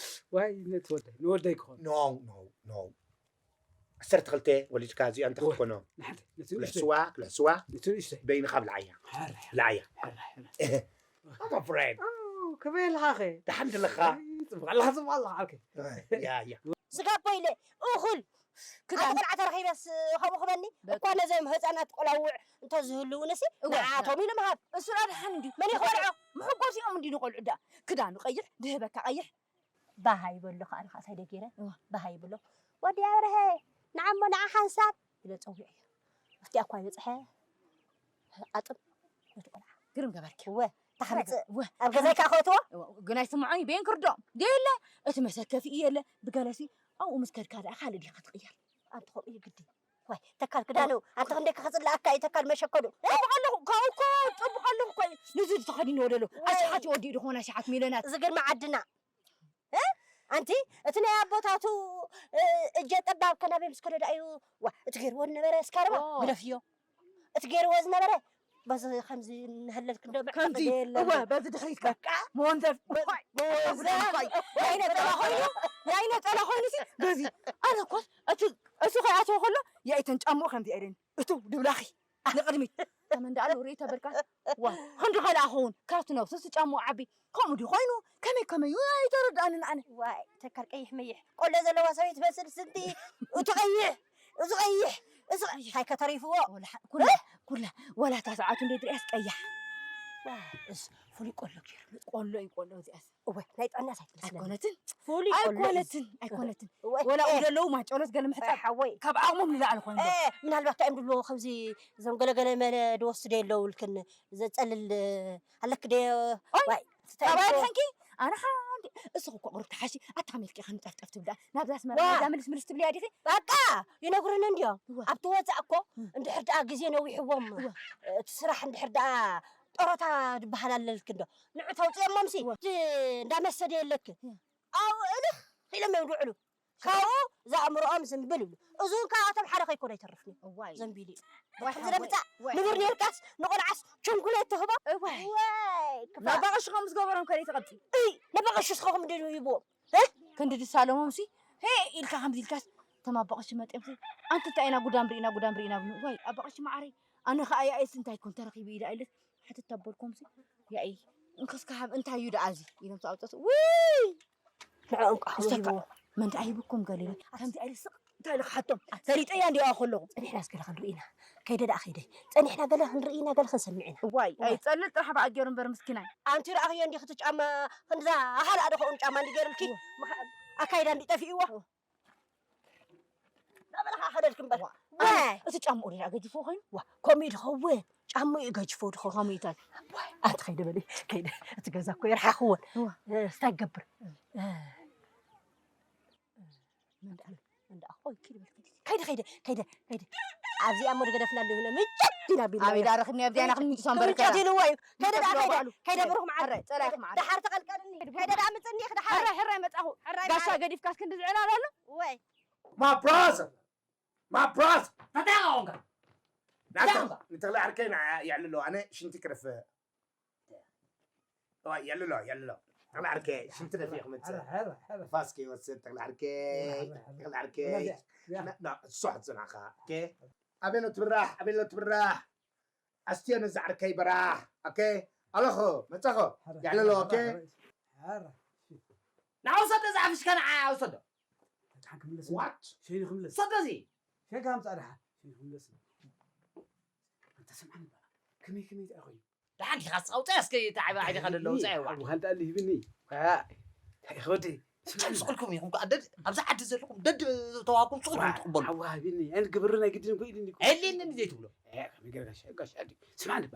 ዋይ፣ ነቲ ወደይ፣ ንወደይ ክኾን። No, no, no። ዓሰርተ ክልተ ወሊድካ እዚኣ እንታይ ክትኮኖ? ንሓንቲ፣ ነቲ ንእሽተይ። ክለስዋ፣ ክለስዋ። ነቲ ንእሽተይ። በይንኻ ብልዓያ። ሓር፣ ሓር፣ ብልዓያ። ሓር፣ ሓር። My friend። ኣው፣ ከመይ ኣለኻ ኸ? ደሓን ድለኻ? ኣይ፣ ጽቡቕ ኣለኻ፣ ጽቡቕ ኣለኻ፣ ዓርከይ። ያ፣ ያ። ስጋ እኮ ኢለ፣ እኹል። ክዳን። ኣቲ ቆልዓ ተረኺበስ ከምኡ ክበኒ? በቃ። እኳ ነዞም ህፃናት ቆላውዕ እንተዝህልውንሲ፣ እወ። ንዓቶም ኢሉ ምሃብ። እሱ ደኣ ደሓን እንድዩ። መን ይኾልዖ? ምሕጎስ እዮም እንድዩ ንቆልዑ ደኣ። ክዳኑ ቀይሕ፣ ድህበካ ቀይሕ። ባሃ ይበሎ ከኣ ንኻሳይ ደጊረ። እወ። ባሃ ይበሎ። "ወዲ ኣብርሀ፣ ንዓሞ ንዓ ሓንሳብ" ኢለ ጸዊዐዮ። ኣብቲኣ እኳ ይበጽሐ። ኣጥም ነቲ ቆልዓ። ግርም ገበርኪ። እወ፣ ተሓምጽእ። እወ። ኣብ ገዛይ ከኣ ከእትዎ? እወ፣ ግን ኣይስምዖን እዩ፣ በየን ክርድኦም። ደየለ፣ እቲ መሰከፊ እየለ፣ ብገለሲ፣ ኣብኡ ምስ ከድካ ደኣ ካልእ ዲኻ ትቕየር? ኣንቲ ከምኡ እዩ ግዲ። ዋይ፣ ተካል ክዳኑ፣ ኣንቲ ክንደይ ክጽልኣካ እዩ፣ ተካል መሸከዱ። ጽቡቕ ኣለኹ፣ ካብኡ እኮ ጽቡቕ ኣለኹ እኮ እዩ። ንዚ ተኸዲንዎ ደሎ፣ ዋይ። ኣሽሓት ይወዲኡ ዝኾነ ኣሽሓት ሚልዮናት። እዚ ግን መዓድና። እ? ኣንቲ፣ እቲ ናይ ኣቦታቱ፣ እ፣ እጀ ጠባብ ከናበይ ምስ ከደ ደኣ እዩ። ዋ፣ እቲ ገይርዎ ዝነበረ ስካርባ ኦ። ግደፍዮ። እቲ ገይርዎ ዝነበረ በዚ ከምዚ እናሃለልክ እንዶ መዕጠቒ ከምዚ፣ የለን። እወ፣ በዚ ድሕሪትካ። በቃ። መወንዘፍ። በ-፣ ዋይ፣ መወንዘፍ። ዋይ፣ ናይ ነጠላ ኮይኑ፣ ናይ ነጠላ ኮይኑሲ በዚ። ኣነ እኮ እቲ፣ እሱ ከይኣትዎ ከሎ፣ ያኢተን ጫምኡ ከምዚ ኢለን። እቱ ድብላኺ ንቕድሚት። ከመ እንዳ ኣሉ ርኢ ተበልካ። ዋ፣ ክንዲ ከልኣ ኸውን። ካብቲ ነብሱ እሱ ጫምኡ ዓቢ። ከምኡ ድዩ ኮይኑ? ከመይ ከመይ እዩ? ኣይተረድኣንን ኣነ። ዋይ፣ ተካል ቀይሕ መይሕ። ቆሎ ዘለዋ ሰበይቲ ትመስል ስንቲ። እቱ ቀይሕ፣ እዚ ቀይሕ፣ እዚ ቀይሕ። እንታይ ከተሪፍዎ? ወላ ሓ-፣ ኩላ፣ ኩላ። ወላ እታ ሰዓቱ እንደ ትሪኣስ ቀያሕ። ዋይ፣ እስ ፍሉይ ቆሎ ገይሩ። ቆሎ እዩ ቆሎ እዚኣስ። እወ፣ ናይ ጥዕና ሳይክል ስለኒ። ኣይኮነትን። ፍሉይ ቆሎ እዩ። ኣይኮነትን፣ ኣይኮነትን። እወ፣ ወላ እ። ዘለዉ ማጨሎት ገለ ምሕጻብ ኣይ፣ ሓወይ። ካብ ዓቕሞም ንላዕሊ ኮይኑ ዶ? እ፣ ምናልባት እንታይ እዮም ድብልዎ ከምዚ እዞም ገለገለ መለ ድወስዱ የለውልክን ዘጸልል ኣለክ ደ ኣይ፣ ዋይ፣ እንታይ ካብ ይብልዎ? ኣድሕንኪ ኣነ ሓንቲ እስኺ እኮ ቁሩብ ተሓሺ ኣታ ከመይ ኢልኪ ኢኺ ንጠፍጠፍ ትብል ደኣ? ናብዛ ኣስመራ ዋ። ናብዛ ምልስ ምልስ ትብልያ ዲኺ? በቃ ይነግሩኒ እንድዮም። እወ። ኣብቲ ወጻእ እኮ እም። እንድሕር ደኣ ግዜ ነዊሕዎም እወ። እቲ ስራሕ እንድሕር ደኣ ጦሮታ ዝበሃል ኣለልክ እንዶ ንዑ ተውፅኦሞምሲ እወ። እቲ እንዳመሰደ የለክ እወ። ኣብኡ እልኽ ኢሎም እዮም ዝውዕሉ። ካብኡ ዘኣእምሮኦም ዝንብል ይብሉ። እዚ እውን ካብኣቶም ሓደ ከይኮነ ኣይተርፍን እዩ። እዋይ። ዘንቢሉ እዩ። ዋይ ከምዚ ሓወይ፣ ለምፃእ ዋይ ንቡር ሓወይ። ኔርካስ ንቆልዓስ ቸንኩሌት ተህቦ። እዋይ። ዋይ፣ ክፋእ። ነባቕሽ ከም ዝገበሮም ከደይ ትቐብፂ? እይ፣ ነባቕሽ እስኸኹም ድዩ ይብዎም? እ? ክንዲ ድሳለሞም ሲ፣ ሄ ኢልካ ከምዚ ኢልካስ፣ እቶም ኣባቕሽ መጤም ሲ፣ ኣንቲ እንታይ ኢና ጉዳም ርኢና፣ ጉዳም ርኢና ብሉ። ዋይ፣ ኣባቕሽ መዓረይ፣ ኣነ ኸኣ ያኤስ እንታይ ኮን ተረኺቡ ኢዳ ኢለት፣ ሕትት ኣበልኩም ሲ፣ ያኤ፣ እንክስካ ሃብ እንታይ እዩ ደኣ እዚ? ኢሎም ተኣውጠት፣ ውይ! ንዕኦም ከዓ ክሰካ፣ ይህብዎ። መን ደኣ ሂብኩም ገሊሉ? ከምዚ ኣይልስቕ፣ እንታይ ኢለ ክሓቶም? ፈሊጠያ እንዲኣ ከለኹ። ጸኒሕና እስከ ክንርኢ ኢና። ከይደ ደኣ ከይደ። ጸኒሕና ገለ ክንርኢ ኢና፣ ገለ ክንሰምዕ ኢና። እዋይ፣ ዋይ። ኣይጸልል ጥራሕ በኣ ገይሩ እምበር ምስኪናይ። ኣንቲ ረኣኽዮ እንዲ ክቲ ጫማ፣ ክንዛ ኣኻል ኣደ ኸኡን ጫማ እንዲ ገይሩልኪ፣ እወ። መኻ-፣ ኣካይዳ እንዲ ጠፊእዎ። እወ። ናበልኻ ኸደልክ እምበር። ዋ። ዋይ። እቲ ጫምኡ ዲና ገጅፎ ኮይኑ? ዋ፣ ከምኡ እዩ ድኸውን። ጫምኡ እዩ ገጅፎ ድኸውን። ከምኡ እዩ ታዲያ። ዋይ፣ ኣንቲ ከይደ በሊ፣ ከይደ። እቲ ገዛ እኮ የርሓኽዎን። እወ። እ፣ ስታይ ገብር። እ። እ፣ እ፣ መን ደኣ? መን ደኣ? ኦይ፣ ከይደ በሊ፣ ከይደ። ከይደ፣ ከይደ፣ ከይደ፣ ከይደ። ኣብዚኣ እሞ ድገደፍና ኣለሁ፣ ምጨት ኢና ቢልና። ኣበይ ደኣ ረኽብኒ ኣብዚኣ ኢና ክንምጭሶ እምበር ምጨት ከላ። ኢልዎ እዩ። ከይደ ደኣ፣ ምጨት ከይደ። ኢልዎ እዩ። ከይደ ብሩኽ መዓረይ። ጸላኢኽ መዓረይ። ደሓር ተቐልቀልኒ። ከይደ ደኣ ምጽኒ፣ ደሓር። ሕራይ፣ ሕራይ መጻኹ። ጋሻ ገዲፍካስ ክንዲ ዝዕላል ኣሎ? ወይ። My brother! My brother! እንታይ ኾንካ? እንታይ ኾንካ? ንተኽለ ዓርከይ ንዓ የዕልሎ፣ ኣነ ሽንቲ ክረፍ። እዋ፣ የዕልሎ፣ የዕልሎ። ተኽለ ዓርከይ፣ ሽንቲ ደፊ ክመጽእ። ሕረ፣ ሕረ፣ ሕረ። ንፋስ ከይወስድ፣ ተኽለ ዓርከይ፣ ሕረ፣ ሕረ። ተኽለ ዓርከይ። ያ። ና፣ ና፣ እሱ ሕጽናኻ፣ ኦኬ? ኣቤሎ ትብራህ፣ ኣቤሎ ትብራህ። ኣስትዮ ነዚ ዓርከይ በራህ፣ ኦኬ? ኣለኹ፣ መጻኹ። ሕረ፣ የዕልሎ፣ ሕረ፣ ኦኬ? ሕረ፣ ሕረ። ንዓ ውሰዶ፣ እዚ ዓፍሽካ ንዓ ውሰዶ። ደሓን ክምለስ። What? ሸይኑ ክምለስ። ሰዶ እዚ? ሸይንካ ምጻእ ደሓን። ሸይኑ ክምለስ። ኣንታ ስምዓኒ በላ። ከመይ ከመይ እንታይ ኮይኑ? ደሓን ዲኻ? እስኻ ውጻእ እስከ፣ እቲ ዓቢ ዓይንኻ ደሎ ውጻእ፣ ይዋ። ኣብ ሃንጣ ልሂብኒ። ኣይ፣ እንታይ ክወዲ? ጨም ስቕልኩም ኢኹም ከኣ ደድ ኣብዛ ዓዲ ዘለኹም ደድ ተዋሃኩም ስቕልኩም ትቕበሉ። ኣዋሃቢኒ ኣን ግብሪ ናይ ግድን እኮ ኢድኒ እኮ የሌንን ዘይትብሎ። ከመይ ገይረ ጋሻ ጋሻ ኣዲ ስማዕ ንባ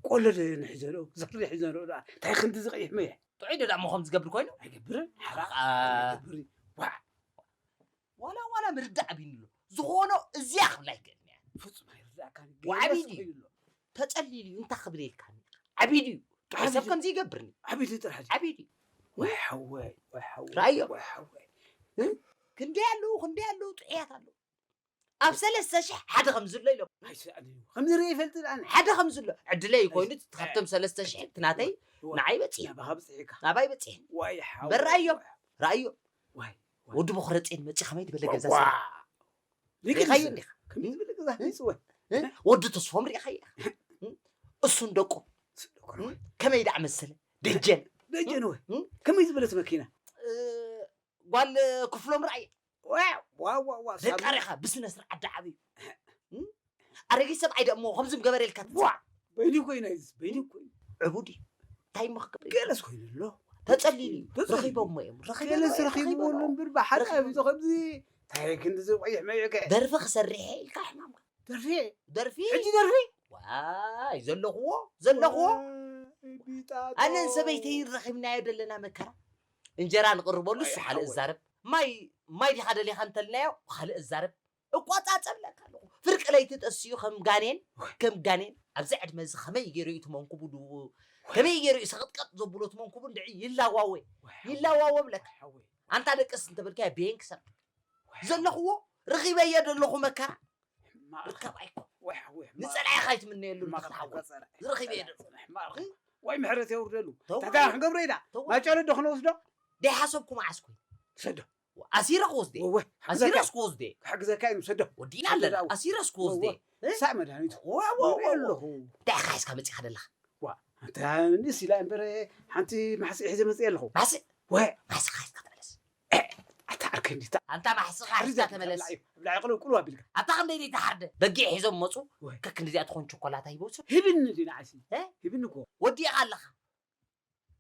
ቆሎ ንሕዘሎ ዘኽሪ ሕዘሎ ደኣ እንታይ ክንዲ ዝቐይሕ መየ ጥዑይ ደዳ ምኾም ዝገብር ኮይኑ ኣይገብርን ሓራ ግብሪ ዋ ዋላ ዋላ ምርዳእ ኣቢኒ ኣሎ። ዝኾኖ እዚያ ክብላ ይክእልኒ እያ። ፍጹም ኣይርዳእካን ወዓቢዲ። ተጸሊሉ እዩ እንታይ ክብል ኢልካኒ? ዓቢዱ እዩ። ጥዑይ ሰብ ከምዚ ይገብርኒ። ዓቢዱ ጥራሕ ዓቢዱ እዩ። ወይ ሓወይ ወይ ሓወይ ራእዮ። ወይ ሓወይ ክንደይ ኣለዉ ክንደይ ኣለዉ ጥዑያት ኣለዉ። ኣብ ሰለስተ ሽሕ ሓደ ከም ዝሎ ኢሎም ኣይስኣል እዩ ከምዚ ርኢ ይፈልጥ ኣነ ሓደ ከም ዝሎ ዕድለይ ኮይኑ ካብቶም ሰለስተ ሽሕ እቲ ናተይ ንዓይ በፂሕ ናባኻ ብፅሒካ ናባይ በፂሕ ወይ ሓወይ በራዮም ራእዮ ወይ ወዲ ቦኽረፅን መፂ ከመይ ዝበለ ገዛ ዋ ስራሕ ሪእኻዮ እንዲኻ ከመይ ዝበለ ገዛ ይፅወ ወዲ ተስፎም ሪእኻዮ እሱን ደቁ ከመይ ደኣ መሰለ ደጀን ደጀን ወይ ከመይ ዝበለት መኪና ጓል ክፍሎም ርኣየ ዋው ዋው ዋው ዋው ደቃ ሪኻ ብስነ ስርዓት ደዓብዩ ኣረጊት ሰብኣይ ደሞ ከምዚ ገበረ ኢልካ ትፅዋዕ በይኒ ኮይና እዩ በይኒ ኮይኑ ዕቡድ እዩ እንታይ እሞ ክገብር እዩ? ገለስ ኮይኑ ኣሎ ተፀሊሉ እዩ ተፀሊሉ። ረኺቦሞ እዮም ገለስ ረኺብዎ ኣሎ እምበር ብሓቂ ኣብዚ ከምዚ እንታይ ክንዲ ዝቆይሕ መይዕከ ደርፊ ክሰርሕ እየ ኢልካ ሕማምካ ደርፊ ደርፊ ሕጂ ደርፊ ዋይ ዘለኽዎ ዘለኽዎ ቢጣጦ ኣነን ሰበይተይን ረኺብናዮ ዘለና መከራ እንጀራ ንቕርበሉ እሱ ዋይ ካልእ ሓወይ። እዛረብ ማይ ማይ ዲኻ ደሊኻ እንተልናዮ ካልእ እዛረብ እቋጻጸብለካ ኣለኹ ፍርቂ ለይቲ ጠስዩ ከም ጋኔን ከም ጋኔን ኣብዚ ዕድመ እዚ ከመይ ገይሩ እዩ እቲ መንኩቡ ድው ከመይ ገይሩ እዩ ሰቕጥቀጥ ዘብሎ እቲ መንኩቡ እንድዒ ይላዋወ ይላዋወ ብለካ ኣንታ ደቅስ እንተበልካዮ ቤን ክሰብ ዘለኽዎ ረኺበዮ ዘለኹ መከራ ርከብ ኣይኮ ንፀላኢኻ ኣይትምነየሉ ንኽትሓወል ዝረኺበዮ ዘለኹ ወይ ምሕረት የውርደሉ ተው። ታታ ክንገብሮ ኢና ተው። ማጨሎ ዶ ክንወስዶ ደይሓሰብኩ መዓስ ኮይ ሰዶ ኣሲረ ክወስደ ወወ ኣሲረስ ክወስደ ክሕግዘካ እዩ ንሰዶ ወዲና ኣለና ኣሲረስ ክወስደ ሳዕ መድሃኒቱ ዋዋዋዋ ኣለኹ እንታይ ኢኻ ሒዝካ መፂኻ ዘለኻ ንስ ኢላ እምበር ሓንቲ ማሕስእ ሒዘ መፅእ ኣለኹ ማሕስእ ወ ማሕስኻ ሒዝካ ተመለስ ኣታ ዓርከይ እንዲታ ኣንታ ማሕስኻ ሒዝካ ተመለስ ብላዕ ቅልው ቅልው ኣቢልካ ኣታ ክንደይ ደይ ተሓርደ በጊዕ ሒዞም መፁ ወይ። ከክንዲዚኣ ትኾን ቸኮላታ ሂቦ ሰብ ሂብኒ ዲና ዓሲ እ? ሂብኒ እኮ ወዲእኻ ኣለኻ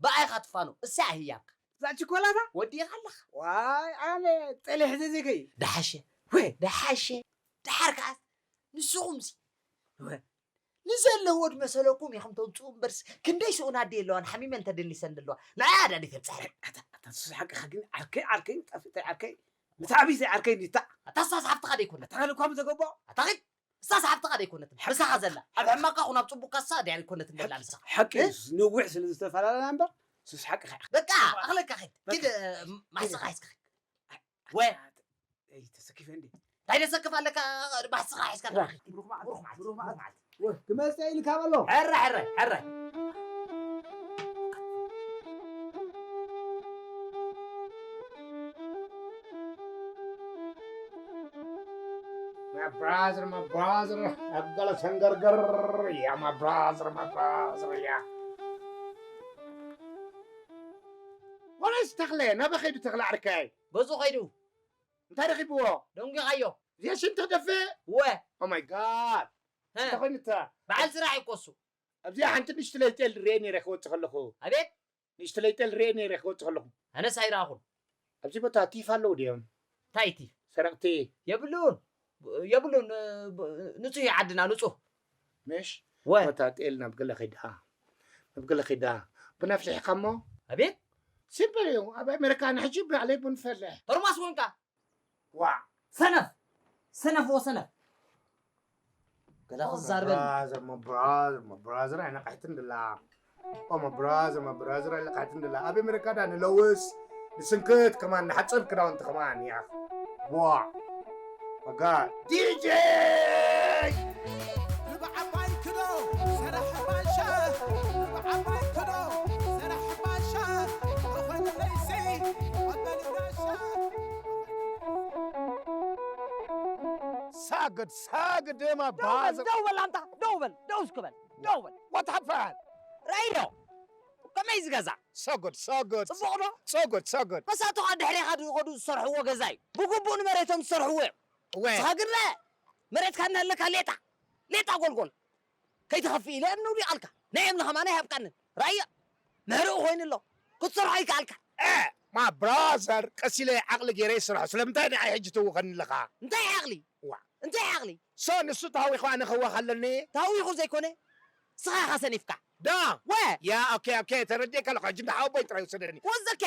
ብኣይኻ ትፋኖ እሳ ህያብካ እዛ ቸኮላታ ወዲእኻ ኣለኻ ዋይ ኣነ ጠለ ሕዘ ዘይከይ ደሓሸ ወይ ደሓሸ ደሓር ከዓስ ንስኹምሲ ወይ ንዘለዎ ድመሰለኩም ኢኹም ተምፅኡ እምበርስ ክንደይ ስኡን ኣደ የለዋን ሓሚመን ተደኒሰን ዘለዋ ንዓይ ኣዳዲ ተብፅሐ ኣታ ሱስ ሓቅኻ ግን ዓርከይ ዓርከይ ጠፍተ ዓርከይ ምታዕቢሰ ዓርከይ እንዲታ ኣታሳስ ሓፍትኻ ደይኮነት ኣታ ልኳም ዘገቦ ኣታ ኸድ እሳስ ሓፍትኻ ደይኮነትን ምሳኻ ዘላ ኣብ ሕማቃ ኹን ኣብ ፅቡቅካ እሳ ድያ ደይኮነትን ደላ ንስኻ ሓቂ ነዊሕ ስለ ዝተፈላለና እምበር ሱስ ሓቅኻ በቃ ኣኽለካ ኸድ ኪድ ማሕስኻ ሒዝካ ኸድ ወ ተሰኪፈ እንዲ እንታይ ደሰክፍ ኣለካ ማሕስኻ ሒዝካ ብሩኽ መዓልቲ ብሩኽ መዓልቲ ክመፅእ ኢልካ በሎ ሕረ ሕረ ሕረ My brother, my brother, I've got a finger. Yeah, my brother, my brother, yeah. ወላይስ ተኽለ ናበ ኸይዱ ተኽለ ዓርከይ ገዙ ኸይዱ እንታይ ረኺብዎ ደንጊኻዮ ዜሽን ተደፍእ ወ Oh my god ሀ፣ እንታይ ኮይኑ እታ በዓል ስራሕ ይኮሱ ኣብዚኣ ሓንቲ ንእሽትለይ ጤል ርኤ ነይረ ክወፅእ ከለኹ ኣቤት ንእሽትለይ ጤል ርኤ ነይረ ክወፅእ ከለኹ ኣነስ ኣይረኣኹን ኣብዚ ቦታ ቲፍ ኣለዉ ድዮም እንታይ እቲ ሰረቕቲ የብሉን የብሉን ንፁህ እዩ ዓድና ንፁህ ምሽ ወ ቦታ ጤል ናብ ገለ ኺዳ ናብ ገለ ኺዳ ብናፍልሕካ እሞ ኣቤት ሲምፕል እዩ ኣብ ኣሜሪካ ንሕጂ ባዕለይ ቡን ፈልሕ ተርማስ ኮንካ ዋ ሰነፍ ሰነፍ ወሰነፍ ገለ ክዛርበን ብራዘር ሞ ብራዘር ሞ ብራዘር ኣይነቃሕትን ድላ ኦ ሞ ብራዘር ሞ ብራዘር ኣይነቃሕትን ድላ ኣብ ኣሜሪካ ዳ ንለውስ ንስንክት ከማን ንሓፅር ክዳውንቲ ከማን እያ ዋ ወጋ ዲጄ ብዓባይ ክዶ ሰራሕ ባሻ ብዓባይ ክዶ ሰራሕ ባሻ ኣኾን ለይሲ ኣበል ጋሻ ሳግድ ሳግድ ማ ደው በል ባዘ ደው በል ኣንታ ደው በል ደው እስኪ በል ደው በል What happened? ራእዮ ከመይ ዝገዛ So good, so good, ፅቡቕ ዶ so good, so good. መሳቱኻ ድሕሬኻ ዝኸዱ ዝሰርሕዎ ገዛ እዩ ብግቡእ ንመሬቶም ዝሰርሕዎ እዮም Where? ንስኻ ግን ረአ መሬትካ እናሃለካ ሌጣ ሌጣ ጎልጎል ከይትኸፍእ ኢለ እምኒ ውዲቓልካ ናይ እምኒ ከማና ይሃብካንን ራእዮ ምህርኡ ኮይኑ ኣሎ ክትሰርሖ ይከኣልካ My brother፣ ቀስ ኢለ ዓቕሊ ገይረ ይስርሖ። ስለምንታይ ንዓይ ሕጂ ትውኸኒ ኣለኻ? እንታይ ዓቕሊ? ዋ። እንታይ ዓቕሊ? ሶ ንሱ ተሃዊኹ ኣነ ክህወኽ ኣለኒ? ተሃዊኹ ዘይኮነ፣ ስኻ ኢኻ ሰኒፍካ። ዳ? ወ! ያ፣ ኦኬ፣ ኦኬ፣ ተረዲኤካ ኣለኹ። ሕጂ እንዳ ሓወቦይ ጥራይ ውሰደኒ። ወዘከ!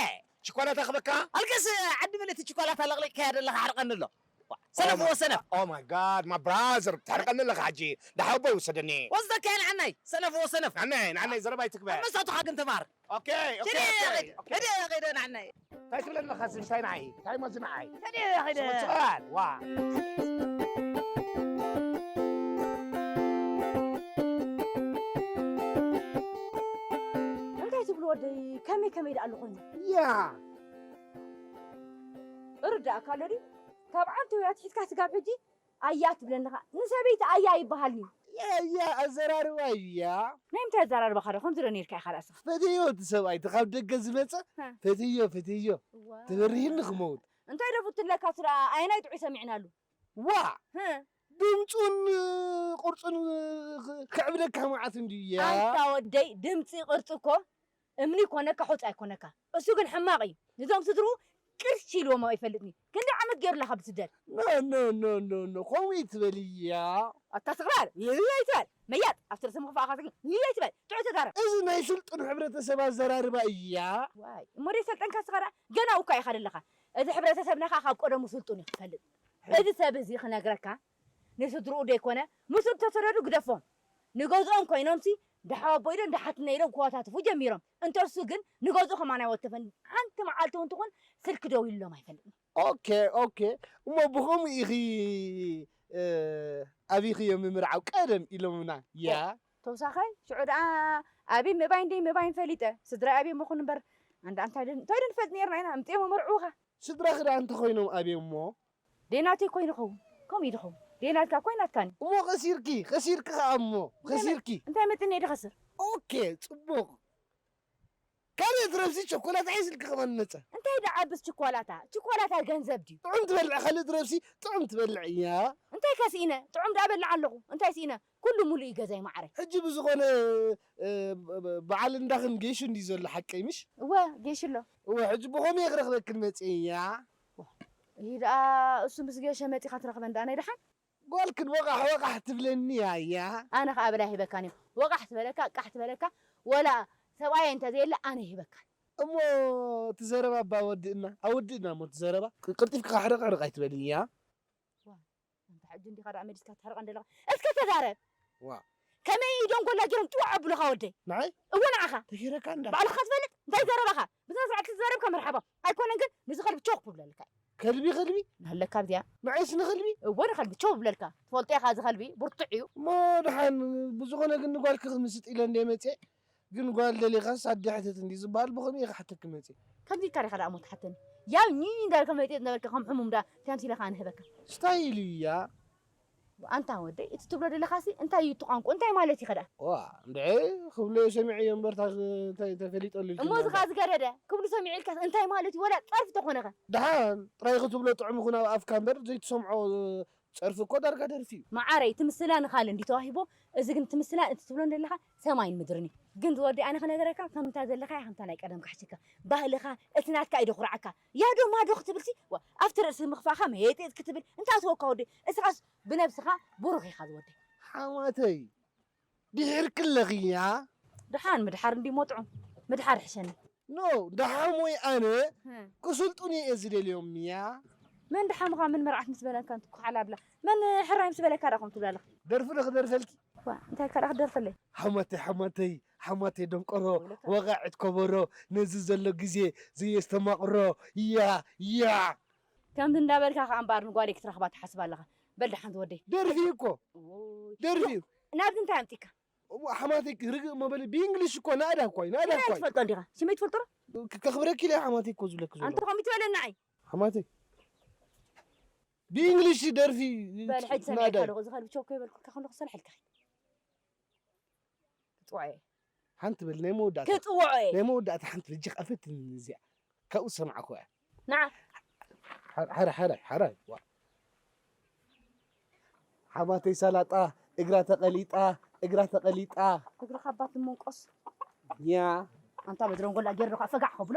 ችኮላታ ክበካ? ኣልቅስ፣ ዓዲ መለቲ ችኮላታ ለቕሊቕካያ ዘለኻ ሓርቀኒ ኣሎ። ዋ፣ ሰነፍ፣ Oh my ወ ሰነፍ። God፣ oh my God፣ my brother፣ ታርቀኒ ኣለኻ ሕጂ። እንዳ ሓወቦይ ውሰደኒ። ወዘከ ንዓናይ፣ ሰነፍ፣ ወ ሰነፍ። ንዓናይ፣ ንዓናይ ዘረባ ኣይትግበር። መሳቱኻ ግን ተማር። ኦኬ፣ ኦኬ፣ ኪዲ ኦኬ፣ ኸይደ፣ ኦኬ። ኪዲ ኸይደ ንዓናይ። እንታይ ትብለኒ ኣለኻ? እዚ እንታይ ንዓይ? እንታይ እሞ እዚ ንዓይ? ኪዲ ኸይደ። ስምዖን፣ ዋ። እንታይ ትብሉ ወደይ? ከመይ ከመይ ደኣ ኣሎ ኮይኑ? ያ። እርዳእካ ኣሎ ድዩ? ካብ ዓንተውያ ኣትሒዝካ ስጋብ ሕጂ ኣያ ትብለኒ ኣለኻ። ንሰበይቲ ኣያ ይበሃል ድዩ? ያ፣ ያ፣ ኣዘራርባ እዩ፣ ያ። ናይ ምንታይ ኣዘራርባኻ ዶ ከምዚ ዶ ነይርካ ኢኻ ደኣ ንስኻ? ፈትዮ እቲ ሰብኣይ፣ እቲ ካብ ደገ ዝመጸ፣ ሃ። ፈትዮ፣ ፈትዮ። እዋ። ተበሪህኒ ክመውት። እንታይ ዶ ፍትለካ ስራ፣ ኣየናይ ጥዑይ ሰሚዕናሉ? ዋ! ሃ። ድምጹን ቅርጹን ክዕብደካ መዓት እንድዩ፣ ያ። ኣንታ ወደይ፣ ድምጺ ቅርጺ እኮ እምኒ ይኮነካ፣ ሑጻ ይኮነካ። እሱ ግን ሕማቕ እዩ። ንዞም ስድርኡ ቅርሺ ኢልዎም ኣይፈልጥን እዩ። ክንደይ ዓመት ገይሩላ ካብ ዝስደድ? ኖ፣ ኖ፣ ኖ፣ ኖ፣ ኖ፣ ከምኡ ይትበል እያ። ኣታ ስቕራር፣ ይይ ኣይትበል። መያጥ፣ ኣብቲ ርእሲ ምኽፋእኻ ስግን፣ ይይ ኣይትበል። ጥዑይ ተዛረብ። እዚ ናይ ስልጡን ሕብረተሰብ ኣዘራርባ እያ። ዋይ፣ እሞ ደይ ሰልጠንካ ስኻ ደኣ? ገና እኳ ኢኻ ደለኻ። እዚ ሕብረተሰብና ኸኣ ካብ ቀደሙ ስልጡን እዩ ክፈልጥ። እዚ ሰብ እዚ ክነግረካ፣ ንስድርኡ ደይኮነ፣ ምስኡ እተሰደዱ ግደፎም። ንገዝኦም ኮይኖምሲ፣ እንዳ ሓወቦ ኢሎም፣ እንዳ ሓትነ ኢሎም ክወታትፉ ጀሚሮም። እንተሱ ግን ንገዝኡ ከማን ኣይወተፈን። ሓንቲ መዓልቲ እውን ትኹን ስልኪ ደዊሉሎም ኣይፈልጥን። ኦኬ፣ ኦኬ። እሞ ብኸምኡ ኢኺ፣ እ፣ ኣቢኽዮ ምምርዓው ቀደም ኢሎምና። ያ። ተውሳኻይ፣ ሽዑ ደኣ ኣብይ ምእባይን ደይ ምእባይን ፈሊጠ። ስድራይ ኣብዮም ይኹን እምበር፣ ኣንዳ እንታይ ደን-፣ እንታይ ደን ንፈልጥ ነይርና ኢና፣ ኣምጺኦም ኣመርዕዉኻ። ስድራኺ ደኣ እንተኾይኖም ኣብዮም እሞ? ደይ ናተይ ኮይኑ ኸውን? ከምኡ እዩ ዝኸውን። ደይ ናትካ እኮ ናትካን እዩ። እሞ ኸሲርኪ፣ ኸሲርኪ ኸኣ እሞ፣ እንታይ መ-፣ ኸሲርኪ። እንታይ መጥኒ እየ ድኸስር? ኦኬ፣ ጽቡቕ። ካልእ ትረብሲ ቸኮላታ ሒዝልኪ ከማን መጸ። እንታይ ደኣ ዓብስ ችኮላታ? ችኮላታ ገንዘብ ድዩ? ጥዑም ትበልዕ፣ ካልእ ትረብሲ ጥዑም ትበልዕ እያ። እንታይ ከስኢነ? ጥዑም ደኣ በልዕ ኣለኹ። እንታይ ስኢነ? ኩሉ ሙሉእ እዩ ገዛይ ማዓረይ። ሕጂ ብዝኾነ፣ እ፣ ብ-፣ ብ-፣ በዓል እንዳኽን ጌሹ እንድዩ ዘሎ ሓቀይ ምሽ? እወ፣ ጌሹ ኣሎ። እወ፣ ሕጂ ብኸመይ ክረኽበክን መጽየ እያ? ይህ ደኣ እሱ ምስ ጌሸ መጺኻ ትረኽበን ደኣ ናይ ደሓን? ጓልክን ወቓሕ ወቓሕ ትብለኒ እያ። ኣነ ኸኣ በላይ ሂበካን እዩ። ወቓሕ ትበለካ፣ ቃሕ ትበለካ፣ ወላ ሰብኣይ እንተ ዘየለ ኣነ ይህበካን። እሞ እቲ ዘረባ እባ ወድእና፣ ኣወድእና እሞ እቲ ዘረባ። ቅ-፣ ቅልጢፍካ ሕርቕ ሕርቕ ኣይትበልኒ እያ። ዋ፣ ኣንታ ሕጂ እንዲኻ ደኣ መሊስካ ትሕርቐን ዘለኻ። እስከ ተዛረብ። ዋ። ከመይ ኢዶም ጎላ ገይሮም ጥዋዕ ኣብሉኻ ወደይ? ንዓይ? እወ ንዓኻ። ተሽረካ እንዳ። ባዕልኻ ትፈልጥ? እንታይ ዘረባኻ? ብስነ ስርዓት ክትዛረብካ መርሓባ። ኣይኮነን ግን ንዚ ከልቢ ቾክ ክብለልካ እዩ። ከልቢ፣ ከልቢ? ናለካ ኣብዚኣ። ንዓይስ ንኸልቢ? እወ ንኸልቢ ቾክ ብለልካ። ትፈልጦ ኢኻ እዚ ከልቢ ብርቱዕ እዩ። እሞ ደሓን ብዝኾነ ግን ንጓልኪ ክምስጥ ኢለ እንደ መፅየ ግን ጓል ደሊኻስ ኣደ ሕተት እንዲ ዝበሃል ብኸምኡ ኢኻ ሓተክ መፅየ። ከምዚ ኢልካ ዲኻ ደኣ እሞ ትሓተኒ? ያው ኝ እንዳልካ መፅየ እናበልካ ከም ሕሙም ደኣ ከምሲ ኢለ ኸዓ ንህበካ። ስታይል እያ። ኣንታ ወደይ፣ እቲ ትብሎ ዘለኻሲ እንታይ እዩ እቲ ቋንቋ? እንታይ ማለት እዩ ኸ ደኣ? ዋ፣ እንድዒ ክብሎ ሰሚዐዮ እምበር፣ እታ እንታይ ተፈሊጠሉ እሞ እዚ ኸዓ ዝገደደ ክብሉ ሰሚዐ ኢልካስ እንታይ ማለት እዩ? ወላ ጸርፊ ተኾነ ኸ? ደሓን ጥራይ ክትብሎ ጥዑም ይኹን ኣብ ኣፍካ እምበር፣ ዘይትሰምዖ ጸርፊ እኮ ዳርጋ ደርፊ እዩ። መዓረይ፣ እቲ ምስላ ንኻልእ እንድዩ ተዋሂቦ፣ እዚ ግን እቲ ምስላ እቲ ትብሎ ዘለኻ ሰማይን ምድርን እዩ። ግን ዝወዲ ኣነ ክነገረካ፣ ከምታ ዘለኻያ ከምታ ናይ ቀደም ካሕሽካ፣ ባህልኻ፣ እቲ ናትካ እዩ ደኹርዓካ። ያዶ ማዶ ክትብልሲ፣ ዋ፣ ኣብቲ ርእሲ ምኽፋእኻ መየጢጥ ክትብል፣ እንታይ ኣተወካ ወዲ? እስኻስ ብነብስኻ ብሩኽ ኢኻ ዝወዲ። ሓማተይ፣ ድሒርኪ ኣለኺ፣ ያ? ደሓን ምድሓር እንድዩ ሞ ጥዑም። ምድሓር ይሕሸኒ። ኖ፣ ደሓሞይ ኣነ ህም። ክስልጡን እየ ዝደልዮም፣ ያ? መን ደሓምኻ፣ መን መርዓት ምስ በለካ፣ እንት-፣ ኩሓላ ብላ። መን ሕራይ ምስ በለካ ደኣ ከምኡ ትብላ ኣለኻ? ደርፊ ዶ ክደርፈልኪ? ዋ፣ እንታይ ካልእ ክትደርፈለይ? ሓማተይ፣ ሓማተይ፣ ሓማተይ ደንቆሮ፣ ይብለካ። ወቓዒት ከበሮ፣ ነዚ ዘሎ ግዜ ዘየስተማቕሮ፣ ያ፣ ያ። ከምዚ እንዳበልካ ከኣ እምበኣር ንጓለይ ክትረኽባ ትሓስብ ኣለኻ። በል ደሓን ዝወደይ። ደርፊ እኮ። ኦይ። ደርፊ እዩ። ናብዚ እንታይ ኣምጺካ? እሞ ሓማተይ ርግእ እሞ በሊ፣ ብእንግሊሽ እኮ ናእዳ እኮ እዩ፣ ናእዳ እንታይ እኮ እዩ። ትፈልጦ እንዲኻ? ሽመይ ትፈልጦ ዶ? ከ-፣ ከኽብረኪ ኢለ ሓማተይ እኮ ዝብለኪ ዘሎ። ኣንተ ከምኡ ትበለኒ ንዓይ። ሓማተይ። ብእንግሊሽ ደርፊ በል፣ ሕጂ ሰሚዐካ ናእዳ እዩ። ኣለኹ። እዚ ከልቢ ቸኮ ይበልኩልካ ከለኹ ሰላሕ ኢልካ ኺድ። ክጽውዖ እየ። ሓንቲ በል፣ ናይ መወዳእታ። ክጽውዖ እየ። ናይ መወዳእታ ሓንቲ በል፣ ጅኽ ኣፈትኒ እዚኣ። ካብኡ ዝሰማዕኩዋ እያ። ንዓ። ሓ-፣ ሓራይ፣ ሓራይ፣ ሓራይ። ዋ። ሓማተይ ሳላጣ፣ እግራ ተቐሊጣ፣ እግራ ተቐሊጣ። እግርኻ ባት መንቆስ። ያ። ኣንታ በድሮን ጎላ ጌርዶኻ ፈጋዕ ከብሎ።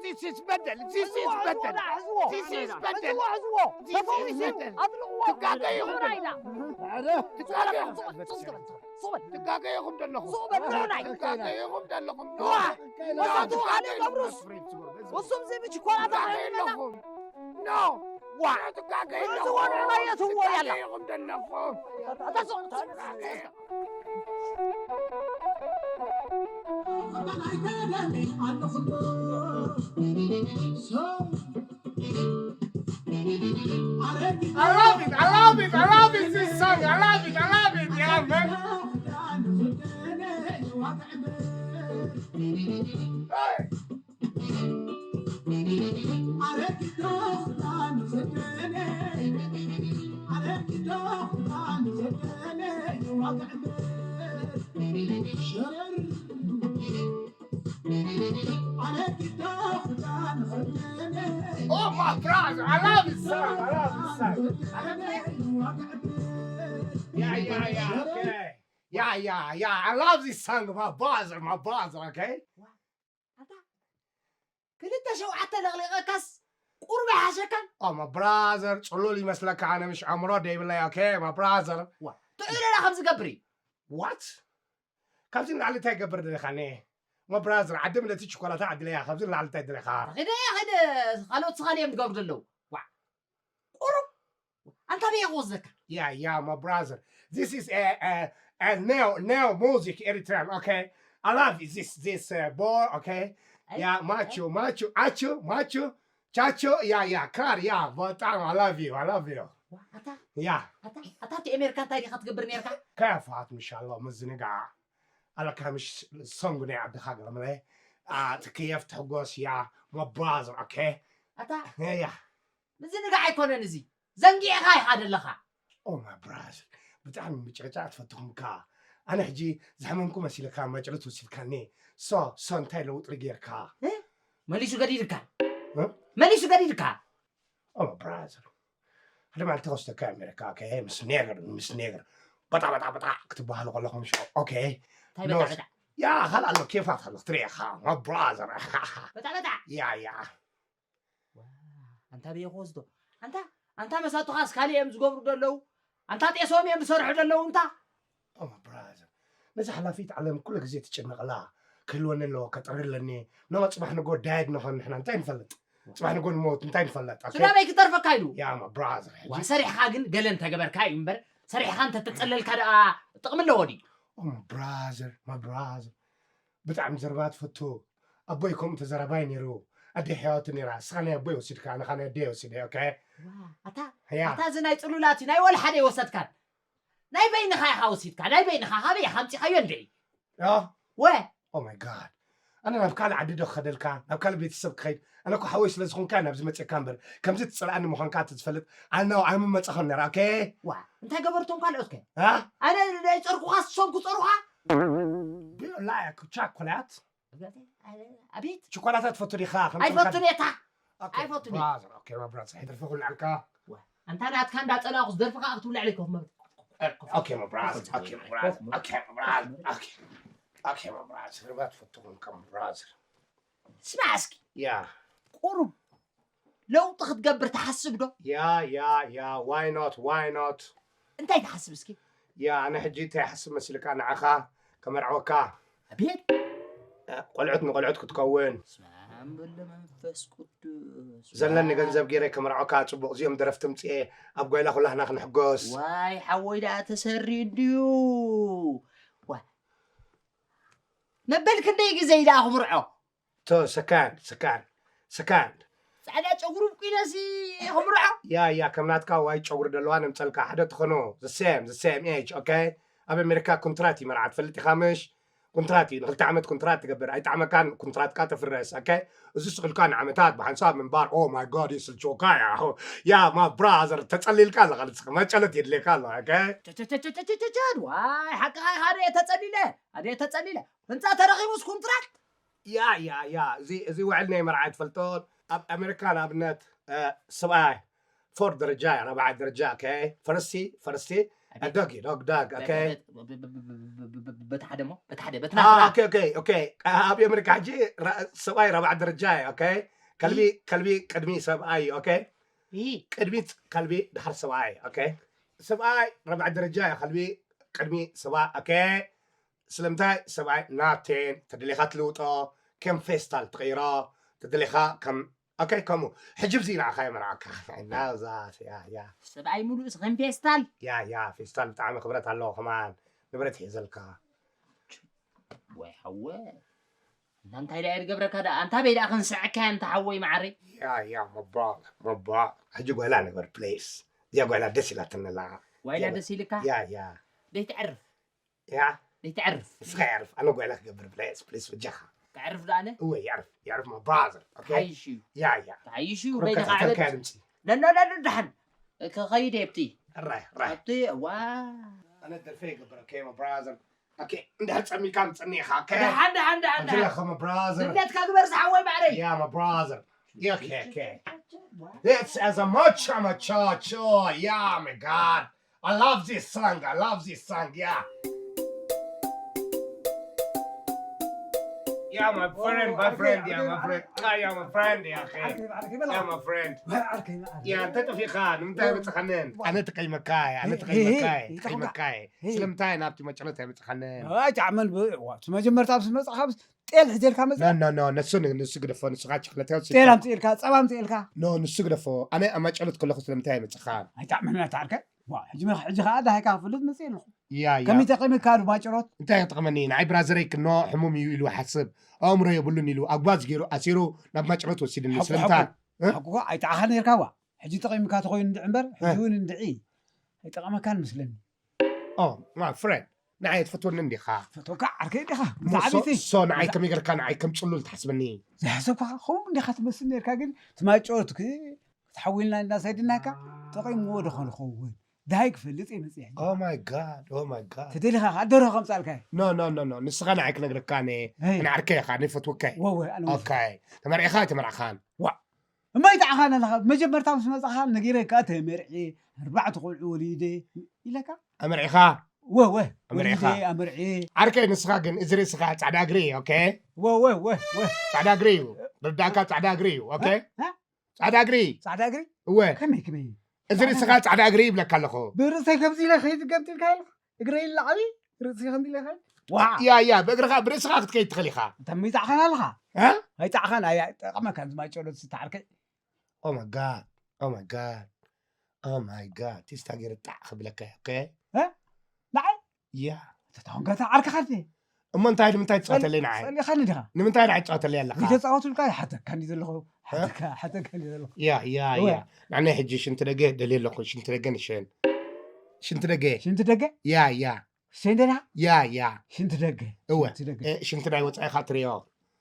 This is በደል፣ this is በደል፣ this is በደል፣ this is በደል። ትጋገ ኢኹም ደለኹም። ትጋገ ኢኹም ደለኹም። ትጋገ ኢኹም ደለኹም። ዋ! ትጋገ ኢኹም ደለኹም። ትጋገ ኢኹም ደለኹም። I love it, I love it, I love it, this song, I love it, I love it, yeah, man. Hey. Oh, my brother, I love this song. I love this song. Yeah, yeah, yeah, okay. Yeah, yeah, yeah. I love this song, my brother, my brother, okay? ኣታ ክልተ ሸውዓተ ለቕሊቐካስ ቁሩብ ኣይሓሸካን? Oh, my brother, ጽሉል ይመስለካ፣ ኣነ ምሽ ኣእምሮ ደይብለይ፣ okay, my brother። ዋ፣ ጥዑይ ደላ ከም ዝገብር እዩ። What? ካብዚ ንላዕሊ እንታይ ይገብር ደለኻ? ነ my brother፣ ዓዲ ምለቲ ችኮላታ ዓድለያ፣ ካብዚ ንላዕሊ እንታይ ደለኻ? ኺደ ኺደ ካልኦት ስኻል እዮም ዝገብሩ ዘለዉ። ዋ፣ ቁሩብ ኣንታ በየ ክወስደካ? Yeah, yeah, my brother. This is a, a, a neo, neo music Eritrean, okay? I love this, this uh, boy, okay? Yeah, macho, macho, acho, macho, chacho, yeah, yeah, ክራር, yeah, በጣም I love you, I love you. ዋ፣ ኣታ፣ yeah, ኣታ፣ ኣታ፣ እቲ ኣሜሪካ እንታይ ዲኻ ትገብር ነርካ? ከፋት ምሻሎ ምዝንጋዕ ኣለካ ምሽ። ሶንግ ናይ ዓድኻ ገለመለ ትክየፍ ትሕጎስ፣ yeah, my brother, okay? ኣታ፣ yeah, yeah. ምዝንጋዕ ኣይኮነን እዚ፣ ዘንጊዕኻ ኢኻ ደለኻ። Oh, my brother፣ ብጣዕሚ ምጭቕጫቕ ትፈትኹምካ። ኣነ ሕጂ ዝሓመምኩ መሲልካ መጭርት ወሲድካኒ። ሶ ሶ እንታይ ለውጢ ጌርካ? እ? መሊሱ ገዲድካ። እ? መሊሱ ገዲድካ። Oh, my brother፣ ሓደ መዓልቲ ከስተካ ኣሜሪካ፣ okay? ምስ ኔገር፣ ምስ ኔገር በጣ በጣ በጣ ክትበሃሉ ከለኹም፣ okay? እንታይ በጣ በጣ? ያ፣ ካልእ ኣሎ፣ ኬፋት ኣሎ ክትርኢ ኢኻ፣ my brother። በጣ በጣ። ያ፣ ያ። ዋ፣ ኣንታ በየ ክወስዶ። ኣንታ፣ ኣንታ መሳቱኻስ ካልእ እዮም ዝገብሩ ዘለዉ። ኣንታ ጤሶም እዮም ዝሰርሑ ዘለዉ እንታ። Oh, my brother፣ ነዛ ሓላፊት ዓለም ኩሉ ግዜ ትጭነቕላ፣ ክህልወኒ ኣለዎ፣ ከጥሪ ኣለኒ። ኖ፣ ጽባሕ ንጎ ዳየት ንኾን ንሕና እንታይ ንፈልጥ? ጽባሕ ንጎ ንሞት እንታይ ንፈልጥ? Okay? ስዳመይ ክተርፈካ ኢሉ። ያ፣ my brother፣ ሕጂ ዋ፣ ሰሪሕኻ ግን ገለ እንተገበርካ እዩ እምበር፣ ሰሪሕኻ እንተተጸለልካ ደኣ ጥቕሚ ኣለዎ ድዩ? Oh, my brother, my brother፣ ብጣዕሚ ዘረባ ትፈቱ። ኣቦይ ከምኡ ተዘራባይ ነይሩ። ኣደይ ሕያወቲ ነይራ። ንስኻ ናይ ኣቦይ ወሲድካ፣ ኣነ ኸኣ ናይ ኣደይ ወሲደ፣ okay? ዋ፣ ኣታ፣ ያ። ኣታ እዚ ናይ ጽሉላት እዩ፣ ናይ ወላ ሓደ ኣይወሰድካን። ናይ በይንኻ ኢኻ ወሲድካ፣ ናይ በይንኻ። ካበይ ኢኻ ኣምጺኻዮ እንድዒ? ያ። ወ። Oh, my God። ኣነ ናብ ካልእ ዓዲ ዶ ክኸደልካ? ናብ ካልእ ቤተሰብ ክኸይድ? ኣነ እኮ ሓወይ ስለ ዝኾንካ ናብዚ መጺእካ እምበር፣ ከምዚ ትጸልኣኒ ምዃንካ እንተዝፈልጥ፣ ኣነ ኣይምመጻኹን ነይረ፣ okay? ዋ፣ እንታይ ገበርቶም ካልኦት ከ? ሃ? ኣነ ናይ ጸርኩኻ፣ ንሶም ክጸሩኻ? ቢ-፣ ላይክ ቻኮላት። ኣቤት። ችኮላታ ትፈቱ ዲኻ? ከም ኣይፈቱን እየ፣ እታ። Okay, ኣይፈቱን እየ። Brother, okay, my brother፣ ሕድሪ ፈኹል ንዓልካ። ዋ፣ ኣንታ ናትካ እንዳጸላእኩ ዝደርፍኻ ክትብልዕ ለይኮፍ መብት። Okay, my brother, okay, my brother, okay, my brother, okay። Okay, my brother፣ ስርባት ፈትኹም ከም brother። ስማዕ እስኪ። ያ። ቁሩብ ለውጢ ክትገብር ትሓስብ ዶ? ያ፣ ያ፣ ያ፣ why not, why not? እንታይ ትሓስብ እስኪ? ያ፣ ኣነ ሕጂ እንታይ ይሓስብ መሲልካ? ንዓኻ ከመርዕወካ። ኣቤት! እ፣ ቆልዑት ንቆልዑት ክትከውን። በስመ ኣብ ወወልድ ወመንፈስ ቅዱስ። ዘለኒ ገንዘብ ገይረ ከመርዕወካ፣ ጽቡቕ። እዚኦም ደረፍቲ ምጽኤ ኣብ ጓይላ ኩላህና ክንሕጎስ። ዋይ፣ ሓወይ ደኣ ተሰሪኡ እንድዩ። ዋይ። መበል ክንደይ ግዜ እዩ ደኣ ክምርዖ? ቶ፣ ሰካንድ፣ ሰካንድ፣ ሰካንድ። ጻዕዳ ጨጉሩ ኣብቂለሲ ክምርዖ? ያ፣ ያ፣ ከም ናትካ ዋይ ጨጉሪ ደለዋ ነምጸልካ፣ ሓደ ትኾኖ፣ the same፣ the same age፣ okay? ኣብ ኣሜሪካ ኮንትራት እዩ መርዓ፣ ትፈልጥ ኢኻ ምሽ? ኮንትራት እዩ፣ ንክልተ ዓመት ኮንትራት ትገብር፣ ኣይጠዓመካን፣ ኮንትራትካ ተፍረስ፣ okay? እዚ ስቕ ኢልካ ንዓመታት ብሓንሳብ ምንባር፣ oh my God፣ ይስልችወካ እያ። ያ፣ my brother፣ ተጸሊልካ ኣለኻ ንስኻ፣ መጨለት የድልየካ ኣሎ፣ okay? ቸቸቸቸቸቸቸ፣ ዋይ፣ ሓቅኻ ኢኻ፣ ኣደ ተጸሊለ፣ ኣደ ተጸሊለ። ህንጻ ተረኺቡስ ኮንትራት? ያ፣ ያ፣ ያ፣ እዚ፣ እዚ ውዕል ናይ መርዓ ትፈልጦ? ኣብ ኣሜሪካ ንኣብነት፣ እ፣ ሰብኣይ ፎርድ ደረጃ እያ፣ ራብዓይ ደረጃ፣ okay? ፈርስቲ፣ ፈርስቲ፣ A doggy, dog, dog, okay? በቲ ሓደ ሞ በቲ ሓደ በቲ ናትና Okay, okay, okay. ኣብ ኣሜሪካ ሕጂ ሰብኣይ ራብዓ ደረጃ እዩ። Okay? ከልቢ ከልቢ ቅድሚ ሰብኣይ እዩ። Okay? ቅድሚት ከልቢ ድሓር ሰብኣይ። Okay? ሰብኣይ ራብዓ ደረጃ እዩ። ከልቢ ቅድሚ ሰብኣይ። Okay? ስለምንታይ ሰብኣይ ናቴን ተደሊኻ ትልውጦ ከም ፌስታል ትቕይሮ ተደሊኻ ከም Okay? ከምኡ ሕጂ ብዚ ንዓኻ የመርዓካ ናብዛ ያ ያ ሰብኣይ ሙሉእ ከም ፌስታል ያ ያ ፌስታል ብጣዕሚ ክብረት ኣለዎ ከማን ንብረት ይሕዘልካ ወይ ሓወ እና እንታይ ደኣ ዝገብረካ ደኣ ኣንታ በይ ደኣ ክንስዐካ እንተ ሓወይ ማዓረይ Yeah, yeah, my brother, my brother. ሕጂ ጓይላ ንግበር please። እዚኣ ጓይላ ደስ ኢላትኒ ኣላ። ዋይላ ደስ ኢልካ Yeah, yeah. ደይትዕርፍ Yeah. ደይትዕርፍ ንስኻ የዕርፍ ኣነ ጓይላ ክገብር please, please በጃኻ። ከዕርፍ ደኣነ እወ የዕርፍ የዕርፍ my brother. Okay? ተሓይሽ እዩ Yeah, yeah. ተሓይሽ እዩ ቁሩብ በይንኻ ከተኸተልካ ዕበት ድምፂ። ነነነድሓን ክኸይድ የብቲ ራይ ራይ። ኣብቲ ዋ ኣነ ደርፈ ይገብር okay my brother. Okay. እንድሕር ጸሚካ ምጸኒኻ okay? ደሓን ደሓን ደሓን ኣንተ ደሓን ለኸ my brother. ድሌትካ ግበር ዝሓወይ ማዕረይ Yeah, my brother. Yeah, okay, okay. It's as a much I'm a cha cha. Yeah, my God. I love this song. I love this song. Yeah. Yeah, my friend, my friend, yeah, my friend. Ah, yeah, my friend, yeah, okay. Yeah, my friend. Yeah, እንተ ጠፊኻ ንምንታይ መጽኻንን? ኣነ ተቀይመካ፣ ኣነ ተቀይመካ፣ ተቀይመካ። ስለምንታይ ናብቲ መጨረታ ይመጽኻንን? ኣይጣዕመን እቲ መጀመርታ ምስ መጽኻ ጤል ሕጀልካ መጽ No, no, no, ንሱ ንሱ ግደፎ፣ ንስኻ ችክለታ ጤል ኣምጽኤልካ ጸባ ኣምጽኤልካ No, ንሱ ግደፎ። ኣነ ኣብ ማጨሎት ከለኹ ስለምንታይ ይመጽኻ? ኣይጣዕመን ናታ ዓርከ ሕጂ መ- ሕጂ ከዓ ዳሃይካ ክፍልጥ መጽእ ኣለኹ ያ ያ ከመይ ተቂምካ ዱ ማጨሮት እንታይ ክጠቕመኒ? ንዓይ ብራዘረይ ክኖ ሕሙም እዩ ኢሉ ሓስብ ኣእምሮ የብሉን ኢሉ ኣጓዝ ገይሩ ኣሲሩ ናብ ማጨሎት ወሲድኒ። ስለምንታይ? እ? ሓቁ ኣይጣዓኻ ነርካ ዋ ሕጂ ተቂምካ ተኮይኑ እንድዒ እምበር ሕጂ እውን እንድዒ ኣይጠቐመካን ምስለኒ Oh, my friend. ንዓይ ትፈትወኒ እንዲኻ? ፈቶካ ዓርከይ ዲኻ ሶ ንዓይ ከመይ ጌርካ ንዓይ ከም ጽሉል ትሓስበኒ? ዝሓሰብካ ከምኡ እንዲኻ ትመስል ነርካ ግን ትማጨወት ክትሓዊልና እንዳሳይድናካ ተቂምዎ ዶ ከንኸውን ዳይ ክፈልጥ እየ መፅእ Oh my God, oh my God. ተደሊኻ ከዓ ደርሆ ከምፃልካ እየ No, no, no, no. ንስኻ ንዓይ ክነግረካ ነ Hey. ንዓርከይ ኢኻ ንፈትወካ እየ። ወወ ኣነ ወ- Okay. ተመርዒኻ ኣይተመርዕኻን? እማይ ተዓኻን ኣለኻ መጀመርታ ምስ መፃኻ ነጊረካ ተመርዒ ኣርባዕተ ቆልዑ ወሊደ ኢለካ ኣመርዒኻ? ወወ ኣመርዒኻ? ኣመርዒ ዓርከይ ንስኻ ግን እዚ ርእስኻ ጻዕዳ እግሪ እዩ። Okay? ወወ ወወ ጻዕዳ እግሪ እዩ። ርዳእካ ጻዕዳ እግሪ እዩ። Okay? እ? ጻዕዳ እግሪ። ፃዕዳ እግሪ እወ ከመይ ከመይ እዚ ርእስኻ ጻዕዳ እግሪ ይብለካ ኣለኹ። ብርእሰይ ከምዚ ኢለ ከይድ ገብትልካ ኢልካ እግረይ ንላዕሊ ርእሲ ከምዚ ኢለ ከይድ ዋ ያ ያ ብእግርኻ ብርእስኻ ክትከይድ ትኽእል ኢኻ። እንተ ሚጣዕኻን ኣለኻ እ? ኣይጣዕኻን ኣይጠቐመካን ዝማጨሎ ዝተዓርከይ Oh my God. Oh my God. Oh my God. ቲስታ ገይረ ጣዕ ክብለካ እየ። Okay? ንዓይ ያ ተታወንካ ተዓርከኻ ድ እሞ እንታይ ንምንታይ ትጻወተለይ ንዓይ? ጸሊኻኒ ዲኻ ንምንታይ ንዓይ ትጻወተለይ ኣለኻ? ይተጻወቱልካ ይሓተካ ሓተካ እንዲ ዘለኹ ሓተካ ሓተካ እንዲ ዘለኹ ያ ያ እወ። ያ ንዓይ ሕጂ ሽንቲ ደገ ደልየ ኣለኹ። ሽንቲ ደገ ንሸን ሽንቲ ደገ ሽንቲ ደገ ያ ያ ሸንደዳ ያ ያ ሽንቲ ደገ እወ ሽንቲ ደገ እ፣ ሽንቲ ናይ ወጻኢኻ ትሪኦ።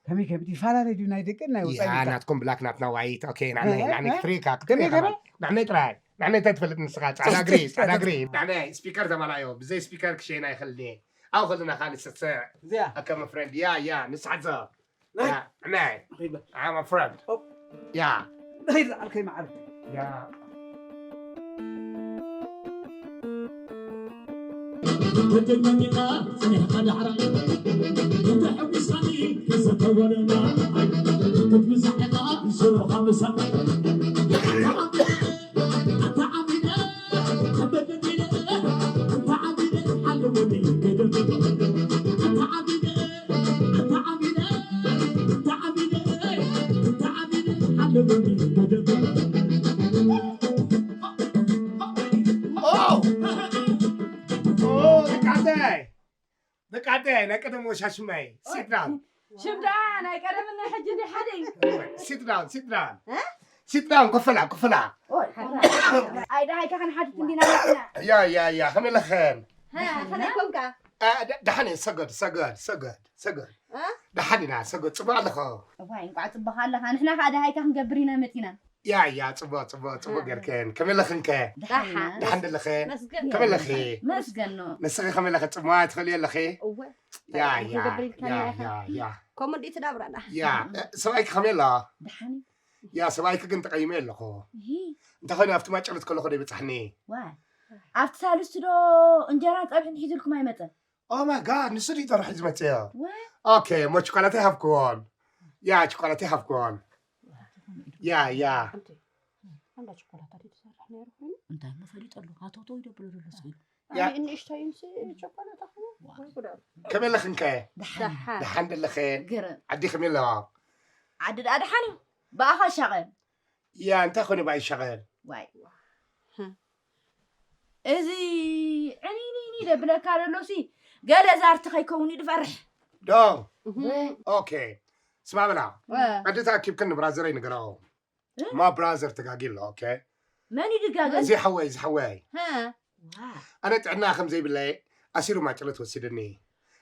ከመይ ከመይ ይፈላለ ድዩ ናይ ደገ ናይ ያ ወጻኢ ኢልካ? ናትኩም ብላክ ናትና ዋይት። Okay? ናዕናይ እ፣ እ፣ ናዕናይ እ። ክትሪካ ከመይ ክትሪካ ከመይ? ናዕናይ ጥራይ ናዕናይ እንታይ ትፈልጥ ንስኻ? ጻዕዳ እግሪ ጻዕዳ እግሪ። ናዕናይ ስፒከር ተማላዮ ብዘይ ስፒከር ክሸይና ይኽእል ድየ? ኣብ ከለና ኻን ስስዕ እዚኣ ኣከመ ፍሬንድ ያ ያ ንስሓዞ ናይ ያ ናይ ኺድ I'm a friend. ኦፕ። ያ ንኸይድ ዝዓርከይ መዓር ያ ደቃተ ደቃተ ናይ ቀደም ወሻሽማይ ሲት ዳውን ሽምዳ ናይ ቀደምን ናይ ሕጂ እንዲ ሓደ እዩ። ሲት ዳውን ሲት ዳውን እ? ሲት ዳውን ኮፈላ ኮፈላ ኣይ ደሃይካ ክንሓትት እንዲና መፅና። ያ ያ ያ ከመይ ኣለኽን? ከመይ ኮንካ? ደሓን እየ ሰገድ ሰገድ ሰገድ ሰገድ እ? ደሓን ኢና ሰገድ ጽቡቅ ኣለኸ? እዋይ እንቋዕ ፅቡቅ ኣለኻ። ንሕና ከዓ ደሃይካ ክንገብር ኢና መፂና። ያ ያ ጽቡቅ ጽቡቅ ጽቡቅ ጌርክን ከመይ ኣለኽንከ? ደሓን ኢና። ደሓን ደለኸ? መስገን ከመይ ኣለኺ? መስገን ኖ። ንስኺ ከመይ ኣለኺ ጽቡቅ ትኽእሊ ኣለኺ? እወ ያ ያ ክንገብር ኢልካ ያ ኢኻ። ያ ያ ከምኡ እንዲ ትዳብራና ያ ሰብኣይኪ ከመይ ኣሎ? ደሓን እዩ። ያ ሰብኣይኪ ግን ተቀይመ ኣለኹ። ይሂ እንተኾይኑ ኣብቲ ማጨሎት ከለኹ ዶ ይበጻሕኒ? ዋይ ኣብቲ ሳልስቲ ዶ እንጀራን ጸብሕን ሒዙልኩም ኣይመጸን? Oh my god፣ ንሱ ድዩ ጸብሒ ዝመጽእ? ወይ ኦኬ፣ እሞ ቸኮላታ ይሃብክዎን። ያ፣ ቸኮላታ ይሃብክዎን። ያ፣ ያ። ሓንቲ ሓንዳ ቸኮላታ ድዩ ትሰርሕ ነይሩ ኮይኑ? እንታይ እሞ ፈሊጡ ኣሎ? ሃተውተው ይደብሎ ዘሎ ስኢሉ። ያ። ኣነ ንእሽተይ ምስ ቸኮላታ ኮይኑ ወይ ጉዳ። ከመይ ኣለኽን ከ? ደሓን ደሓን። ደሓን ደለኽን? ግርም። ዓዲ ከመይ ኣለዋ? ዓዲ ደኣ ደሓን እዩ። ብኣኻ ሻቐል። ያ፣ እንታይ ኮይኑ ብኣይ ሻቐል? ዋይ እዚ ዕኒኒኒ ደብለካ ደሎሲ ገለ ዛርቲ ከይከውን እዩ ድፈርሕ። ዶ እህ። ኦኬ። ስማ በላ። ወ። ዓዲ ተኣኪብክን ንብራዘረይ ንገሮ። እ? ማ ብራዘር ተጋጊ ኣሎ። ኦኬ። መን እዩ ድጋገ? እዚ ሓወይ፣ እዚ ሓወይ። ሃ። ዋ። ኣነ ጥዕና ከም ዘይብለይ ኣሲሩ ማጭሎት ወሲድኒ።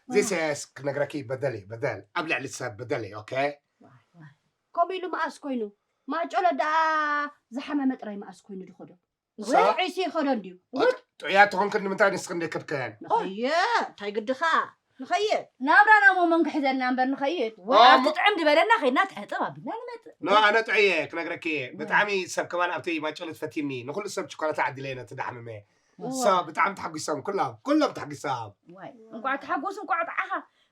ዚሰስ ክነግረኪ በደል እዩ፣ በደል ኣብ ልዕሊ ሰብ በደል እዩ። ኦኬ። ከምኡ ኢሉ መኣስ ኮይኑ ማጨሎ ደኣ ዝሓመመ ጥራይ መኣስ ኮይኑ ድኸዶ ሳ- ዒሲ ይኸዶ እንድዩ ጥዑያት ተኾንክን ንምንታይ ንስኽን ደይከድከን? ንኸየ እንታይ ግድኻ ንኸየ ናብራና ሞ መንክሕ ዘልና እምበር ንኸይድ ዋ፣ ኣብቲ ሞ- ጥዕም ዝበለና ከይድና ትሕፀብ ኣቢልና ንመፅእ። ኖ፣ ኣነ ጥዑየ ክነግረኪ፣ ብጣዕሚ ሰብ ከማን ኣብቲ ማጨሎት ፈቲኒ። ንኹሉ ሰብ ችኮላታ ዓዲለ ነቲ ዳሕምመ። ሳ ብጣዕሚ ተሓጒሶም ኩሎም፣ ኩሎም ተሓጒሶም። ዋይ እንኳዕ ተሓጎሱ እንኳዕ ጣዓኻ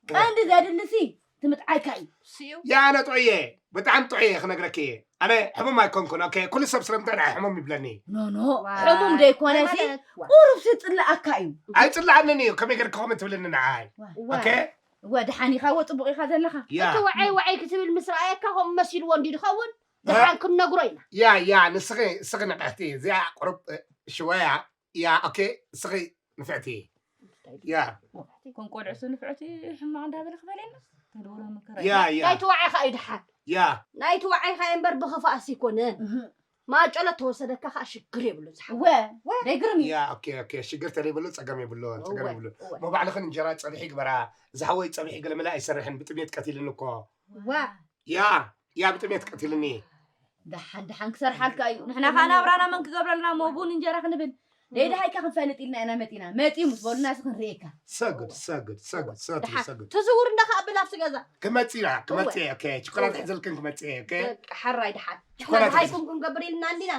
ቀንዲ ዘድልሲ ትምጥዓይካ እዩ። ስዩ ያ ኣነ ጥዑየ፣ ብጣዕሚ ጥዑየ ክነግረኪ። ኣነ ሕሙም ኣይኮንኩን። ኦኬ፣ ኩሉ ሰብ ስለምንታይ ንዓይ ሕሙም ይብለኒ? ኖኖ ዋይ፣ ሕሙም ዘይኮነሲ ማለት ቁሩብ ስፅላኣካ እዩ። ኣይፅላኣንን እዩ፣ ከመይ ገርኪ ከምኡ ትብልኒ ንዓይ? ዋ። ኦኬ፣ ወድሓኒኻ ወፅቡቕ ኢኻ ዘለኻ። ያ እቲ ወዓይ ወዓይ ክትብል ምስ ረኣየካ ከምኡ መሲልዎ እንዲ ድኸውን ደሓን ክንነግሮ ኢና ያ ያ፣ ንስኺ፣ ንስኺ ንቕሕቲ፣ እዚኣ ቁሩብ እ፣ ሽወያ፣ ያ፣ ኦኬ፣ ንስኺ ንፍዕቲ። ያ፣ ከም ቆልዑ ንፍዕቲ ሕማቕ እንዳበለ ክበለና ተደውሎ መከራ። ያ፣ ያ፣ ናይቲ ወዓይኻ እዩ ደሓን ያ፣ ናይቲ ወዓይኻ እምበር ብኽፋእሲ ኣይኮነን እህ፣ ማጨሎ ተወሰደካ ከዓ ሽግር የብሉ ዝሓወ ወ ደይግርም እዩ። ያ፣ ኦኬ፣ ኦኬ፣ ሽግር ተለይብሉ ፀገም የብሉን፣ ፀገም እወ፣ የብሉን። እወ። ሞ ባዕልኽን እንጀራ ፀብሒ ግበራ። ዝሓወይ ፀብሒ ገለመለ ኣይሰርሕን፣ ብጥሜት ቀቲልኒ እኮ። ዋ ያ፣ ያ፣ ብጥሜት ቀቲልኒ። ደሓን ደሓን ክሰርሓልካ እዩ። ንሕና ከዓ ናብራና መን ክገብረልና ሞ ቡን እንጀራ ክንብል ደይደሃይካ ክንፈልጥ ኢልና ኢና መጢና። መጢ ምስ በሉና ሲ ክንርእየካ። ሰግድ፣ ሰግድ፣ ሰግድ፣ ሰግድ፣ ደሓን ሰግድ። ትዝውር እንዳኻ ኣብል ኣብቲ ገዛ ክመፅእ ኢና፣ ክመፅእ እየ። ኦኬ፣ ችኮላት ሕዘልክን ክመፅእ እየ። ኦኬ፣ በቃ ሓራይ ደሓን ችኮላት ደሓን ሃይኩም ክንገብር ኢልና እንዲና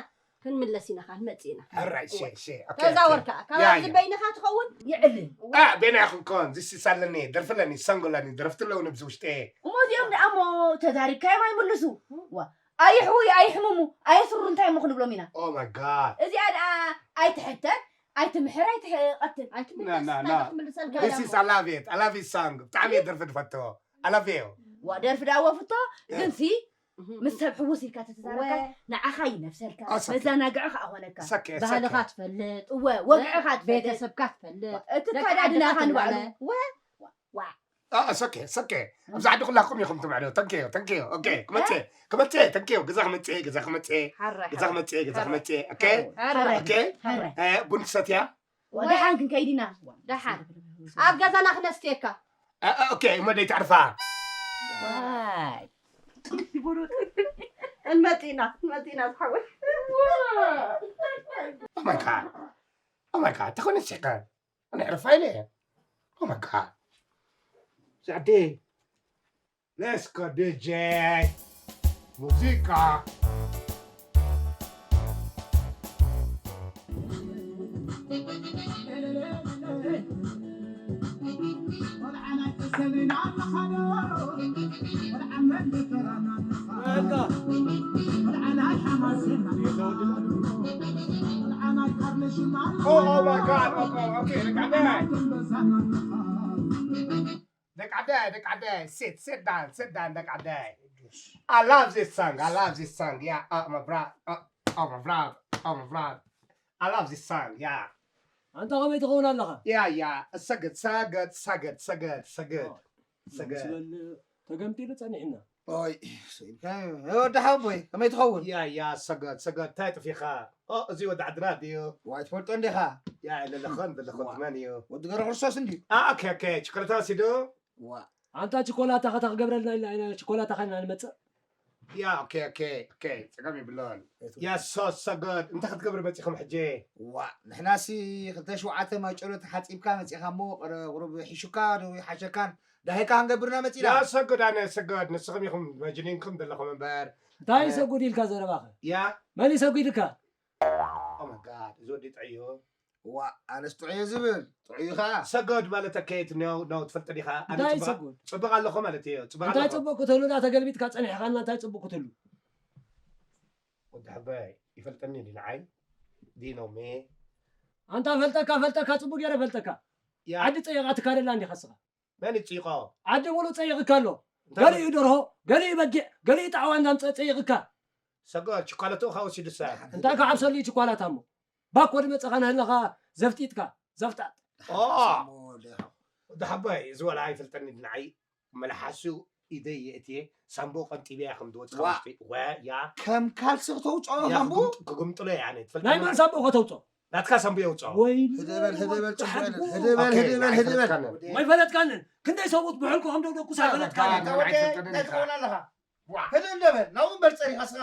ክንምለስ ኢና ክንመፅእ ኢና ሕራይ፣ ሸ፣ ሸ። ኦኬ፣ ተዛወር ኦኬ። ከዓ ካብ ያ፣ ኣብዚ ያ። በይንኻ ትኸውን ይዕልን አ፣ ቤና ይኹንኮን፣ ዚስ ይሳለኒ፣ ደርፍለኒ፣ ሰንጎለኒ፣ ደረፍቲ ኣለውኒ ብዚ ውሽጢ። እሞ እዚኦም ደኣ እሞ ተዛሪብካዮም ኣይምልሱ። ዋ ኣይሕውዩ ኣይሕምሙ ኣየስሩ እንታይ እሞ ክንብሎም ኢና። Oh my God። እዚኣ ደኣ ኣይትሕተት ኣይትምሕር ኣይትቐትል። ና፣ ና፣ ና። This is I love it. I love this song. ብጣዕሚ እየ ደርፊ ዝፈትዎ። I love you። ዋ ደርፊ ደኣ ወፍቶ ግንሲ ምስ ሰብ ሕውስ ኢልካ ተተዛረብካ ንዓኻ ይነፍሰልካ ኣሰኪ። መዘናግዒ ከዓ ኾነካ። ሰኪ፣ ባህልኻ ሰኪ። ትፈልጥ እወ ወግዕኻ ትፈልጥ ቤተሰብካ ትፈልጥ እቲ ከዳድናኻ ንባዕሉ ወ አ፣ ሰኪ፣ ሰኪ። ኣብዚ ዓዲ ኩላኩም ኢኹም ትምዕዶ። Thank you, thank you. ኦኬ፣ ክመጽእ፣ ክመጽእ፣ thank you። ገዛ ክመጽእ፣ ገዛ ክመጽእ፣ ሓራይ ገዛ ክመጽእ፣ ገዛ ክመጽእ። ኦኬ፣ ሓራይ ኦኬ። ሓራይ እ፣ ቡን ትሰትያ? ወደሓን ክንከይድ ኢና። ደሓን ኣብ ገዛና ክነስትየካ እ፣ እ፣ ኦኬ፣ እሞ ደይ ተዕርፋ። ዋይ እንመጢና እንመጢና ዝሓወይ Oh my God. Oh my God. ተኾነ ሲቀ። ኣነ ዕርፋ ኢለ። Oh my God. ዛዴ። Let's go D J. ሙዚቃ። Oh, oh my God. Okay, okay. ደቂ ዓደይ፣ ደቂ ዓደይ፣ sit, sit down, sit down፣ ደቂ ዓደይ። I love this song, I love this song, yeah, oh my brother, oh, oh my brother, oh my brother. I love this song, yeah. ኣንታ ከመይ ትኸውን ኣለኻ? Yeah, yeah, ሰግድ፣ ሰግድ፣ ሰግድ፣ ሰግድ፣ ሰግድ፣ ሰግድ። ስበል ተገምጢሉ ጸኒሕና። ኦይ፣ ስኢልካ ወዲ ሓወቦይ፣ ከመይ ትኸውን? Yeah, yeah, ሰግድ፣ ሰግድ፣ እንታይ ጥፊኻ? ኦ፣ እዚ ወዲ ዓድና ድዩ? ዋይ፣ ትፈልጦ እንዲኻ? Yeah፣ ዘለኹን፣ ዘለኹን መን እዩ? ወዲ ገብረ ክርስቶስ እንድዩ። Ah, okay, okay, ችኮላታ ወሲዱ? ዋ፣ ኣንታ ችኮላታ ኸታ ክገብረልና ኢልና ኢና ችኮላታ ኸና ንመጽእ። Yeah, okay, okay, okay, ጸገም የብሎን። Yeah, so, so good. እንታይ ክትገብር መጺኹም ሕጂ? ዋ፣ ንሕናሲ ክልተ ሸውዓተ ማጨሎ ተሓጺብካ መጺኻ እሞ፣ ቁረ-፣ ቁሩብ ሒሹካ ዶ ይሓሸካን፣ ዳሄካ ክንገብርና መጺና። Yeah, so good, ኣነ so good. ንስኹም ኢኹም መጅኒንኩም ዘለኹም እምበር። እንታይ ኣነ ሰጉድ ኢልካ ዘረባኸ? Yeah. መን ይሰጉድካ? Oh my God፣ እዚ ወዲ ጥዑይ እዩ። ዋ ኣነስ ጥዑየ ዝብል ጥዑይ ኢኻ። ሰገድ ማለት ኣካየት ነው ነው ትፈልጥ ዲኻ? ኣነ እንታይ ጽቡቕ- ሰጉድ ጽቡቕ ኣለኹ ማለት እዩ። ጽቡቕ እንታይ ኣለኹ። ጽቡቅ ክትህሉ ዳ ተገልቢጥካ ጸኒሕካና እንታይ ጽቡቅ ክትህሉ ወዲ ሓባይ ይፈልጠኒ ዲ ንዓይ ዲኖሜ ኣንታ ፈልጠካ ፈልጠካ ጽቡቅ ገይረ ፈልጠካ ያ ዓዲ ጸየቃ ትካደላ እንዲኻ ስኻ መን ይጽይቆ? ዓዲ ሙሉእ ጸይቕካ ኣሎ። ገሊኡ ደርሆ፣ ገሊኡ በጊዕ፣ ገሊኡ ጣዕዋ እንዳምጸ ጸይቕካ። ሰገድ ችኳለትኡ ካብ ወሲዱ ሰብ እንታይ ክዓብሰሉ እዩ ችኳላታ እሞ? ባኮ ድመጸኻ ናህለኻ ዘፍጢጥካ፣ ዘፍጣጥ። ወዲ ሓባይ እዚ ወላ ኣይፈልጠኒ ንዓይ መልሓሱ ኢደይ የእትየ ሳምቦ ቀንጢብያ ከም ዝወፅእ ዋ። ውሽጢ ወያ ከም ካልሲ ክተውፅኦ ያ ሃምቡ ክጉምጥ- ክጉምጥሎ እያ ኣነ ትፈልጥ ናይ መን ሳቦ ከተውጾ? ናትካ ሳምቦ የውፅኦ ወይ ህደበል ህደበል ተሓጉ። ጭበል ህደበል ኦኬ፣ ህደበል ናይ ህደበል ትፈልጥ ወይ ፈለጥካንን ክንደይ ሰብኡት ብሕልኩ ከም ደውደኩስ ኣይፈለጥካንን። ኣታ ወደ እንታይ ትኸውን ኣለኻ? ህደ እንደበል ናብኡ እምበር ፀሪኻ ስኻ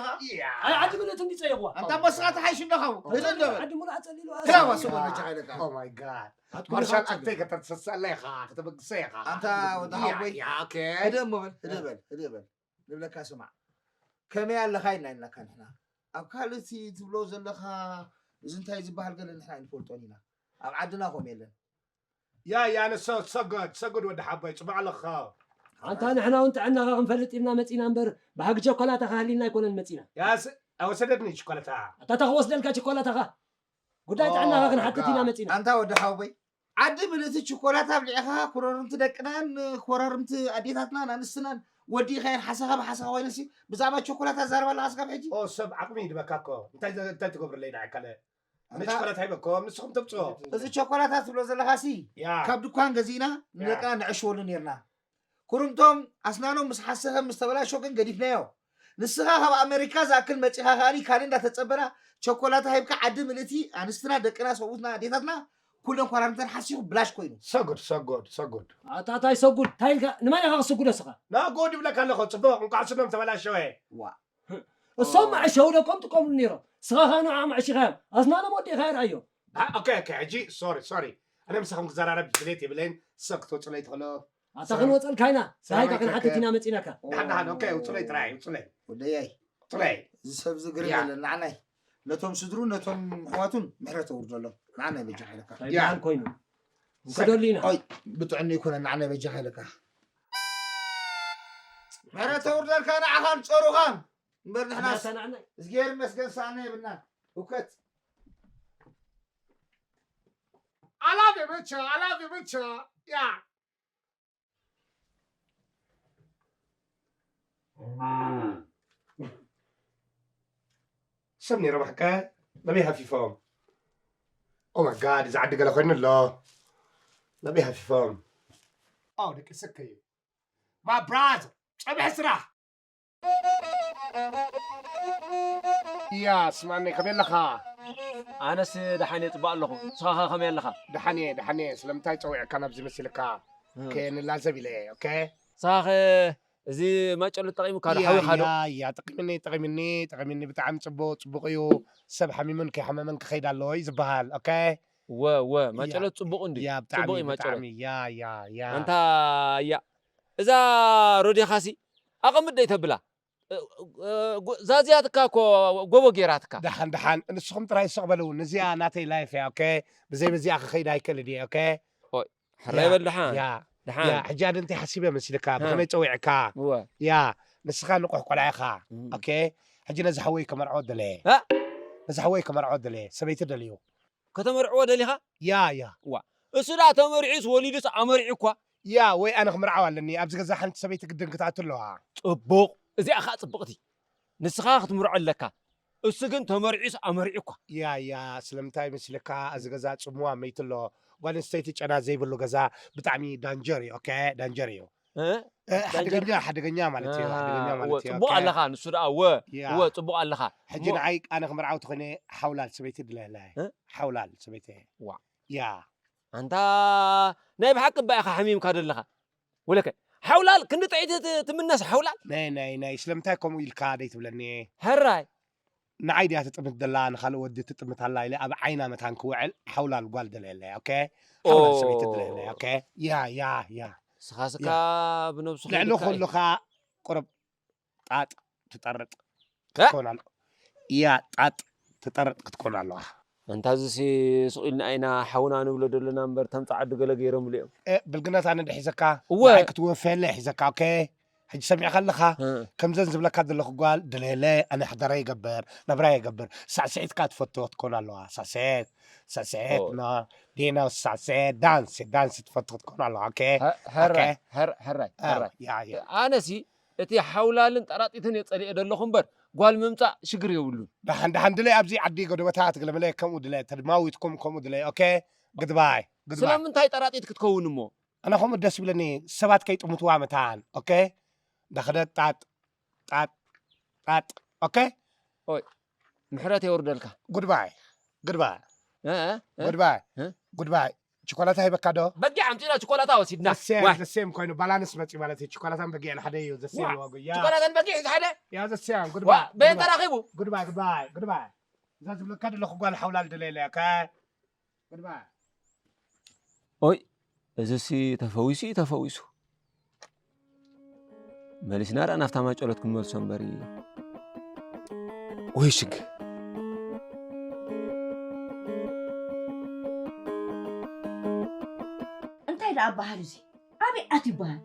ኣይ ዓዲ ምለት እንዲፀየቕዋ ኣንታ በስኻ ተሓይሽ እንደኻው ህደ እንደበል ዓዲ ሙሉ ኣፀሊሉ ክላዋ ስበለጃ ኢለካ Oh my God. ማርሻል ኣክተይ ከተተሰለ ኢኻ ከተበግሰ ኢኻ ኣንታ ወዲ ሓወይ ያ ኦኬ ህደ እሞ በል ህደ በል ህደ በል ንብለካ ስማዕ ከመይ ኣለኻ ኢልና ኢልናካ ንሕና ኣብ ካልእ እቲ ትብሎ ዘለኻ እዚ እንታይ ዝበሃል ገለ ንሕና ኣይንፈልጦን ኢና ኣብ ዓድና ከምኡ የለን ያ ያ ንሶ ሰገድ ሰገድ ወዲ ሓባይ ጽቡቕ ኣለኻ ኣንታ ንሕና እውን ጥዕናኻ ክንፈልጥ ኢልና መፂና እምበር ባህጊ ቸኮላታኻ ሃሊና ኣይኮነን መፂና ያስ ኣወሰደትኒ ችኮለታ ኣታ ተኽወስደልካ ቸኮላታኻ ጉዳይ ጥዕናኻ ክንሓትት ኢና መፂና ኣንታ ወዲ ሓወይ ዓዲ ምልእቲ ችኮላት ኣብሊዕኻ ኮረርምቲ ደቅናን ኮረርምቲ ኣዴታትናን ኣንስትናን ወዲኻየን ሓሳኻ ብሓሳኻ ኮይነሲ ብዛዕባ ቸኮላት ኣዛርባ ኣለኻ ስጋብ ሕጂ ኦ ሰብ ዓቕሚ ይድበካ እኮ እንታይ እንታይ ትገብርለይ ንዓይ ካልእ ኣነ ኣንታ ችኮላት ሃይበኩም ንስኹም ተምፅኦ እዚ ቸኮላታት ትብሎ ዘለኻሲ ያ ካብ ድኳን ገዚእና ንደቅና ንዕሽወሉ ነርና ኩርምቶም ኣስናኖም ምስ ሓሰኸ ምስ ተበላሾ ግን ገዲፍናዮ ንስኻ ካብ ኣሜሪካ ዝኣክል መፂኻ ከኣኒ ካልእ እንዳተፀበና ቸኮላታ ሂብካ ዓዲ ምልእቲ ኣንስትና ደቅና ሰብኡትና ኣዴታትና ኩለን ኳራንተን ሓሲኹ ብላሽ ኮይኑ ሰጉድ ሰጉድ ሰጉድ ኣታ እንታይ ሰጉድ እንታይ ኢልካ ንመን ኢኻ ክስጉዶ ስኻ ናጎድ ይብለካ ኣለኹ ፅቡቕ እንኳዕ ስኖም ተበላሸወ ዋ እሶም መዐሸው ደቆም ጥቀምሉ ነይሮም ስኻ ኸዓ ንዓም ኣዕሺኻዮም ኣስናኖም ወዲእኻ ይርኣዮ ኦኬ ኦኬ ሕጂ ሶሪ ሶሪ ኣነ ምሳኹም ክዘራረብ ድሌት የብለይን ሰብ ክትወፅለይ ትኽእሎ ኣታ ክንወፀልካ ኢና ስሃይካ ክንሓትት ኢና መፂናካ ደሓን ደሓን ኦኬ ውፅለይ ጥራይ ውፅለይ ወደያይ ውፅለይ እዚ ሰብ ዝግርም ያ። የለን ንዓናይ ነቶም ስድሩ ነቶም ኣሕዋቱን ምሕረት ኣውርደሎም ንዓናይ በጃ ሓይለካ እንታይ በዓል ኮይኑ እንከደሉ ኢና ኦይ ብጥዕኒ ይኮነ ንዓናይ በጃ ሓይለካ ምሕረት ኣውርደልካ ንዓኻን ፀሩኻን እምበር ንሕናስ ናታ ንዓናይ እዝጌር መስገን ሰኣና የብልና እውከት ኣላፊ ብቻ ኣላፊ ብቻ ያ ሰብ ነይሮም ሕቀ ናበይ ሃፊፎም ኦማጋድ እዚ ዓዲ ገለ ኮይኑ ኣሎ ናበይ ሃፊፎም ኣው ደቂ ሰከዩ ማ ብራዘር ጸብሒ ስራሕ እያ ስማኒ ከመይ ኣለኻ ኣነስ ደሓን እየ ፅቡቅ ኣለኹ ንስኻኸ ከመይ ኣለኻ ደሓን እየ ደሓን እየ ስለምንታይ ፀዊዕካ ናብዚ መሲልካ ከየንላዘብ ኢለ እየ ኦኬ ንስኻኸ እዚ ማጨሎ ጠቂሙካ ዶ ሓዊኻ ዶ ያ ጠቂምኒ ጠቂምኒ ጠቂምኒ ብጣዕሚ ፅቡቅ ፅቡቅ እዩ ሰብ ሓሚሙን ከይሓመመን ክኸይድ ኣለዎ እዩ ዝበሃል ኦኬ እወ እወ ማጨሎት ፅቡቅ እንዲ ያ ፅቡቅ ብጣዕሚ እዩ ማጨሎት ብጣዕሚ ያ ያ ያ ኣንታ ያ እዛ ሮዴኻሲ ኣቐምጥ ደይ ተብላ ዛዚያትካ እኮ ጎቦ ጌራትካ ደሓን ደሓን ንስኹም ጥራይ ስቕ በልው ንዚኣ ናተይ ላይፍ እያ ኦኬ ብዘይ በዚኣ ክኸይድ ኣይክእል ድየ ኦኬ ሕራይ በል ደሓን ያ ደሓን ያ ሕጂ ኣነ እንታይ ሓሲበ መሲልካ ብኸመይ ፀዊዕካ እወ ያ ንስኻ ንቑሕ ቆልዓ ኢኻ እም። ኦኬ ሕጂ ነዚ ሓወይ ከመርዖ ደለየ እ? ነዚ ሓወይ ከመርዖ ደለየ ሰበይቲ ደልዩ ከተመርዕዎ ደሊኻ ያ ያ እሱ ዳ ተመሪዑስ ወሊዱስ ኣመሪዑ እኳ ያ ወይ ኣነ ክምርዓው ኣለኒ ኣብዚ ገዛ ሓንቲ ሰበይቲ ግድን ክትኣቱ ኣለዋ ፅቡቕ እዚኣ ከዓ ፅብቕቲ ንስኻ ክትምርዖ ኣለካ እሱ ግን ተመሪዑስ ኣመሪዑ እኳ ያ ያ ስለምንታይ ምስልካ እዚ ገዛ ፅምዋ መይቲ ኣሎ ጓል ኣንስተይቲ ጨና ዘይብሉ ገዛ ብጣዕሚ ዳንጀር እዩ ኦኬ ዳንጀር እዩ እ? እ፣ ሓደገኛ ሓደገኛ ማለት እዩ ሓደገኛ እወ፣ ማለት እዩ ፅቡቅ ኦኬ ኣለኻ ንሱ ደኣ እወ ያ እወ ፅቡቅ ኣለኻ ሕጂ እሞ- ንዓይ ኣነ ክምርዓው ተኾይነ ሓውላል ሰበይቲ ድለላ እ? ሓውላል ሰበይቲ ዋ። ያ ኣንታ ናይ ብሓቂ እባ ኢኻ ሓሚምካ ዘለኻ ወለከ ሓውላል ክንዲ ጥዒቲ ት- ትምነስ ሓውላል ናይ ናይ ናይ ስለምንታይ ከምኡ ኢልካ ደይ ትብለኒ ሕራይ ንዓይ ድያ ትጥምት ዘላ ንካልእ ወዲ ትጥምት ኣላ ኢለ ኣብ ዓይና መታን ክውዕል ሓውላል ጓል ደለየለይ ኦኬ ሓውላል ሰበይቲ ደለየለይ ኦኬ ያ ያ ያ ስኻስካ ብነብሱ ልዕሊ ከይድካ እዩ። ኩሉኻ ቁርብ ጣጥ ትጠርጥ ከ? ትኮን ኣሎ ያ ጣጥ ትጠርጥ ክትኮን ኣለዋ እንታ እዚሲ ስቕ ኢልና ኢና ሓውና ንብሎ ዘለና እምበር፣ ተምጻ ዓዲ ገለ ገይሮምሉ እዮም። እ፣ ብልግነት ኣነ ድሒዘካ እወ። ንዓይ ክትወፈየለ ሒዘካ። ኦኬ፣ ሕጂ ሰሚዕካ ኣለኻ። እ። ከምዘን ዝብለካ ዘለኹ ጓል ድለየለ። ኣነ ሓዳራ ይገብር፣ ናብራ ይገብር። ሳዕስዒትካ ትፈትዎ ትኮን ኣለዋ። ሳዕስዒት ሳዕስዒት ኦ። ና ዲና ሳዕስዒት ዳንስ ዳንስ ትፈትዎ ትኮን ኣለዋ። ኦኬ፣ ሐ- ሐራይ ኦኬ። ሐር- ሐራይ እ፣ ሐራይ ያ ያ ኣነሲ እቲ ሓውላልን ጠራጢትን እየ ጸሊኤ ዘለኹ እምበር፣ ጓል ምምጻእ ሽግር የብሉን። ደሓን ደሓን ድለይ ኣብዚ ዓዲ ጎደቦታት ገለመለ ከምኡ ድለይ ተድማዊትኩም ከምኡ ድለይ። ኦኬ፣ ግድባይ ግድባይ። ስለምንታይ ጠራጢት ክትከውን እሞ? ኣነ ከምኡ ደስ ይብለኒ፣ ሰባት ከይጥምትዋ መታን። ኦኬ፣ ዳኸደ ጣጥ ጣጥ ጣጥ። ኦኬ፣ ምሕረት የውርደልካ። ጉድባይ ግድባይ እ፣ እ፣ እ? ጉድባይ እ? ጉድባይ። ችኮላታ ሂበካ ዶ? በጊዕ ኣምፂና ችኮላታ ወሲድና። ዘሴም ዋይ፣ ዘሴም ኮይኑ ባላንስ መፂ ማለት እዩ። ችኮላታን በጊዕን ሓደ እዩ። ዘሴም ዋ፣ ይዋጉ ያ ችኮላታን በጊዕ ሓደ። ያ ዘሴም ዋ፣ ጉድባይ በየን ጉድባይ ተራኺቡ? ጉድባይ ጉድባይ ጉድባይ። እዛ ዝብለካ ዘለኹ ጓል ሓውላል ድለይለ። ኦኬ፣ ጉድባይ። ኦይ፣ እዚሲ ተፈዊሱ እዩ ተፈዊሱ። መሊስና ደኣ ናብታ ማጨሎት ክንመልሶ እምበር። ወይ ሽግ። እንታይ ደኣ በሃል እዚ? ኣበይ ኣትዩ በሃል?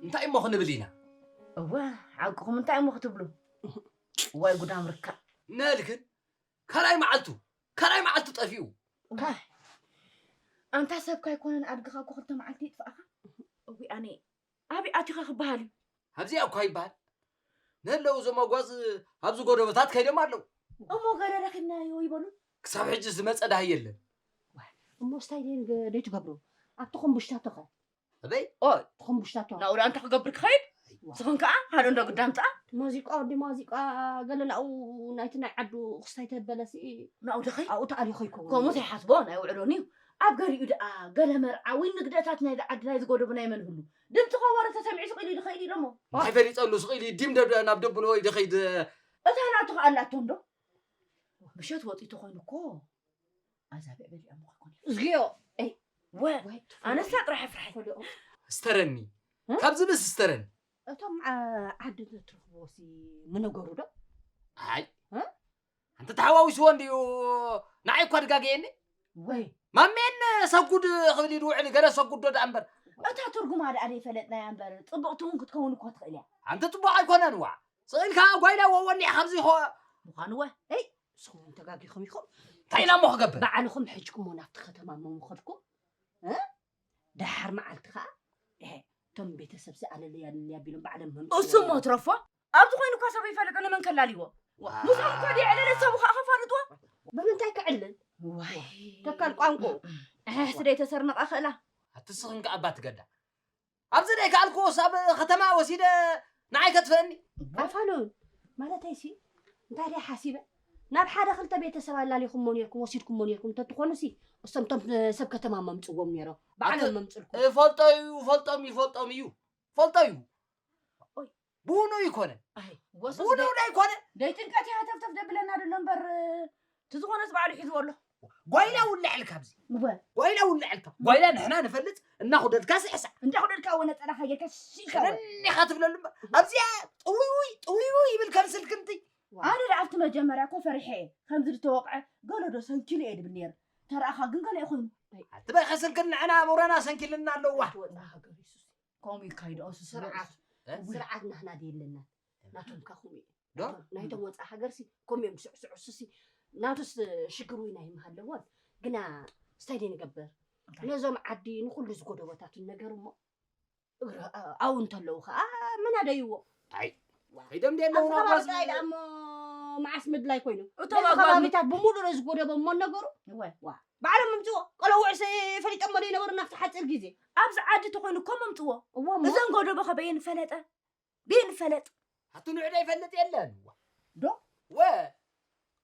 እንታይ እሞ ክንብል ኢና? እወ፣ ሓቅኹም እንታይ እሞ ክትብሉ? ወይ ጉዳም ርካብ። ነልክን ካልኣይ መዓልቱ ካልኣይ መዓልቱ ጠፊኡ። ካይ፣ ኣንታ ሰብካ ኣይኮነን ኣድግኻ እኮ ክልተ መዓልቲ ይጥፋእኻ። እዊ ኣነ ኣበይ ኣቲኻ ክበሃል እዩ? ኣብዚኣ እኳ ይበሃል። ነለው እዞም ኣጓዝ ኣብዚ ጎደቦታት ከይዶም ኣለዉ። እሞ ገለ ረኺብናዮ ይበሉ። ክሳብ ሕጂ ዝመጸ ዳሃይ የለን። እሞ ስታይ ደይ ንገ- ደይ ትገብሩ ኣብቲ ኮምቡሽታቶ ኸ ኣበይ? ኦ፣ እቲ ኮምቡሽታቶ ናብኡ ደኣ እንታይ ክገብር ክኸይድ? ስኽን ከኣ ሓደ እንዶ ግዳም ጥኣ ሙዚቃ ወዲ ሙዚቃ ገለ ናብኡ ናይቲ ናይ ዓዱ ክስታይ ተበለሲ ናብኡ ደኸይ ኣብኡ ተኣሊኹ ይከውን ከምኡ ዘይሓስቦ ናይ ውዕሎኒ እዩ። ኣብ ገሊኡ ደኣ ገለ መርዓ ወይ ንግደታት ናይ ዓዲ ናይ ዝጎደቡ ናይ መን ህሉ ድምፂ ከወረ ተሰሚዑ ስቕ ኢሉ ይድኸይድ ኢሎሞ። እንታይ ፈሊጠሉ ስቕ ኢሉ ይዲም ደደ ናብ ደብሎ ወይ ደኸይድ። እታ ናቱ ከኣላቶ እንዶ ምሸት ወፂ ተኾይኑ እኮ ኣዛብዕ በሊዖም ኾይኮን እዝግዮ ወ ኣነሳ ጥራሕ ፍርሐ ፈለኦ ስተረኒ እ? ካብዚ ብስ ስተረኒ እቶም ዓ- ዓዲ ትረኽብዎ ሲ ምነገሩ ዶ ኣይ እ? ኣንተ ተሓዋዊስዎ እንድዩ። ንዓይ እኳ ድጋገየኒ ወይ ማሜን ሰጉድ ክብል ኢሉ ውዕል ገለ ሰጉድ ዶ ደኣ እምበር እታ ትርጉማ ደኣ ዘይፈለጥናያ እምበር ፅብቕቲ እውን ክትከውን እኮ ትኽእል እያ። ኣንተ ፅቡቕ ኣይኮነን ዋ ስቕ ኢልካ ጓይላ ወወኒ ኢኻ ኣብዚ ኾ ምዃኑ ወ እይ ንስኹም እውን ተጋጊኹም ኢኹም እንታይ ኢና እሞ ክገብር ባዕልኹም ሕጅኩሞ ናብቲ ከተማ እሞ ምኸድኩም እ? ደሓር መዓልቲ ከዓ እሄ እቶም ቤተሰብ ሲ ኣለለያ ኣለለያ ቢሎም ባዕሎም መምፅዎ እሱ እሞ ትረፎ ኣብዚ ኮይኑ እኳ ሰብ ይፈልጦ ንመን ከላልይዎ ምስኦም እኳ ድዩ ዕለለ ሰቡ ከዓ ከፋልጥዎ ብምንታይ ክዕልል ዋይ ተካል ቋንቋ እሕሕስ ደይ ተሰርነቐ ክእላ ኣትስኽን ከኣባ ትገዳ ኣብዚ ደይ ከኣልኩስ ኣብ ከተማ ወሲደ ንዓይ ከጥፈኒ ኣፋሉን ማለተይ ሲ እንታይ ደይ ሓሲበ ናብ ሓደ ክልተ ቤተሰብ ኣላሊኹሞ ነርኩም ወሲድኩሞ ነርኩም እንተትኾኑ ሲ እሶም ቶም ሰብ ከተማ መምፅዎም ነይሮም ባዕሎም መምፅልኩም እፈልጦ እዩ ፈልጦም ይፈልጦም እዩ ፈልጦ እዩ ብውኑ ይኮነ ወስስ ብውኑ ኣይኮነ ደይ ጭንቀት እያ ተፍተፍ ደብለና ደሎ እምበር እቲ ዝኾነስ ባዕሉ ሒዝዎ ኣሎ ጓይላ ውልዐልካ ኣብዚ እወ ጓይላ ውልዐልካ ጓይላ ንሕና ንፈልጥ እናኹደድካ ስሕሳዕ እንዳኹደድካ እወ ነፀላኻ ጌርካ ሽሻ ከነኒኻ ትብለሉ እምበር ኣብዚኣ ጥውይውይ ጥውይውይ ይብል ከም ስልክንቲ ኣነ ደኣ ኣብቲ መጀመርያ እኮ ፈሪሐ እየ ከምዚ ዝተወቕዐ ገለ ዶ ሰንኪሉ እየ ድብል ነይረ ተረኣኻ ግን ገለ እዩ ኮይኑ ኣትበይ ከስልክን ንዕና ሙረና ሰንኪልና ኣለዋ ትወፅእ ሃገር ይሱስ ከምኡ ይካይድ ኦሱ ስርዓት እ? ስርዓት ናህና ደየለና ናቶም ካ ከምኡ እዩ ዶ? ናይቶም ወፃእ ሃገር ሲ ከምኡ እዮም ስዕስዑ ሱሲ ናቱስ ሽግር ወይ ናይ ምሃለዎን ግና ስታይ ደይ ንገብር ነዞም ዓዲ ንኩሉ ዝጎደቦታቱን ነገር እሞ እግረ- ኣብኡ እንተለዉ ከዓ መናደይዎ ኣይ ከይዶም ደለዉ ኣብዚ ከባቢ ጥራይ ደኣ እሞ መዓስ ምድላይ ኮይኑ እቶም ነዚ ኣጓጉ- ከባቢታት ብሙሉእ ዶ ዝጎደቦ እሞ ነገሩ እወ። ዋ ባዕሎም ምምፅዎ ቆለውዕ ፈሊጦሞ ዶ ይነበሩ ናብቲ ሓፂር ግዜ ኣብዚ ዓዲ ተኮይኑ እኮ መምፅዎ እዎ እሞ እዘን ጎደቦ ከበየን ፈለጠ ብየን ፈለጥ ኣቲ ንዑ ዶ ይፈልጥ የለን ዶ? ወ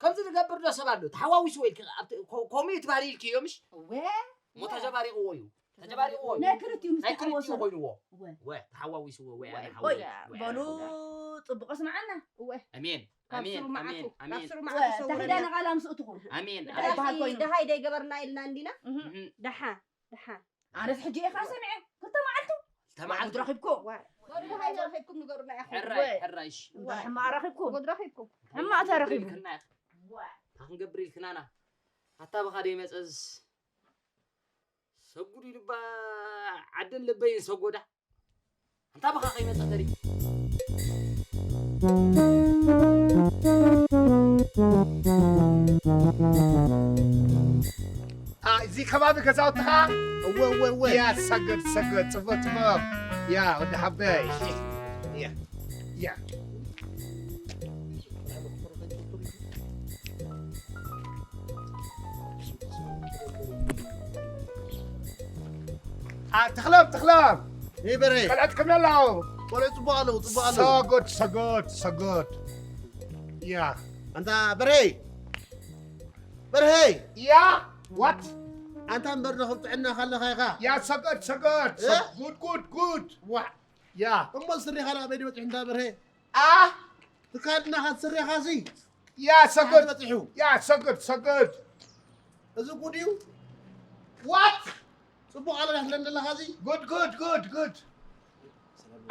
ከምዚ ዝገብር ዶ ሰብ ኣሎ ተሓዋዊስዎ ኢልክ ኣብቲ- ኮ- ኮሚት ባህሪ ኢልክዮ ምሽ እወ እሞ ተዘባሪቕዎ እዩ ተዘባሪቕዎ እዩ ናይ ክልቲኡ ምስ ናይ ክልቲኡ ተሓወሰ ኮይንዎ እወ። ወ ተሓዋዊስዎ ወ ኣነ ወይ ሓወስ- ወ በሉ ሓወስ- ፅቡቅ ስምዓና እወ ኣሜን ካብ ኣሜን ስሩ መዓቱ ኣሜን ካብ ኣሜን ስሩ እወ መዓቱ ተኺዳ ሰውረና ነቓላ ምስ እትኹም ኣሜን እንታይ በሃል ኮይኑ? ደሃይ ደይገበርና ኢልና እንዲና እህ። እህ። ደሓ ደሓ ኣነስ ሕጂ ኢኻ ሰሚዐ ክልተ መዓልቲ ተመዓልቲ ረኺብኩ ዋ ወዲ ደሃይ ረኺብኩም ንገሩና ኢኹም ሕራይ ሕራይሽ እምበር ሕማቕ ረኺብኩ ጎድ ረኺብኩም ሕማቕ ተረኺቡ ኢልክና ኢኻ። እንታይ ክንገብር ኢልክናና ኣታ ብኻ ደይመጸስ ሰጉድ ኢሉባ ዓደን ለበይን ሰጎዳ። ኣንታ ብኻ ከይመጸ ተሪ እዚ ከባቢ ገዛውትኻ እወ እወ እወ ያ ሰገድ ሰገድ ጽፈ ጽፈ ያ ወዲ ሓበይ ያ ያ አ፣ ተኽሎም ተኽሎም ይበረ ቀልዐት ከመይ ኣለዉ ቆለ ጽቡቅ ኣለዉ ጽቡቅ ኣለዉ ሰጎድ ሰጎድ ሰጎድ ያ ኣንታ በርሄ በርሄ ያ ዋት ኣንታ እምበር ዶ ከም ጥዕና ካለካ ኢኻ ያ ሰጎድ ሰጎድ እ? ጉድ ጉድ ጉድ ዋ ያ እሞ ስሪኻ ዳ ኣበይ በፂሑ እንዳ በርሄ አ ትካልና ካት ስሪኻ ሲ ያ ሰጎድ በፂሑ ያ ሰጎድ ሰጎድ እዚ ጉድ እዩ ዋት ጽቡቅ ኣለና ትለን ዘለኻ ሲ ጉድ ጉድ ጉድ ጉድ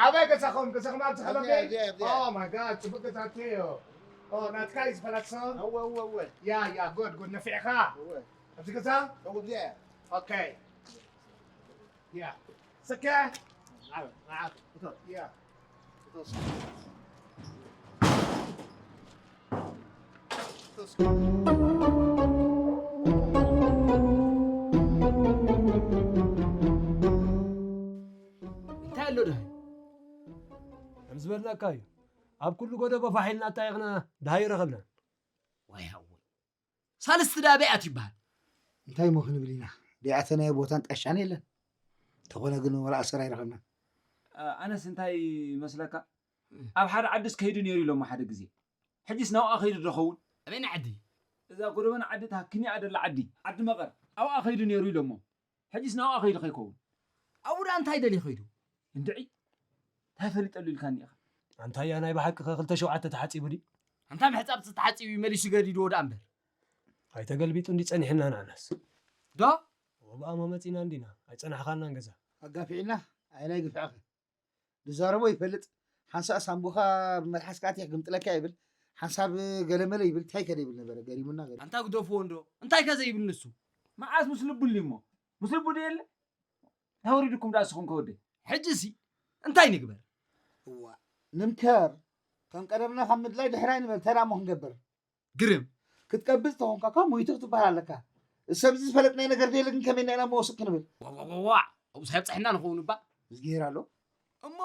ኣበይ ገዛኹም ገዛኹም ኣብዚ ከለመ ኣብዚኣ፣ ኣብዚኣ፣ ኣብዚኣ። Oh my God ጽቡቅ ገዛውቲ እዩ ኦ ናትካ እዩ ዝፈለሶ እወ እወ እወ ያ ያ ጉድ ጉድ ነፊዕኻ እወ ኣብዚ ገዛ እወ ኣብዚኣ እያ Okay. Yeah. Saka. Yeah. እንታይ ኣሎ ደሃይ ከም ዝበልናካ እዩ ኣብ ኩሉ ጎደቦ ፋሕ ኢልና ኣጣይቕና ደሃይ ረኸብና ዋይ ሃወይ ሳልስቲ ዳ በይኣት ይበሃል እንታይ እሞ ክንብል ኢና ደይኣተናዮ ቦታን ጣሻን የለን እንተኾነ ግን ወላ ኣሰር ኣይረኸብናን ኣነስ እንታይ መስለካ ኣብ ሓደ ዓድስ ከይዱ ነይሩ ኢሎሞ ሓደ ግዜ ሕጅስ ናብኣ ከይዱ ዶ ኸውን ኣበይ ንዓዲ እዛ ጎደበና ዓዲ ታክኒኣ ደላ ዓዲ ዓዲ መቐር ኣብኣ ከይዱ ነይሩ ኢሎሞ ሕጅስ ናብኣ ከይዱ ከይከውን ኣብኡ ደኣ እንታይ ደልዩ ከይዱ እንድዒ እንታይ ፈሊጠሉ ኢልካኒ ኢኻ ኣንታያ ናይ ብሓቂ ከ ክልተ ሸውዓተ ተሓጺቡ ድዩ ኣንታ ምሕጻብ ተተሓጺቡ እዩ መሊሱ ገዲድዎ ደኣ እምበር ኣይተገልቢጡ እንዲ ጸኒሕና ንዓናስ ዶ ወብኣሞ መጺና እንዲና ኣይጸናሕኻናን ገዛ ኣጋፊዕና ኣይናይ ግፍዕኺ ዝዛረቦ ይፈልጥ ሓንሳእ ሳምቡኻ ብመልሓስካ ኣትየ ክግምጥለካ ይብል ሓንሳብ ገለመለ ይብል እንታይ ከደ ይብል ነበረ ገሪሙና ገሪሙ ኣንታ ግደፍዎ እንዶ እንታይ ከ ዘይብል ንሱ መዓስ ምስ ልቡ እሞ ምስ ልቡ ዶ የለ ኣውሪድኩም ደኣ ንስኹም ከወደይ ሕጂሲ እንታይ ንግበር እዋ ንምከር ከም ቀደምና ካብ ምድላይ ድሕራይ ንበል እንታይ ደኣ እሞ ክንገብር ግርም ክትቀብጽ ተኾንካ ካብ ሞይቱ ክትበሃል ኣለካ። ሰብዚ ዝፈለጥናዮ ነገር ደየለ ግን ከመይ ኢና ኢና መወስድ ክንብል። ዋዋዋዋ ኣብኡ ሳይብጽሕና ንኸውን እባ። ዝገይር ኣሎ። እሞ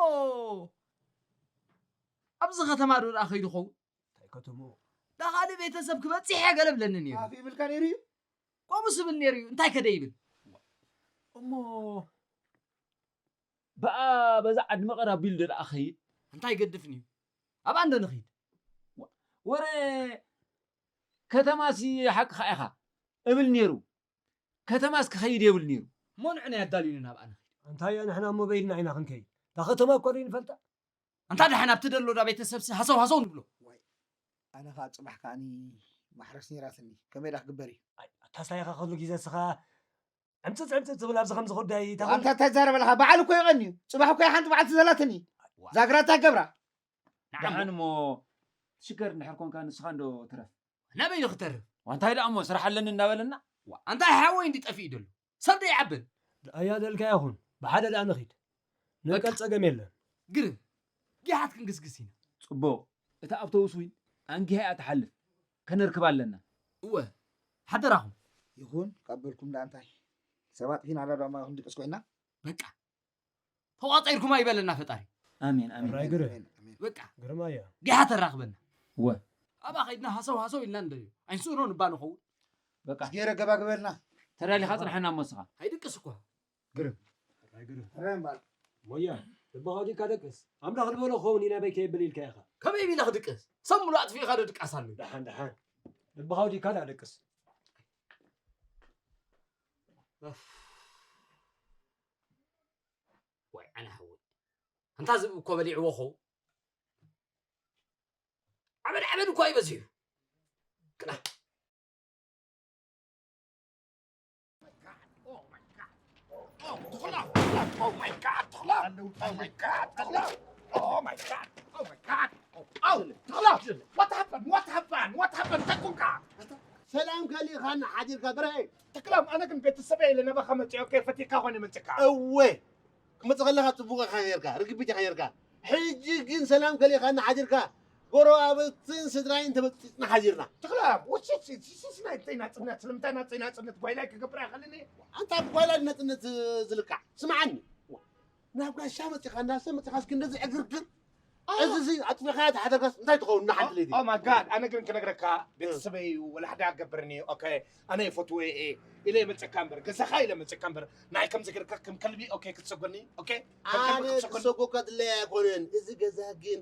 ኣብዚ ከተማ ዶ ደኣ ከይዱ ኸውን? እንታይ ከተምኡ? ዳ ካልእ ቤተሰብ ክበጽሕ እየ ገለ ብለኒ ነይሩ። ኣፍ ይብልካ ነይሩ እዩ። ከምኡ ዝብል ነይሩ እዩ። እንታይ ከደ ይብል? እሞ ብኣ በዛ ዓዲ መቐር ኣቢሉ ዶ ደኣ ኸይድ? እንታይ ገድፍኒ እዩ? ኣብኣ እንዶ ንኺድ። ወረ ከተማሲ ሓቅኻ ኢኻ እብል ነይሩ። ከተማስ ክኸይድ የብል ነይሩ። እሞ ንዕና የዳልዩኒ ናብኣ ንኺድ። ኣንታዮ ንሕና እሞ በይድና ኢና ክንከይድ። እታ ከተማ እኮ ደይንፈልጣ። ኣንታ ደሓን ኣብቲ ደሎ ዳ ቤተሰብሲ ሃሰው ሃሰው ንብሎ። ዋይ ኣነ ኸዓ ፅባሕ ከዓኒ ማሕረስ ነይራትኒ። ከመይ ዳ ክግበር እዩ? ኣይ ኣታ ሳይኻ ኩሉ ግዜ እስኻ ዕምፅፅ ዕምፅፅ ትብል ኣብዚ ከምዚ ጉዳይ እንታይ ኣንታ እንታይ ትዛረብ ኣለኻ? በዓል እኮ የቐኒ እዩ። ፅባሕ እኮ እያ ሓንቲ በዓልቲ ዘላትኒ። ዛግራ እንታይ ገብራ? ደሓን እሞ ትሽገር እንድሕር ኮንካ ንስኻ እንዶ ትረፍ። ናበይ ዶ ክተርፍ? እንታይ ደኣ እሞ ስራሕ ኣለኒ እናበለና? ኣንታይ ሓወይ እንዲ ጠፊኡ ደሎ? ሰብ ዶ ይዓብን? ደኣያ ደልካ ይኹን ብሓደ ደኣ ንኺድ። ንቀል ጸገም የለን። ግርም ጊሓት ክንግስግስ ኢና። ጽቡቕ እታ ኣውቶቡስ እውን ኣንጊሃ እያ ትሓልፍ። ከነርክባ ኣለና። እወ ሓደራኹም። ይኹን ካብ በልኩም ደኣ እንታይ? ሰብ ኣጥፊና ዶ ደማ ክንድቅስ ኮይና? በቃ ተቋጺርኩም ኣይበለና ፈጣሪ። ኣሜን ኣሜን። ራይ ግርም። ኣሜን ኣሜን። በቃ ግርማያ። ጊሓ ተራኽበና። እወ። ኣብኣ ኸይድና ሃሰው ሃሰው ኢልና ንደልዮ። ኣይንስእኖ ንባ ንኸውን። በቃ። ገይረ ገባ ግበልና። ተዳሊኻ ጽንሐና እሞ እስኻ። ኣይድቅስ እኳ። ግርም። ሞያ ልብኻ ወዲእካ ደቅስ። ኣምላኽ ዝበሎ ክኸውን ኢና በይ ከየብል ኢልካ ኢኻ። ከመይ ኢለ ክድቅስ? ሰብ ሙሉእ ኣጥፊእኻ ዶ ድቃስ ኣሎ? ደሓን ደሓን። ልብኻ ወዲእካ ደኣ ደቅስ። ወይ ኣነ ሓወይ። ኣንታ ዝብኢ እኮ በሊዕዎ ኸው። ዓበድ ዓበድ እኳ እዩ በዚሑ። ክላ ሰላም ከሊእኻና ሓዲርካ በረ። ተክላም፣ ኣነ ግን ቤተሰበይ ኢለ ናባኻ መፅእ፣ ኦኬ፣ ፈቲካ ኮነ መፅካ። እወ፣ ክመፅእ ከለኻ ፅቡቕ ኢኻ ነርካ፣ ርግቢት ኢኻ ነርካ። ሕጂ ግን ሰላም ከሊእኻና ሓዲርካ፣ ጎረባብትን ስድራይን ተበፂፅና ሓዲርና። ተክላም፣ ውፅኢት፣ ውፅኢት ናይ ናፅነት፣ ስለምንታይ ናፅነት ጓይላይ ክገብር ኣይኽእልን እየ? ኣንታ ብጓይላ ናፅነት ዝልካዕ፣ ስምዓኒ። ናብ ጋሻ መፂኻ፣ እንዳሰ መፂኻ፣ እስኪ እንደዚ ዕግርግር። እዚ እዚ ኣጥፊኻ ተሓደርካስ እንታይ ትኸውን? ንሓንቲ ለይቲ። Oh my God፣ ኣነ ግን ክነግረካ፣ ቤተሰበይ ወላ ሓደ ኣገብርኒ። ኦኬ፣ ኣነ ይፈትዎ እየ ኢለ መፀካ እምበር፣ ገዛኻ ኢለ መፀካ እምበር፣ ንዓይ ከም ዝገርካ ከም ከልቢ፣ ኦኬ፣ ክትሰጎኒ፣ ኦኬ፣ ከም ከልቢ ኣነ ክትሰጎኒ። ክሰጎካ ድለይ ኣይኮነን። እዚ ገዛ ግን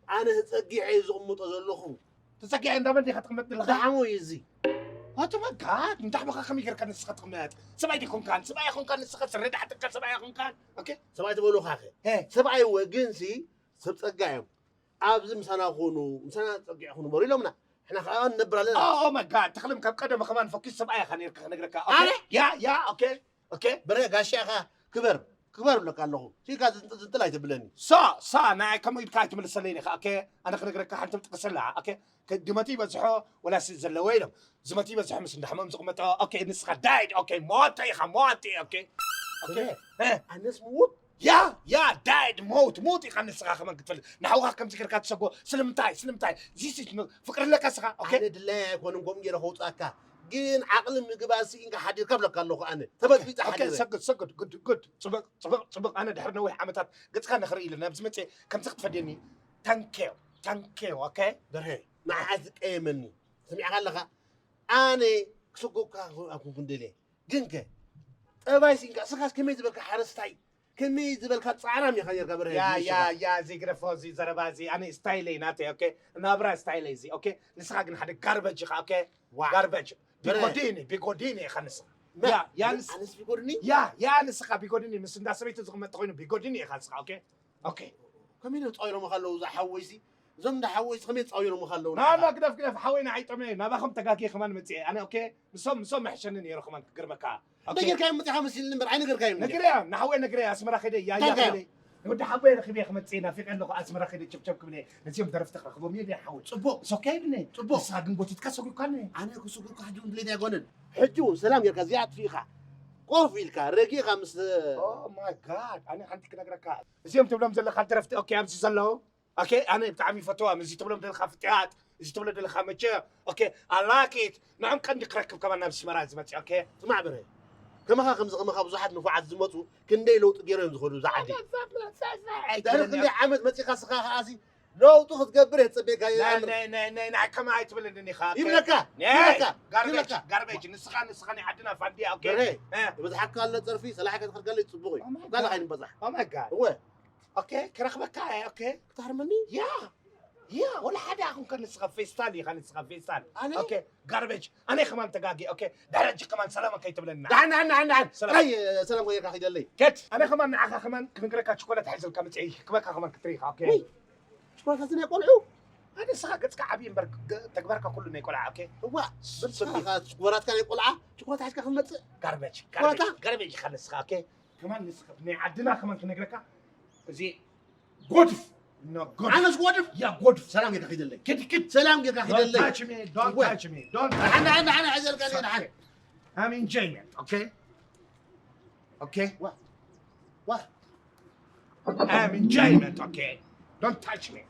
ኣነ ተፀጊዐ እየ ዝቕምጦ ዘለኹ። ተፀጊዐ እንዳበል ዲኻ ትቕመጥ ዘለኻ? ዳዕሞ እዩ እዚ። ኣቶ መጋድ፣ እንዳሕበኻ ከመይ ጌርካ ንስኻ ትቕመጥ? ሰብኣይ ዲኮንካን? ሰብኣይ ኣይኮንካን ንስኻ፣ ስረ ዳሕተካ ሰብኣይ ኣይኮንካን? ኦኬ? ሰብኣይ ትበሉኻኸ? ሄ። ሰብኣይ እወ፣ ግንሲ ሰብ ጸጋ እዮም። ኣብዚ ምሳና ኩኑ፣ ምሳና ጸጊዕኹም ንበሩ ኢሎምና። ንሕና ኸኣ ንነብር ኣለና። ኦ፣ ኦ ማይ ጋድ፣ ተኽልም ካብ ቀደም ከማን ፈኪስ ሰብኣይ ኢኻ ኔርካ ክነግረካ። ኦኬ? ኣነ? ያ፣ ያ፣ ኦኬ። ኦኬ? በረ ጋሻ ኢኻ፣ ክበር፣ ክበር እብለካ ኣለኹ። ሲልካ ዝንጥል፣ ዝንጥል ኣይተብለኒ። ሳ፣ ሳ፣ ናይ ከምኡ ኢልካ ኣይትምልሰለይን ኢኻ። ኦኬ? ኣነ ክነግረካ ሓንቲ ጥቅሲ ኣላ። ኦኬ? ከ-፣ ድመት ይበዝሖ ወላስ ዘለዎ ኢሎም። ዝመት ይበዝሖ ምስ እንዳሕመም ዝቕመጦ። ኦኬ፣ ንስኻ ዳይድ። ኦኬ፣ ሞተ ኢኻ፣ ሞተ። ኦኬ? ኦኬ? በረ፣ እ? ኣነስ ምዉት? ያ፣ ያ፣ ዳይድ፣ ሞት፣ ሞት ኢኻ ንስኻ ከመን ክትፈልጥ። ንሓውኻ ከምዚ ጌርካ ትሰጎ። ስለምንታይ? ስለምንታይ? ዚስ ኢዝ ኖ-፣ ፍቅሪ ኣለካ ስኻ? ኦኬ? ኣነ ድላይ ኣይኮንን ከምኡ ጌረ ከውጻካ። ግን ዓቕሊ ምግባር ስኢንካ ሓዲርካ ብለካ ኣለኹ ኣነ። ተበጥቢጠ ኦኬ፣ ሓዲረ። ሰግድ፣ ሰግድ። ጉድ፣ ጉድ። ጽቡቕ፣ ጽቡቕ፣ ጽቡቕ። ኣነ ድሕሪ ነዊሕ ዓመታት ገጽካ ንኽርኢ ኢለ ናብዚ መጽኤ ከምዚ ክትፈድየኒ። ታንኬው፣ ታንኬው፣ ኦኬ? በርሄ፣ ንዓኣ ዝቀየመኒ። ሰሚዕካ ኣለኻ? ኣነ ክስጎካ ኣይኮንኩን ደልየ። ግንከ፣ ጠባይ ሲንካ፣ ስኻስ ከመይ ዝበልካ ሓረስታይ፣ ከመይ ዝበልካ ጻዕራም ኢኻ ጌርካ በርሄ ያ፣ ጅንስኻ። ያ፣ ያ፣ እዚ ግረፎ፣ እዚ ዘረባ፣ እዚ ኣነ ስታይለይ ናተይ፣ ኦኬ? ናብራ ስታይለይ እዚ፣ ኦኬ? ንስኻ ግን ሓደ ጋርበጅ ኢኻ፣ ኦኬ? ዋ። ጋርበጅ። በርሄ። ቢጎዲኒ፣ ቢጎዲኒ ኢኻ ንስኻ። መ-፣ ያ፣ ያ፣ ኣነ-፣ ንስ-፣ ኣነስ ቢጎድኒ? ያ፣ ያ፣ ንስኻ ቢጎዲኒ፣ ምስ እንዳ ሰበይቲ ዝቕመጥ ተኾይኑ ቢጎዲኒ ኢኻ ንስኻ፣ ኦኬ? ኦኬ። ከመይ ኢሎም ጸዊሮም ኣለዉ እዛ ሓወይሲ? እዞም እንዳ ሓወይሲ ከመይ ጸዊሮም ኣለዉ ና፣ ንዓኻ? ና፣ ግደፍ፣ ግደፍ፣ ሓወይ ንዓይ ጠመየ። ናባኹም ተጋግየ ከማን መጽየ። ኣነ፣ ኦኬ፣ ንሶም፣ ንሶም ይሕሸንን ነይሩ ከማን ክገርመካ። ኦኬ። ነጊርካዮም መጺኻ መሲልኒ እምበር ኣይነገርካዮምን ኢኻ። ነግረያ፣ ንሓወይ ነግረያ፣ ኣስመራ ከይደ፣ ያያ እንታይ ከይደ። ወዲ ሓወይ ረኺበ ክመጽእ ናፊቀ ኣለኹ፣ ኣስመራ ከይደ ቸብቸብ ክብለ፣ ነዚኦም ደረፍቲ ክረኽቦም እየ፣ ሓወይ። ጽቡቕ። It's okay ብኒ። ጽቡቕ። ንስኻ ግን ጎቲትካ ሰጒግካኒ። ኣነ ክስጉካ ሕጂ እውን ድሌት ኣይኮነን። ሕጂ እውን ሰላም ጌርካ እዚኣ ኣጥፊእኻ፣ ኮፍ ኢልካ፣ ረጊእኻ ምስ Oh my God፣ ኣነ ሓንቲ ክነግረካ። እዚኦም ትብሎም ዘለኻ ደረፍቲ፣ ኦኬ፣ ኣብዚ ዘለዉ፣ ኦኬ፣ ኣነ ብጣዕሚ ይፈትዎም። እዚ ትብሎም ዘለኻ ፍጥያት፣ እዚ ትብሎ ዘለኻ መቸ፣ ኦኬ፣ I like it። ንዕም ቀንዲ ክረክብ ከማን ናብ ኣስመራ ዝመጽእ፣ ኦኬ። ስማዕ በረ፣ ከማኻ ከምዚ ከማኻ ብዙሓት ንፉዓት ዝመጹ ክንደይ ለውጢ ገይሮም ዝኸዱ እዛ ዓዲ። ድሕሪ ክንደይ ዓመት መጺኻ ስኻ ከኣ ሲ ለውጢ ክትገብር እየ ዝጸበየካ ናይ፣ ይኣምር። ናይ፣ ናይ፣ ናይ፣ ናይ ከማ ኣይትብለንን ኢኻ፣ ኦኬ። ይብለካ፣ ናይ፣ ይብለካ፣ ጋርቤጅ፣ ይብለካ። ጋርቤጅ፣ ንስኻ፣ ንስኻ ናይ ዓድና ፋንድያ፣ ኦኬ። በረ፣ እ። ይበዝሓካ ኣሎ ጸርፊ፣ ሰላሕካ ትኸድካለይ ጽቡቕ እዩ። Oh my God። ካልእ ኣይንበዛሕ። Oh my God። እወ። ኦኬ፣ ክረኽበካ እየ፣ ኦኬ። ክትሃርመኒ? ያ፣ ያ፣ ወላ ሓደ ኣኹም ከ ንስኻ ፌስታል ኢኻ፣ ንስኻ ፌስታል። ኣነ? ኦኬ፣ ጋርቤጅ። ኣነ ከማን ተጋጊ፣ ኦኬ። ድሕሪ ሕጂ ከማን ሰላም ከይትብለና። ደሓን፣ ደሓን፣ ደሓን፣ ደሓን። ሰላም። ጥራይ፣ ሰላም ከይካ ኺደለይ። ከት፣ ኣነ ከማን ንዓኻ ከማን ክንግረካ ችኮላት ሒዘልካ መጽኤ ክበካ ከማን ክትሪኻ፣ ኦኬ። ውይ፣ ችኮላት ናይ ቆልዑ? ኣነ ንስኻ ገጽካ ዓብዪ እምበር ገ-፣ ተግባርካ ኩሉ ናይ ቆልዓ፣ ኦኬ። እዋ፣ በል ሰሚኻ ችኮላትካ ናይ ቆልዓ፣ ችኮላት ሒዝካ ክትመጽእ? ጋርቤጅ፣ ችኮላታ? ጋርቤጅ፣ ጋርቤጅ ኢኻ ንስኻ፣ ኦኬ። ከማን ንስኻ፣ ናይ ዓድና ከማን ክነግረካ፣ እዚ ጎድፍ፣ ኖ፣ ጎድፍ። ኣነስ ጎድፍ? ያ፣ ጎድፍ። ሰላም ጌርካ ኪደለይ። ክድ፣ ክድ። ሰላም ጌርካ ኪደለይ። Don't touch me, don't እወ። Touch me, don't touch me. ደሓን፣ ደሓን፣ ደሓን፣ ሕዘልካ፣ ደሓን። I'm enjoyment, okay? Okay? ዋ፣ ዋ። I'm enjoyment, okay? Don't touch me.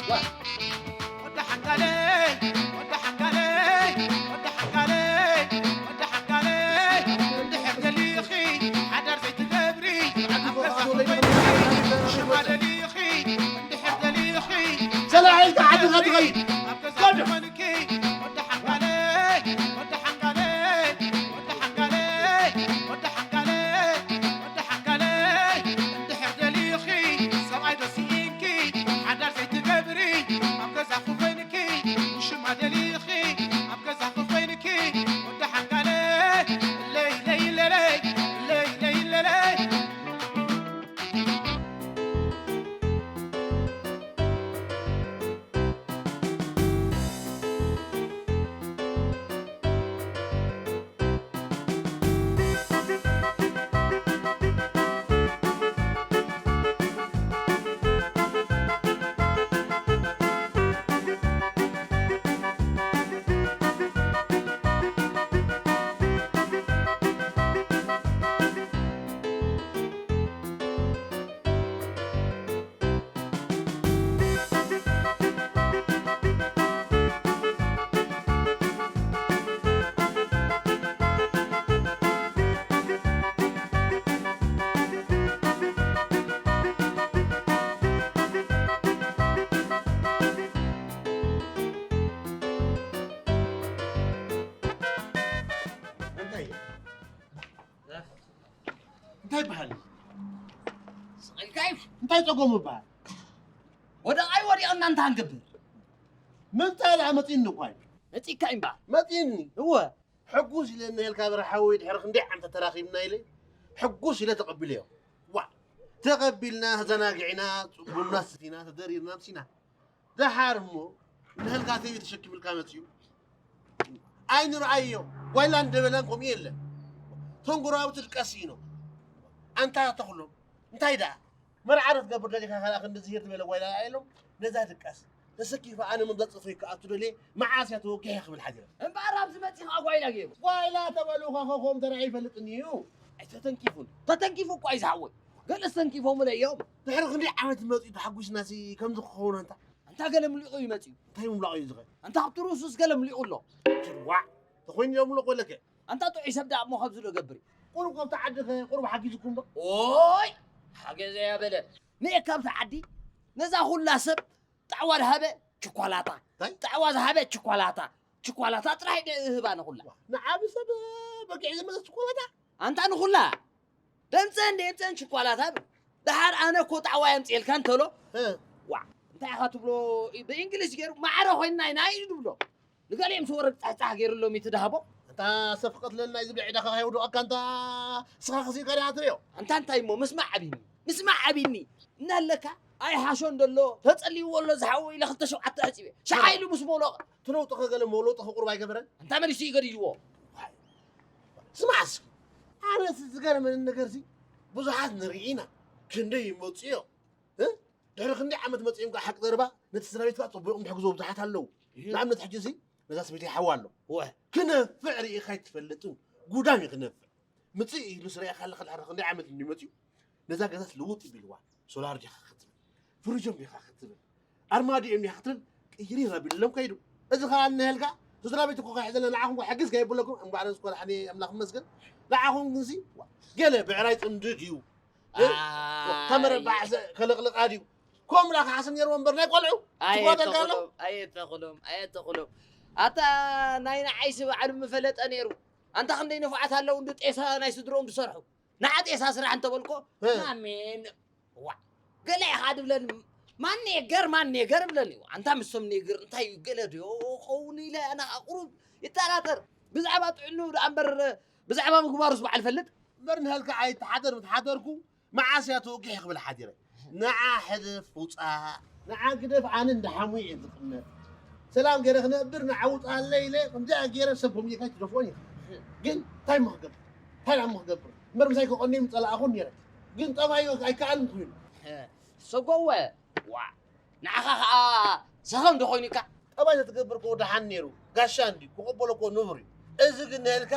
ዋ። ወዲ ሓንጋለይ፣ ወዲ ሓንጋለይ፣ ወዲ ሓንጋለይ፣ ወዲ ሓንጋለይ፣ እንድሕር ደሊኺ ሓዳር ዘይትገብሪ፣ ኣብ ገዛኺ ኮይንኪ ሽማ ደሊኺ፣ እንድሕር ደሊኺ ሰላም ኢልካ ዓድኻ ትኸይድ። ኣብ ገዛኺ ኮይንኪ፣ ወዲ ሓንጋለይ፣ ወዲ ሓንጋለይ፣ ወዲ ሓንጋለይ፣ ወዲ ሓንጋለይ፣ ወዲ ሓንጋለይ፣ እንድሕር ደሊኺ ሰብኣይ ዶ ስኢንኪ ሓዳር ዘይትገብሪ፣ ኣብ ገዛኺ ኮይንኪ ሽማ ደሊኺ፣ ኣብ ገዛኺ ኮይንኪ ወዲ ሓንጋለይ፣ ለይ ለይ ለለይ፣ ለይ ለይ ለለይ። ኣይፀገሙ ይበሃል። ወደቓይ ወዲቕና እንታይ ክንገብር? ምምፃእ ደኣ መፂኒ እኳ እዩ። መፂካ እዩ እምበኣር። መፂኒ። እወ። ሕጉስ ኢለ እነሄልካ በርሓወይ ድሕሪ ክንደይ ዓመት ተራኺብና ኢለ ሕጉስ ኢለ ተቐቢለዮ። ዋ፣ ተቐቢልና፣ ተዘናጊዕና፣ ቡና ስቲና፣ ተደሪርና፣ ኣምሲና። ደሓር እሞ ንህልካ ተይቢ ተሸኪምልካ መፅዩ። ኣይንርኣዮ፣ ጓይላ እንደበላን ከምኡ የለን። ተንጎራብቲ ድቃስ ኢኖ። ኣንታ ተኽሎም፣ እንታይ ደኣ? መርዓ ዶ ትገብር ደሊኻ ካልኣ ክንዲ ዝሂር ዝበለ ጓይላ የሎም። ነዛ ድቃስ ተሰኪፈ ኣነ መምዛፅ ጽፍሪ ክኣቱ ደልየ መዓስ እያ ተወጊሐ ክብል ሓዲረ። እምበኣር ኣብዚ መፂኻ ጓይላ ገይሩ። ጓይላ ተበሉኻ ኸኸም ተራዒ ይፈልጥኒ እዩ። ኣይተተንኪፉን። ተተንኪፉ እኳ እዩ ዝሓወይ። ገለስ ተንኪፎምለ እዮም። ድሕሪ ክንደይ ዓመት መፂኡ ተሓጒስናሲ ከምዚ ክኸውን ኣንታ። ኣንታ ገለ ምሊቑ እዩ መፂኡ። እንታይ ምምላቑ እዩ ዝኸ? ኣንታ ኣብቲ ርእሱስ ገለ ምሊቑ ኣሎ። ዋዕ ተኾይኑ እዮም ምለቑ ኣለከ። ኣንታ ጥዑይ ሰብ ደኣ እሞ ከምዚ ዶ ገብር እዩ? ቁሩብ ካብቲ ዓዲ ኸ ቁሩብ ሓጊዝኩም ዶ? ኦይ! ሓገዘ ያበለ። ንኤ ካብቲ ዓዲ ነዛ ኹላ ሰብ ጣዕዋ ዝሃበ ችኳላታ። እንታይ? ጣዕዋ ዝሃበ ችኳላታ። ችኳላታ ጥራይ ደ እህባ ንኹላ። ንዓቢ ሰብ በጊዕ ዝመለስ ችኳላታ? ኣንታ ንኹላ። ደምፀን ደምፀን ችኳላታ ብል። ደሓር ኣነ እኮ ጣዕዋ የምፅኤልካ እንተሎ። እ። ዋዕ። እንታይ ኢኻ ትብሎ? ብእንግሊዝ ገይሩ ማዕረ ኮይንና ኢና እዩ ዝብሎ። ንገሊኦም ዝወርድ ጻሕጻሕ ገይሩሎም እዩ ትድሃቦ። ኣንታ ሰብ ክቐትለልና እዩ ዝብል ዕዳኻ ከየውድቐካ ኣንታ እስኻ ከሲእካ ዲኻ ትርእዮ? ኣንታ እንታይ እሞ ምስማዕ ዓቢኒ፣ ምስማዕ ዓቢኒ። እናለካ ኣይሓሾን ደሎ ተጸልይዎ ኣሎ ዝሓወ ኢለ ክልተ ሸውዓተ ኣሕጺበ። ሸዓ ኢሉ ምስ መውሎ ትለውጥኸ ገለ መውለውጥኸ ቁሩብ ኣይገበረን? ኣንታ መሊሱ እዩ ገዲድዎ። ስማዕ እስኪ፣ ኣነስ ዝገርመኒ ነገርሲ ብዙሓት ንርኢ ኢና፣ ክንደይ ይመፅኡ እዮም። እ? ድሕሪ ክንደይ ዓመት መፂኦም ከዓ ሓቂ ዘረባ ነቲ ስድራ ቤት ከዓ ፅቡቕ እዮም ዝሕግዝዎ ብዙሓት ኣለዉ። እዩ። ንኣብነት ሕጂ እዚ ነዛ ሰበይቲ ሓዋ ኣሎ። ወ። ክነፍዕ ርኢኻ ኣይትፈልጥን፣ ጉዳም እዩ ክነፍዕ። ምፅእ ኢሉ ስረኤ ካለ ድሕሪ ክንደይ ዓመት እንዲ መፅኡ ነዛ ገዛስ ልውጥ ይብልዋ። ሶላር ዲኻ ክትብል፣ ፍሪጆም ዲኻ ክትብል፣ ኣርማዲኦም ዲኻ ክትብል ቅይሪር ኣቢልሎም ከይዱ። እዚ ከዓ እነሄልካ ስድራ ቤት እኮ ከሕዘለ ንዓኹም እኮ ሕግዝ ከየብለኩም እምበኣር እስኮ ዳሕኒ ኣምላኽ ይመስገን። ንዓኹም ግንሲ ገለ ብዕራይ ፅምዲ ድዩ? እ? ኣይ። ተመረባዕ ከለቕልቓ ድዩ? ከምኡ ዳ ክሓስብ ነይርዎ እምበር ናይ ቆልዑ ትጓተልካ ኣሎ? ኣየተኽሎም፣ ኣየተኽሎም፣ ኣየተኽሎም። ኣታ ናይ ንዓይሲ ባዕሉ ምፈለጠ ነይሩ። ኣንታ ክንደይ ንፉዓት ኣለዉ እንዲ ጤሳ ናይ ስድሮኦም ዝሰርሑ። ንዓ ጤሳ ስራሕ እንተበልኮ፣ እ። ኣሜን። ዋ። ገለ ኢኻ ድብለኒ፣ ማን ኔገር፣ ማን ኔገር እብለኒ። ኣንታ ምስቶም ኔገር እንታይ እዩ ገለ ድዮ ኸውን ኢለ ኣነ ቁሩብ ይጠራጠር። ብዛዕባ ጥዕንኡ ደኣ እምበር ብዛዕባ ምግባሩስ በዓል ፈልጥ። እምበር ንሃልካ ኣይተሓደር፣ ምትሓደርኩ መዓስ እያ ተወጊሐ ክብል ሓዲረ። ንዓ ሕልፍ ውፃእ፣ ንዓ ግደፍ፣ ኣነ እንዳ ሓሙይ እየ ዝቕመጥ። ሰላም ገይረ ክነብር ንዓ ውፃለይ ኢለ ከምዚኣ ገይረ ሰብ በሚኻ ኣይትደፍኦን ኢኻ። ግን እንታይ እሞ ክገብር? እንታይ ደኣ እሞ ክገብር? እምበር ምሳይ ከቐንዮም ይፀላእኹን ነይረ። ግን ጠባዩ ኣይከኣልን ኮይኑ። ሰጎወ፣ ዋ፣ ንዓኻ ኸዓ ሰኸም ዶ ኮይኑካ? ጠባይ ተትገብር እኮ ደሓን ነይሩ። ጋሻ እንዲ ክቕበሎ እኮ ንቡር እዩ። እዚ ግን ንህልካ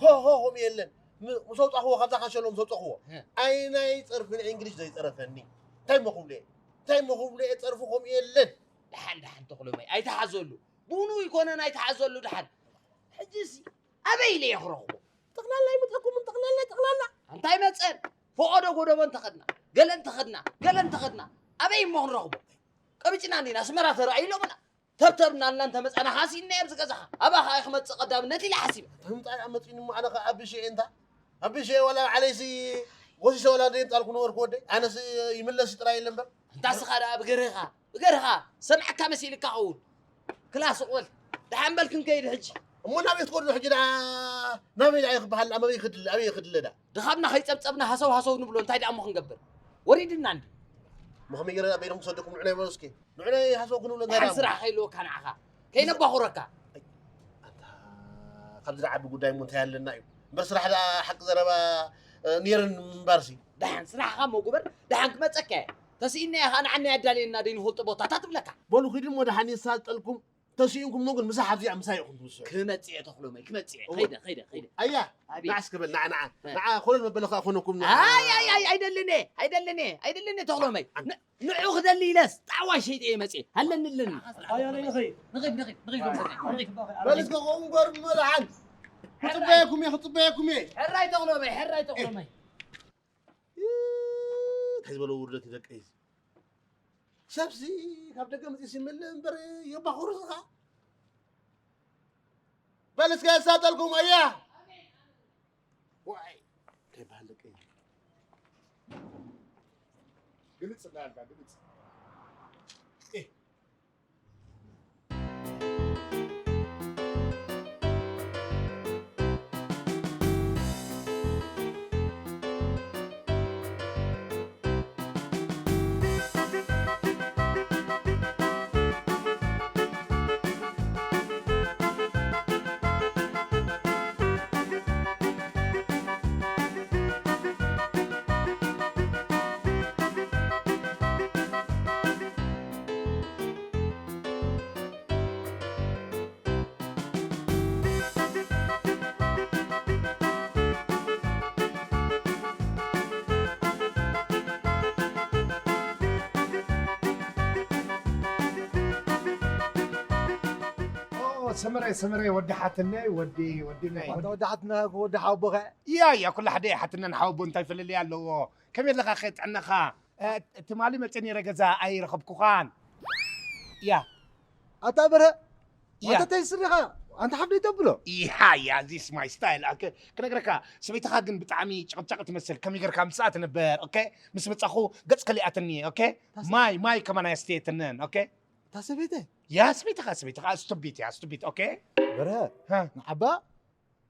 ሆ ሆ ከምኡ የለን። ም-፣ ምስ ኣውጻኽዎ፣ ካብዛ ካሸሎ ምስ ኣውጻኽዎ፣ እ። ኣይ ናይ ጸርፊ ንእንግሊሽ ዘይጸረፈኒ። እንታይ እሞ ክብሎ እየ? እንታይ እሞ ክብሎ እየ? ጸርፊ ከምኡ የለን። ደሓን፣ ደሓን ተኽሎመይ፣ ኣይተሓዘሉ። ቡኑ ይኮነን፣ ኣይተሓዘሉ ደሓን። ሕጂሲ ኣበይ ኢለ እየ ክረኽቦ? ጠቕላላ ይመጸኩምን ጠቕላላ፣ ጠቕላላ። እንታይ መጸን? ፈቐዶ ጎደቦ እንተኸድና፣ ገለ እንተኸድና፣ ገለ እንተኸድና፣ ኣበይ እሞ ክንረኽቦ? ቀቢጭና እንዲና፣ ኣስመራ ተራእዩ ኢሎምና። ተብተብና ኣልና እንተመጻና፣ ሃሲና ኣብዚ ገዛኻ። ኣባኻ እየ ክመጽእ ቀዳምነት ኢለ ሓሲበ። እንታይ ምምጻእ ደኣ መጺኡኒ እሞ፣ ኣነ ኸኣ ኣቢሸ እየ እንታ። ኣቢሸ እየ ዋላ ባዕለይሲ ጎሲሰ ዋላ ደይ ምጻልኩ ነበርኩ ወደይ። ኣነስ ይምለስ ጥራይ ኢለ እምበር። እንታ ስኻ ደኣ ብገርህኻ፣ ብገርህኻ፣ ሰምዐካ መሲልካ ኸውን። ክላስ እቕበል። ደሓን በል ክንከይድ ሕጂ። እሞ ናበይ ትኸዱ ሕጂ ደኣ? ናበይ ደኣ ክበሃል? ኣበይ ክድለ? ኣበይ ክድለ ደኣ? ድኻምና ከይጸብጸብና ሃሰው ሃሰው ንብሎ እንታይ ደኣ እሞ ክንገብር? ወሪድና እንዲ። እሞ ከመይ ገይረ ኣበይ ደም ክሰደኩም ንዑ ናይ በሉ እስኪ። ንዑ ናይ ሃሰው ክንብሎ እንታይ ደኣ እሞ? ስራሕ ከይልወካ ንዓኻ። ከይነባኹረካ። ኣይ፣ ኣንታ፣ ካብዚ ዝዓቢ ጉዳይ እሞ እንታይ ኣለና እዩ? እምበር ስራሕ ደኣ ሓቂ ዘረባ፣ እ፣ ነይረን እምበርሲ። ደሓን ስራሕኻ እሞ ግበር፣ ደሓን ክመጸካ እየ። ተስኢና እየ ኸኣ ንዓኒ ኣዳልየና ደይንፈልጦ ቦታታት እብለካ። በሉ ኪዱ እሞ ደሓን የሳልጠልኩም። ተሲእንኩሞ ግን ምሳሕ ኣብዚኣ ምሳይ ኢኹም ትምስሑ። ክመጽእ እየ ተኽሎመይ፣ ክመጽእ እየ። እወ። ከይደ፣ ከይደ፣ ከይደ። ኣያ፣ ኣቤት። ንዓ እስከ በል፣ ንዓ፣ ንዓ። እ። ንዓ፣ ኮለል መበለኻ ኣይኮነኩም፣ ንዓ። ኣይ፣ ኣይ፣ ኣይ፣ ኣይደልን እየ፣ ኣይደልን እየ፣ ኣይደልን እየ ተኽሎመይ። ኣን- ን-፣ ንዑ ክደሊ ኢለስ፣ ጣዕዋይ ሸይጠ እየ መጽእ። ሃለኒ ኣለኒ። ኣያ፣ ነይ ንኸይድ፣ ንኸይድ፣ ንኸይድ፣ ንኸይድ፣ ንኸይድ። በል እስከ ከምኡ እምበር እሞ ደሓን። ክጽበየኩም እየ፣ ክጽበየኩም እየ። ሕራይ ተኽሎመይ፣ ሕራይ ተኽሎመይ። እ፣ እንታይ ዝበለ ውርደት እዩ ደቀይ እዚ። ሰብሲ ካብ ደገ መፂኡ ሲምልእ እምበር የባኹሩ ስኻ። በል እስከ የሳጠልኩም ኣያ። ዋይ፣ እንታይ በሃል ደቀይ። ግልጽ እንዳልካ፣ ግልጽ። ኦ፣ ሰመረ፣ ሰመረ፣ ወዲ ሓትነይ፣ ወዲ፣ ወዲ ናይ። ኣንታ ወዲ ሓትና፣ ወዲ ሓቦኸ? ያ፣ ያ፣ ኩላ ሓደ ሓትነን ሓቦ እንታይ ፍልልይ ኣለዎ? ከመይ ኣለኻ ኸ ጥዕናኻ? እ፣ ትማሊ መጽእ ነይረ ገዛ ኣይረኸብኩኻን። ያ። ኣታ በረ፣ ያ። ኣታ እንታይ ስርኻ? ኣንታ ሓፍደይ ተብሎ? ያ፣ ያ፣ this my style። ኣከ-፣ ክነግረካ፣ ሰበይትኻ ግን ብጣዕሚ ጭቕጫቕ ትመስል። ከመይ ጌርካ ምስኣ ትነበር፣ ኦኬ? ምስ መጻኹ ገጽ ከሊኣትኒ፣ ኦኬ? ታስ- ማይ፣ ማይ ከማን ኣየስትየትንን፣ ኦኬ? እታ ሰበይተ? ያ፣ ሰበይትኻ፣ ሰበይትኻ፣ ስቱቢት እያ፣ ስቱቢት፣ ኦኬ? በረ፣ ሃ። ንዓባ?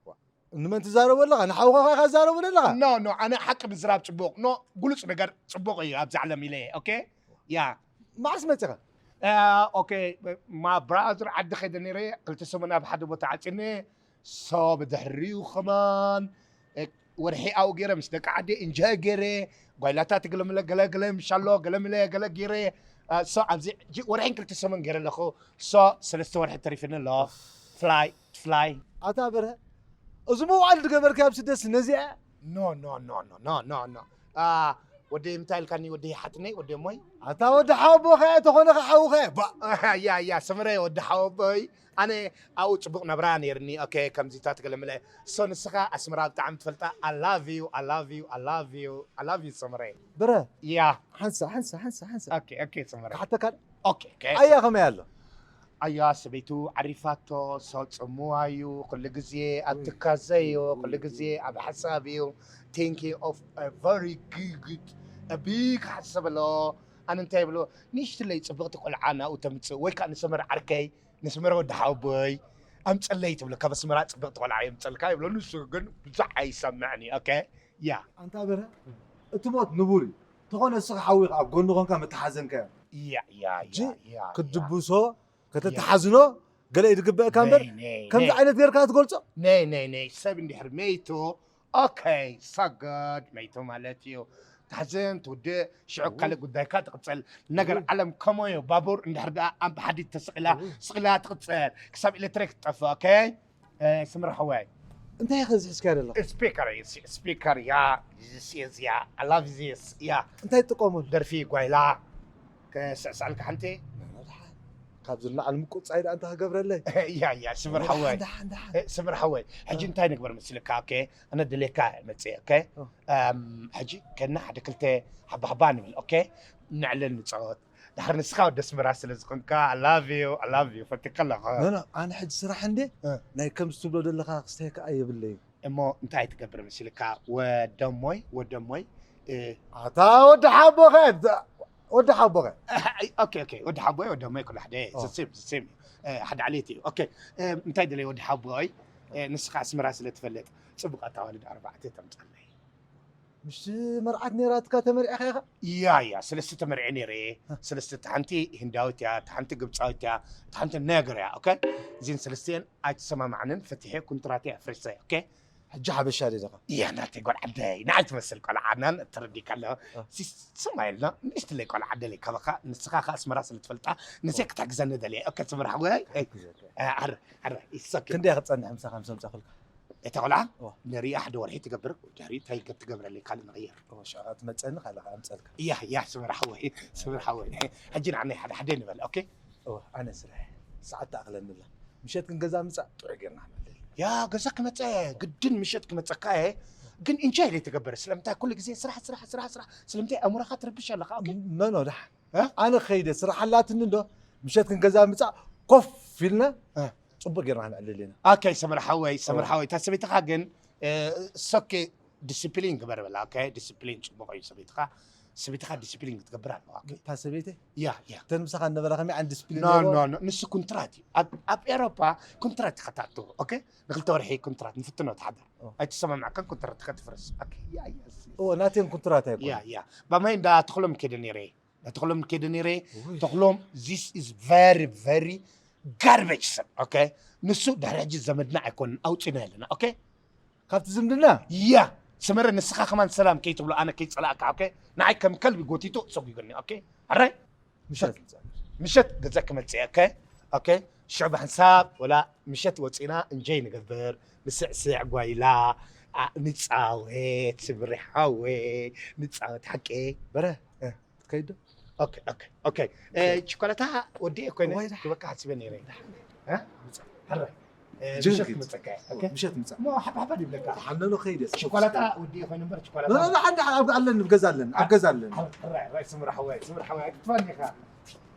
ዋ፣ ንመን ትዛረቦ ኣለኻ? ንሓውኻ ኢኻ ትዛረቦ ዘለኻ? ኖ፣ ኖ፣ ኣነ ሓቂ ምዝራብ ጽቡቕ። ኖ፣ ግሉጽ ነገር ጽቡቕ እዩ ኣብዚ ዓለም ኢለ እየ፣ ኦኬ? ያ። መዓስ መጺኻ? እ፣ ኦኬ፣ my brother ዓዲ ከይደ ነይረ፣ ክልተ ሰሙን ኣብ ሓደ ቦታ ዓጺነ፣ ሶ ብድሕሪኡ ከማን፣ እ፣ ወርሒ ኣብኡ ገይረ፣ ምስ ደቂ ዓዲ እንጆይ ገይረ፣ ጓይላታት ገለምለ ገለ ገለ ምሻሎ፣ ገለምለ ገለ ገይረ፣ እ፣ ሶ ኣብዚ ሕጂ ወርሒን ክልተ ሰሙን ገይረ ኣለኹ። ሶ ሰለስተ ወርሒ ተሪፍኒ ኣሎ። ፍላይ፣ ፍላይ። ኣታ በርሀ፣ እዚ መውዓል ዝገበርካዮ ኣብ ስደት ነዚኣ? ኖ፣ ኖ፣ ኖ፣ ኖ፣ ኖ፣ ኖ፣ ኖ። አ፣ ወደይ እንታይ ኢልካኒ? ወደይ ሓትነይ፣ ወደይ እሞይ? ኣታ ወዲ ሓወቦኻ እያ፣ ተኾነ ኸዓ ሓውኻ እያ። ባ- ያ፣ ያ፣ ሰመረ፣ ወዲ ሓወቦይ። ኣነ ኣብኡ ጽቡቕ ናብራ ነይርኒ። ኦኬ፣ ከምዚታት ገለምለ። ሶ ንስኻ ኣስመራ ብጣዕሚ ትፈልጣ። I love you, I love you, I love you, I love you፣ ሰመረ። በረ፣ ያ። ሓንሳ፣ ሓንሳ፣ ሓንሳ፣ ሓንሳ። ኦኬ፣ ኦኬ፣ ሰመረ። ክሓተካ ዶ? ኦኬ፣ ኦኬ። ኣያ ከመይ ኣሎ? ኣያ ሰበይቱ ዓሪፋቶ፣ ሶ ጽምዋ እዩ፣ ኩሉ ግዜ ኣብ ትካዘ እዩ፣ ኩሉ ግዜ ኣብ ሓሳብ እዩ። Thinking of a very good, a big ሓሳብ ኣሎ። ኣነ እንታይ ይብሎ፣ ንእሽትለይ ጽብቕቲ ቆልዓ ናብኡ ተምጽእ፣ ወይ ከኣ ንሰመረ ዓርከይ፣ ንስመረ ወዲ ሓወቦይ ኣምጸለይ ትብሎ፣ ካብ ኣስመራ ጽብቕቲ ቆልዓ የምጸልካ ይብሎ። ንሱ ግን ብዙሕ ኣይሰምዕን እዩ። ኦኬ፣ ያ። ኣንታ በረ፣ እቲ ሞት ንቡር እዩ። ተኾነ እስኻ ሓዊኻ ኣብ ጎኑ ኮንካ መተሓዘንካዮ። ያ፣ ያ፣ ሕጂ ያ፣ ያ፣ ያ። ክትድብሶ፣ ከተተሓዝኖ ገለ እዩ ዝግበአካ እምበር፣ ነይ፣ ነይ፣ ከምዚ ነይ። ዓይነት ጌርካ ትገልጾ? ነይ፣ ነይ፣ ነይ። ሰብ እንድሕር መይቱ፣ ኦኬ፣ ሰገድ መይቱ ማለት እዩ። ተሕዝን፣ ትውድእ፣ ሽዑ ካልእ ጉዳይካ ትቕጽል። ነገር እው። ዓለም ከምኡ እዩ። ባቡር እንድሕር ደኣ ኣብ ሓዲድ ተሰቒላ፣ እው። ስቕ ኢላ ትቕጽል። ክሳብ ኤሌክትሪክ ትጠፍእ፣ ኦኬ? እ፣ ስምር ሓወይ። እንታይ ኢኻ እዚ ሒዝካዮ ዘለኻ? ስፒከር እዩ፣ ሲ-፣ ስፒከር፣ ያ፣ this is፣ ያ፣ I love this፣ ያ። እንታይ ትጥቀመሉ? ደርፊ ጓይላ። ክስዕስዐልካ ሓንቲ? ናና ደሓን። ካብዚ ንላዕሊ ምቁጻይ ደኣ እንታይ ክገብረለይ? ያ፣ ያ፣ ስምር ደሓን፣ ሓወይ። ደሓን፣ ደሓን። እ፣ ስምር ሓወይ፣ ሕጂ እ። እንታይ ንግበር መስልካ? ኦኬ፣ ኣነ ድሌካ መጽእ፣ ኦኬ? እ። እም፣ ሕጂ ከና ሓደ ክልተ ሓባ ሓባ ንብል፣ ኦኬ? ንዕልን ንጻወት። ድሓር ንስኻ ወዲ ኣስመራ ስለ ዝኾንካ፣ I love you፣ I love you፣ ፈትካ ኣለኹ። ኖ፣ ኖ፣ ኣነ ሕጂ ስራሕ እንዴ? እ። ናይ ከምዚ ትብሎ ዘለኻ ክስተይ ከኣ የብለይ። እሞ እንታይ ትገብር መሲልካ? ወደሞይ፣ ወደሞይ፣ እ፣ ኣታ ወዲ ሓቦኸ፣ ወዲ ሓቦኸ። ኦኬ፣ ኦኬ፣ ወዲ ሓቦይ፣ ወደሞይ፣ ኩሉ ሓደ፣ ኦ። ዘሴም፣ ዘሴም፣ እ፣ ሓደ ዓሌት እዩ። ኦኬ፣ እ፣ እንታይ ደለይ ወዲ ሓቦይ፣ እ፣ ንስኻ ኣስመራ ስለ ትፈልጥ፣ ጽቡቕ ኣታዋልድ ኣርባዕተ ተምጻለይ። ምሽ መርዓት ነይራትካ ተመሪዕኻ ኢኻ? ያ፣ ያ፣ ሰለስተ ተመሪዐ ነይረ። ሃ። ሰለስተ፣ እታ ሓንቲ ህንዳዊት እያ፣ እታ ሓንቲ ግብጻዊት እያ፣ እታ ሓንቲ ነገር እያ። ኦኬ? እዚን ሰለስቲኤን ኣይተሰማማዕንን፣ ፈቲሐ፣ ኩንትራተይ ኣፍሪሰ። ኦኬ? ሕጂ ሓበሻ ዲኻ? ያ፣ ናተይ ጓል ዓደይ፣ ንዓይ ትመስል ቆልዓ፣ ናን ተረዲካ ኣለኻ። ሃ። ሲ-፣ ስማይ ኢልና፣ ንእሽትለይ ቆልዓ ደለይ ካባኻ፣ ንስኻ ኸኣ ኣስመራ ስለ ትፈልጣ፣ ንሰይ ክትሕግዘኒ ደልየ። ኦኬ፣ ስምር ሓወይ? ክሕግዘካ። እ፣ ኣረ፣ ኣረ፣ it's okay። ክንደይ ክትጸንሕ ምሳኻ ምስ ኣምጻኹልካ? እታ ቆልዓ እዋ። ንሪኣ ሓደ ወርሒ ትገብር፣ ድሕሪ እንታይ ገ-፣ ትገብረለይ ካልእ ንቕይር። እዋ፣ ሽዑ ትመጸኒ ካልእ ከኣ ኣምጸልካ። እያ፣ እያ፣ ስምር ሓወይ፣ ስምር ሓወይ። ሕጂ ንዓና ሓደ ሓደ ንበል፣ ኦኬ? እዋ፣ ኣነ ስራሕ ሰዓት ትኣኽለኒ ኣላ። ምሸት ግን ገዛ ምጻእ ጥዑይ ጌርና ክንበልዕ። ያ፣ ገዛ ክመጸ፣ ግድን ምሸት ክመጸካ እየ። ግን ኢንጆይ ለይትገብር። ስለምንታይ ኩሉ ግዜ ስራሕ፣ ስራሕ፣ ስራሕ፣ ስራሕ? ስለምንታይ ኣእምሮኻ ትርብሽ ኣለኻ፣ ኦኬ? ኖ፣ ኖ፣ ደሓን። እ? ኣነ ኸይደ ስራሕ ኣላትኒ እንዶ፣ ምሸት ግን ገዛ ምጻእ ኮፍ ኢልና እ። ጽቡቕ ጌርና ክንዕልል ኢና። ኦኬ፣ ሰመረ ሓወይ፣ ሰመረ እወ። ሓወይ፣ እታ ሰበይትኻ ግን፣ እ፣ ሶኬ ዲስፕሊን ግበር በላ። ኦኬ፣ ዲስፕሊን ጽቡቕ እዩ ሰበይትኻ። ሰበይትኻ ዲስፕሊን ክትገብር ኣለዋ። እታ ሰበይተይ ያ ያ እተን ምሳኻ እነበራ ከመይ ዓይነት ዲስፕሊን ኖ ነይርዋ? ኖ ኖ ንሱ ኩንትራት እዩ። ኣብ ኣብ ኤሮፓ ኩንትራት ኢኻ ትኣትዎ። ኦኬ ንክልተ ወርሒ ኩንትራት ንፍትኖ ትሓድር። ኦ። ኣይተሰማማዕካን ኩንትራት ከትፍርስ። ኦኬ ያ ያ እዎ ናተን ኩንትራት ኣይኮነ ያ ያ ባማይ እንዳ ተኽሎም ከደ ነይረ። እንዳ ተኽሎም ከደ ነይረ። ተኽሎም this is very very garbage ሰብ። ኦኬ ንሱ ድሕሪ ሕጂ ዘመድና ኣይኮንን ኣውፂና ኣለና። ኦኬ ካብቲ ዝምድና ያ ሰመረ ንስኻ ከማን ሰላም ከይትብሎ ኣነ ከይፀላእካ። ኦኬ ንዓይ ከም ከልቢ ጎቲቱ ሰጒገኒ። ኦኬ ሕራይ ምሸት ምሸት ገዛ ክመፅእ። ኦኬ ኦኬ ሽዑ ብሓንሳብ ወላ ምሸት ወፂና እንጀይ ንገብር ንስዕስዕ ጓይላ ኣ- ንፃወት ስምሪ ሓወይ ንፃወት ሓቂ። በረ እ፣ ክትከይድ ዶ ኦኬ ኦኬ ኦኬ እ፣ ችኮላታ ወዲ ኮይነ ወይ ደሓን። ክበካ ሓሲበ ነይረ። እ? ሕረ እ፣ ጅን ምሸት ኪድ። ክመፀካ እየ። ኦኬ ምሸት ምፃ ሞ ሓብሓብ ይብለካ። ሓለሎ ከይድ እየ ችኮላታ ወዲ ኮይነ እምበር ችኮላታ ኖ ኖ ኖ፣ ሓንቲ ኣብ ኣለን ኣብ ገዛ ኣለን ኣብ ገዛ ኣለን። ሕራይ ሕራይ ስምሪ ሓወይ ስምሪ ሓወይ ኣይትጥፋኒ ኢኻ።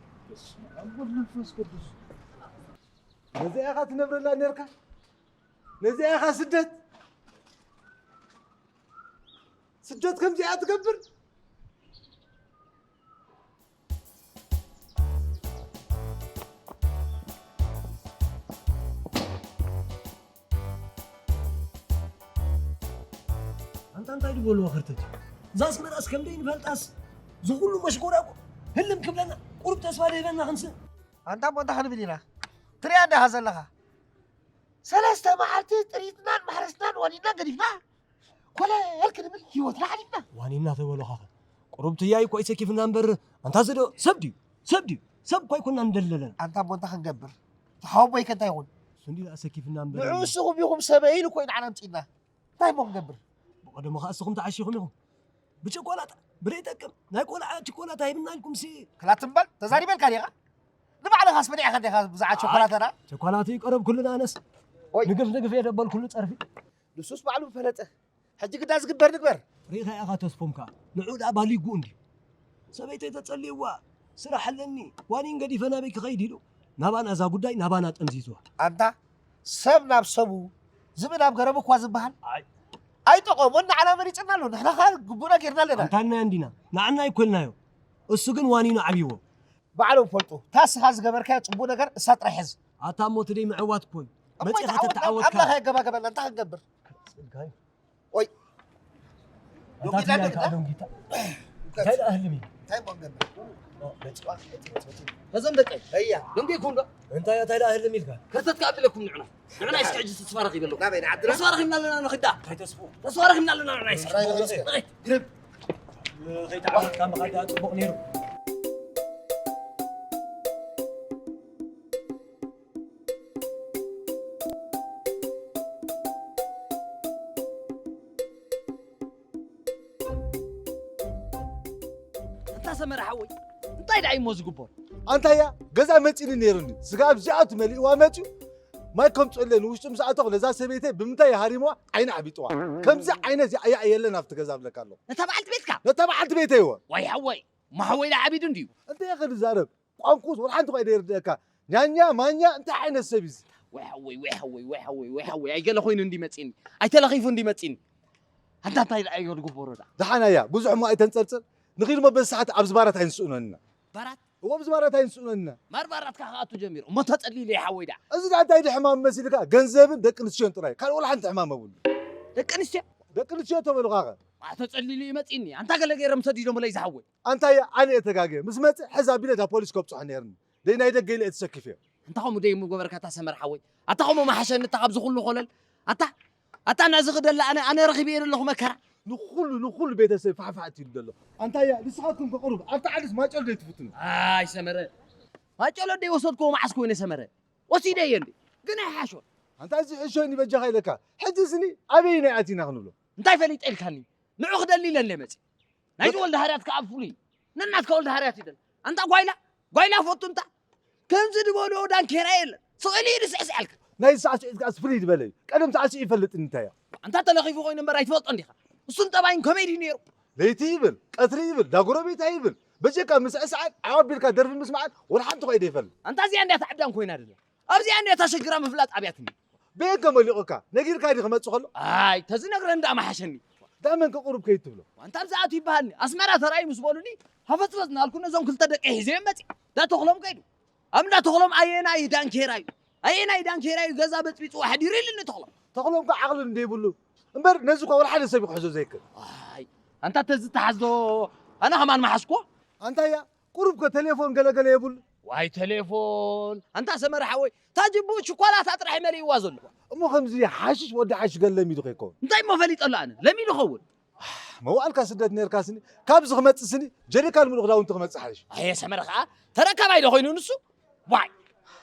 ወወልድ መንፈስ ቅዱስ። ነዚኣ ኢኻ ትነብረላ ነርካ? ነዚኣ ኢኻ ስደት? ስደት ከምዚኣ ትገብር? ኣንታ እንታይ ዝበልዎ ከርተት እዛ ኣስመራስ ከምደይ ንፈልጣስ ዝኩሉ መሽጎራቁ ህልም ክብለና ቁሩብ ተስፋ ደህበና ክንስእ ኣንታ እሞ እንታይ ክንብል ኢና? ትሪኣ እንዲኻ ዘለኻ ሰለስተ መዓልቲ ጥሪትናን ማሕረስናን ወኒንናን ገዲፍና ኮለል ክንብል ህይወትና ሓሊፍና። ዋኒና ተበሎ ካኸ ቁሩብ ትያይ እኮ ይሰኪፍና እምበር ኣንታ ዝዶ ሰብ ድዩ ሰብ ድዩ ሰብ እኳ ኣይኮና እንደለለና ኣንታ እሞ እንታይ ክንገብር? ተሓወቦይ ከ እንታይ ይኹን? እሱ እንዲ ኣሰኪፍና እምበር ንዑ እስኹም ኢኹም ሰበይን እኮ እዩ ንዓና ኣምፂእና እንታይ እሞ ክንገብር? ብቐደሙ ኸዓ እስኹም ተዓሺኹም ኢኹም ብጨቋላጣ ብደይ ጠቅም ናይ ቆልዓ ችኮላታ ሂብና ኢልኩም ሲ ክላትምበል ተዛሪበልካ ዲኻ? ንባዕልኻስ መዲዕኻ ዲኻ ብዛዕባ ቸኮላተና? ቸኮላቱ ይቀረብ ኩልና ኣነስ ንግፍ ንግፍ እየ ደበል ኩሉ ፀርፊ ንሱስ ባዕሉ ፈለጠ ሕጂ ግዳ ዝግበር ንግበር ሪኢኻ ኢኻ ተስፎም ከዓ ንዑ ደኣ ባሊጉ እንድዩ ሰበይተይ ተፀልይዋ ስራሕ ኣለኒ ዋኒን ገዲፈ ናበይ ክኸይድ ኢሉ ናባና እዛ ጉዳይ ናባና ጠምዚዝዋ ኣንታ ሰብ ናብ ሰቡ ዝብኢ ናብ ገረቡ እኳ ዝበሃል ኣይጠቐሞን ንዓና መሪፅና ኣሎ ንሕና ከዓ ግቡእና ጌርና ኣለና ኣንታና እንዲና ንዓና ኣይኮልናዮ እሱ ግን ዋኒኑ ዓብይዎ ባዕሎም ፈልጡ እታ እስኻ ዝገበርካዮ ፅቡቅ ነገር እሳ ጥራሕ ሕዝ ኣታ እሞ ትደይ ምዕዋት እኮ እዩ መፂኻ ተተዓወትካ ኣምላኽ የገባገበና እንታይ ክንገብር ወይ ኣታ ትያይ ከዓ ደንጊታ እንታይ ደኣ ህልም እዩ እንታይ እሞ ክንገብር መፂዋ ነዞም ደቀይ እያ ደንጊኩም ዶ እንታይ እንታይ ደኣ ህልም ኢልካ ከርተት ከኣብለኩም ንዕና ንዕና እስኪ ሕጂ ተስፋ ረኺበ ኣለኹ ናበይ ንዓድና ተስፋ ረኺብና ኣለና ንኽዳ እንታይ ተስፉ ተስፋ ረኺብና ኣለና ንዕና እስኪ ግርም ከይተዓወትካ ምኻዳ ጽቡቕ ነይሩ እንታ ሰመረ ሓወይ እንታይ ደኣ እሞ ዝግበር ኣንታያ ገዛ መፂኒ ነይሩኒ ስጋ ኣብዚኣቱ መሊእዋ መፅዩ ማይ ከምፅእለ ንውሽጢ ምስ ኣተኹ ነዛ ሰበይተይ ብምንታይ ሃሪምዋ ዓይኒ ዓቢጥዋ ከምዚ ዓይነት ያያ የለን ኣብቲ ገዛ ብለካ ኣለኹ ነታ በዓልቲ ቤትካ ነታ በዓልቲ ቤተይ እወ ወይ ሓወይ ማሓወይ ደኣ ዓቢዱ እንድዩ እንታይ ኢኸ ዝዛረብ ቋንቁስ ወላ ሓንቲ ኳ ይደይርድአካ ኛኛ ማኛ እንታይ ዓይነት ሰብ እዩ ወይ ሓወይ ወይ ሓወይ ወይ ሓወይ ወይ ሓወይ ኣይገለ ኮይኑ እንዲ መፂኒ ኣይተለኺፉ እንዲ መፂኒ ኣንታ እንታይ ደኣ እዮ ዝግበሮ ደኣ ደሓን ኣያ ብዙሕ እሞ ኣይተንፀርፅር ንኺድ እሞ በዚ ሰዓት ኣብዚ ባራት ኣይንስእኖን ኢና ባራት እዎ ኣብዚ ባራት ኣይንስእኖን ኢና ማር ባራትካ ክኣቱ ጀሚሩ እሞ ተፀሊሉ ይሓወይ ደኣ እዚ ደኣ እንታይ ድሕማም መሲልካ ገንዘብን ደቂ ኣንስትዮን ጥራይ ካልእ ወላ ሓንቲ ሕማም የብሉ ደቂ ኣንስትዮ ደቂ ኣንስትዮ ተበሉኻ ኸ ተፀሊሉ እዩ መፂኒ ኣንታ ገለ ገይሮም ሰዲዶምለይ ዝሓወይ ኣንታ እየ ኣነ እየ ተጋግየ ምስ መፅእ ሕዚ ኣቢለ እታ ፖሊስ ከብፅሖ ነይርኒ ደይ ናይ ደገ ኢለ እየ ተሰኪፈዮ ኣንታ ከምኡ ደይ ምገበርካ እታ ሰመር ሓወይ ኣታ ከምኡ መሓሸኒ እታ ካብ ዝኹሉ ኮለል ኣታ ኣታ ናዚ ክደላ ኣነ ኣነ ረኺበ እየ ዘለኹ መከራ ንኹሉ ንኹሉ ቤተሰብ ፋሕፋሕ እትይሉ ዘሎ ኣንታያ ንስኻትኩም ከቕሩብ ኣብቲ ዓድስ ማጨሎ ደይ ትፍትኑ ኣይ ሰመረ ማጨሎ ደይ ወሰድክዎ መዓስ ኮይነ ሰመረ ወሲደ እየ እንዲ ግን ኣይሓሾን ኣንታ እዚ ሕሾ ይበጃኻ ኢለካ ሕጂ ስኒ ኣበይ ናይ ኣቲና ክንብሎ እንታይ ፈሊጠ ኢልካኒ ንዑ ክደሊ ኢለ እንደ መፅእ ናይዚ ወልደ ሃርያት ከዓ ፍሉይ እዩ ነናትካ ወልደ ሃርያት ይደል ኣንታ ጓይላ ጓይላ ፈቱ እንታ ከምዚ ዝበልኦ ዳንኬራ የለን ስቕ ኢሉ እዩ ዝስዕስዕ ኣልካ ናይ ሳዕስዒት ከኣስ ፍልይ ዝበለ እዩ ቀደም ሳዕስዒ ይፈልጥ እንታይ እያ ኣንታ ተለኺፉ ኮይኑ እምበር ኣይትፈልጦ እንዲኻ እሱን ጠባይን ከመይ ድዩ ነይሩ ለይቲ ይብል ቀትሪ ይብል ዳጎረቤት ኣይብል በጀካ ምስዕስዓን ዓው ኣቢልካ ደርፊ ምስማዓን ወላ ሓንቲ ኮይደ ይፈልጥ ኣንታ እዚኣ እንዲያ ተዕዳን ኮይና ደላ ኣብዚኣ እንዲያ እታ ሽግራ ምፍላጥ ኣብያትኒ በየን ከመሊቑካ ነጊርካ ዲ ክመፅእ ከሎ ኣይ ተዝነግረን ደኣ መሓሸኒ ዳመን ከቁሩብ ከይትብሎ። ኣንታ ኣብዛ ኣቱ ይበሃልኒ። ኣስመራ ተራእዩ ምስ በሉኒ፣ ሃፈጽፈጽ እናልኩ ነዞም ክልተ ደቂ ሒዘዮም መጺእ። ዳተኽሎም ከይዱ። ኣብ እንዳተኽሎም ኣየናይ ዳንኬራ እዩ? ኣየናይ ዳንኬራ እዩ ገዛ በጽቢጽዎ ሓዲሩ ኢሉኒ ተኽሎም። ተኽሎም ከ ዓቕሊ እንደ ይብሉ። እምበር ነዚ እኳ ወላ ሓደ ሰብ ክሕዞ ዘይክእል። ኣይ፣ ኣንታ ተዝተሓዝዶ ኣነ ከማን መሓዝኮ። ኣንታ እያ፣ ቁሩብ ከ ቴሌፎን ገለገለ የብሉ። ዋይ ቴሌፎን፣ ኣንታ ሰመረ ሓወይ፣ ታጅቡ ችኮላታ ጥራሕ መሊእዋ ዘሎ። እሞ ከምዚ ሓሽሽ ወዲ ሓሽሽ ገለ ለሚዱ ከይከውን። እንታይ እሞ ፈሊጠሉ ኣነ? ለሚዱ ኸውን። መዋእልካ ስደት ነርካ ስኒ፣ ካብዚ ክመጽእ ስኒ፣ ጀሪካን ምሉእ ክዳውንቲ ክመጽእ ሓይሽ። ኣየ ሰመረ ከኣ ተረካባይ ዶ ኮይኑ ንሱ? ዋይ፣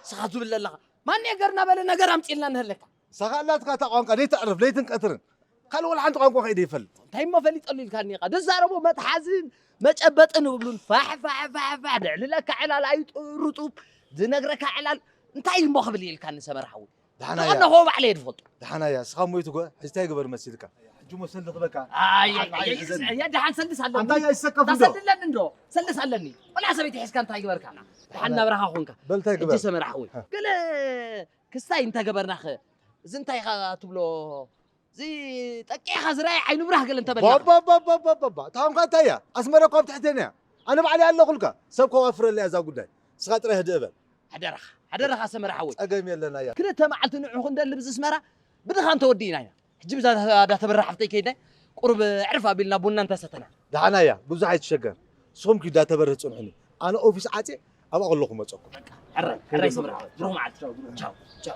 ስኻ ትብል ኣለኻ። ማን የገርና በለ ነገር ኣምጺልና ንህለካ። ንስኻ ኣላትካ እታ ቋንቋ ደይተዕርፍ ለይትን ቀትርን። ካልእ ወላ ሓንቲ ቋንቋ ከይደ ይፈልጥ። እንታይ እሞ ፈሊጠሉ ኢልካኒ ኢኻ? ዝዛረቦ መትሓዝን መጨበጥን ይብሉን ፋሕ ፋሕ ፋሕ ፋሕ ደዕልለካ ዕላል ኣይጡ ርጡብ ዝነግረካ ዕላል እንታይ እሞ ክብል ኢልካኒ ሰመረ ሓዊ? ደሓና እያ። ተቐነኹዎ ባዕለይ እየ ዝፈልጦ። ደሓና እያ። ንስኻ እሞ ይትጎ፣ ሕጂ እንታይ ግበር መሲልካ? ሕጂ እሞ ሰልዲ ክበካ። ኣይ፣ ኣይ፣ ኣይ፣ ኣይ፣ ኣይ፣ እዘን። ኣይ፣ ደሓን ሰልድስ ኣለኒ። ኣንታ እያ ይሰከፍ እንዶ። ሰልዲ ኣለኒ እንዶ። ሰልድስ ኣለኒ። ቆልዓ ሰበይቲ ሒዝካ እንታይ ግበርካ? ደሓን ናብራኻ ኾንካ። በል እንታይ ሕጂ ግበር? ሰመረ ሓዊ። ሃ። ገለ ክስታይ እንተገበርናኸ? እዚ እንታይ ኢኻ ትብሎ? እዚ ጠቂዕኻ ዝረኣየ ዓይኑ ብራህ ገለ እንተበልና። ባባባባባባ። እታ ኾንካ እንታይ እያ? ኣስመራ እኮ ኣብ ትሕቴና እያ። ኣነ ባዕለይ ኣለኹልካ። ሰብ ከዋፍረለይ እያ እዛ ጉዳይ። ንስኻ ጥራይ ህድእ በል። ሓደራኻ፣ ሓደራኻ ሰመረ ሓወይ። ጸገም የለን ኣያ። ክልተ መዓልቲ ንዑ ክንደሊ ብዚ ኣስመራ ብድኻ እንተወዲእና ኢና። ሕጂ ብዛ ዳ ተበራ ሓፍተይ ከይደ ቁሩብ ዕርፍ ኣቢልና ቡና እንተሰተና። ደሓና እያ፣ ብዙሕ ኣይትሸገር። ንስኹም ኪዳ ተበርህ ጽንሑኒ። ኣነ ኦፊስ ዓጽየ ኣብኣ ከለኹ መጸኩም። በቃ፣ ሕራይ፣ ሕራይ ሰመረ ሓወይ። ብሩኽ መዓልቲ። ቻው፣ ቻው።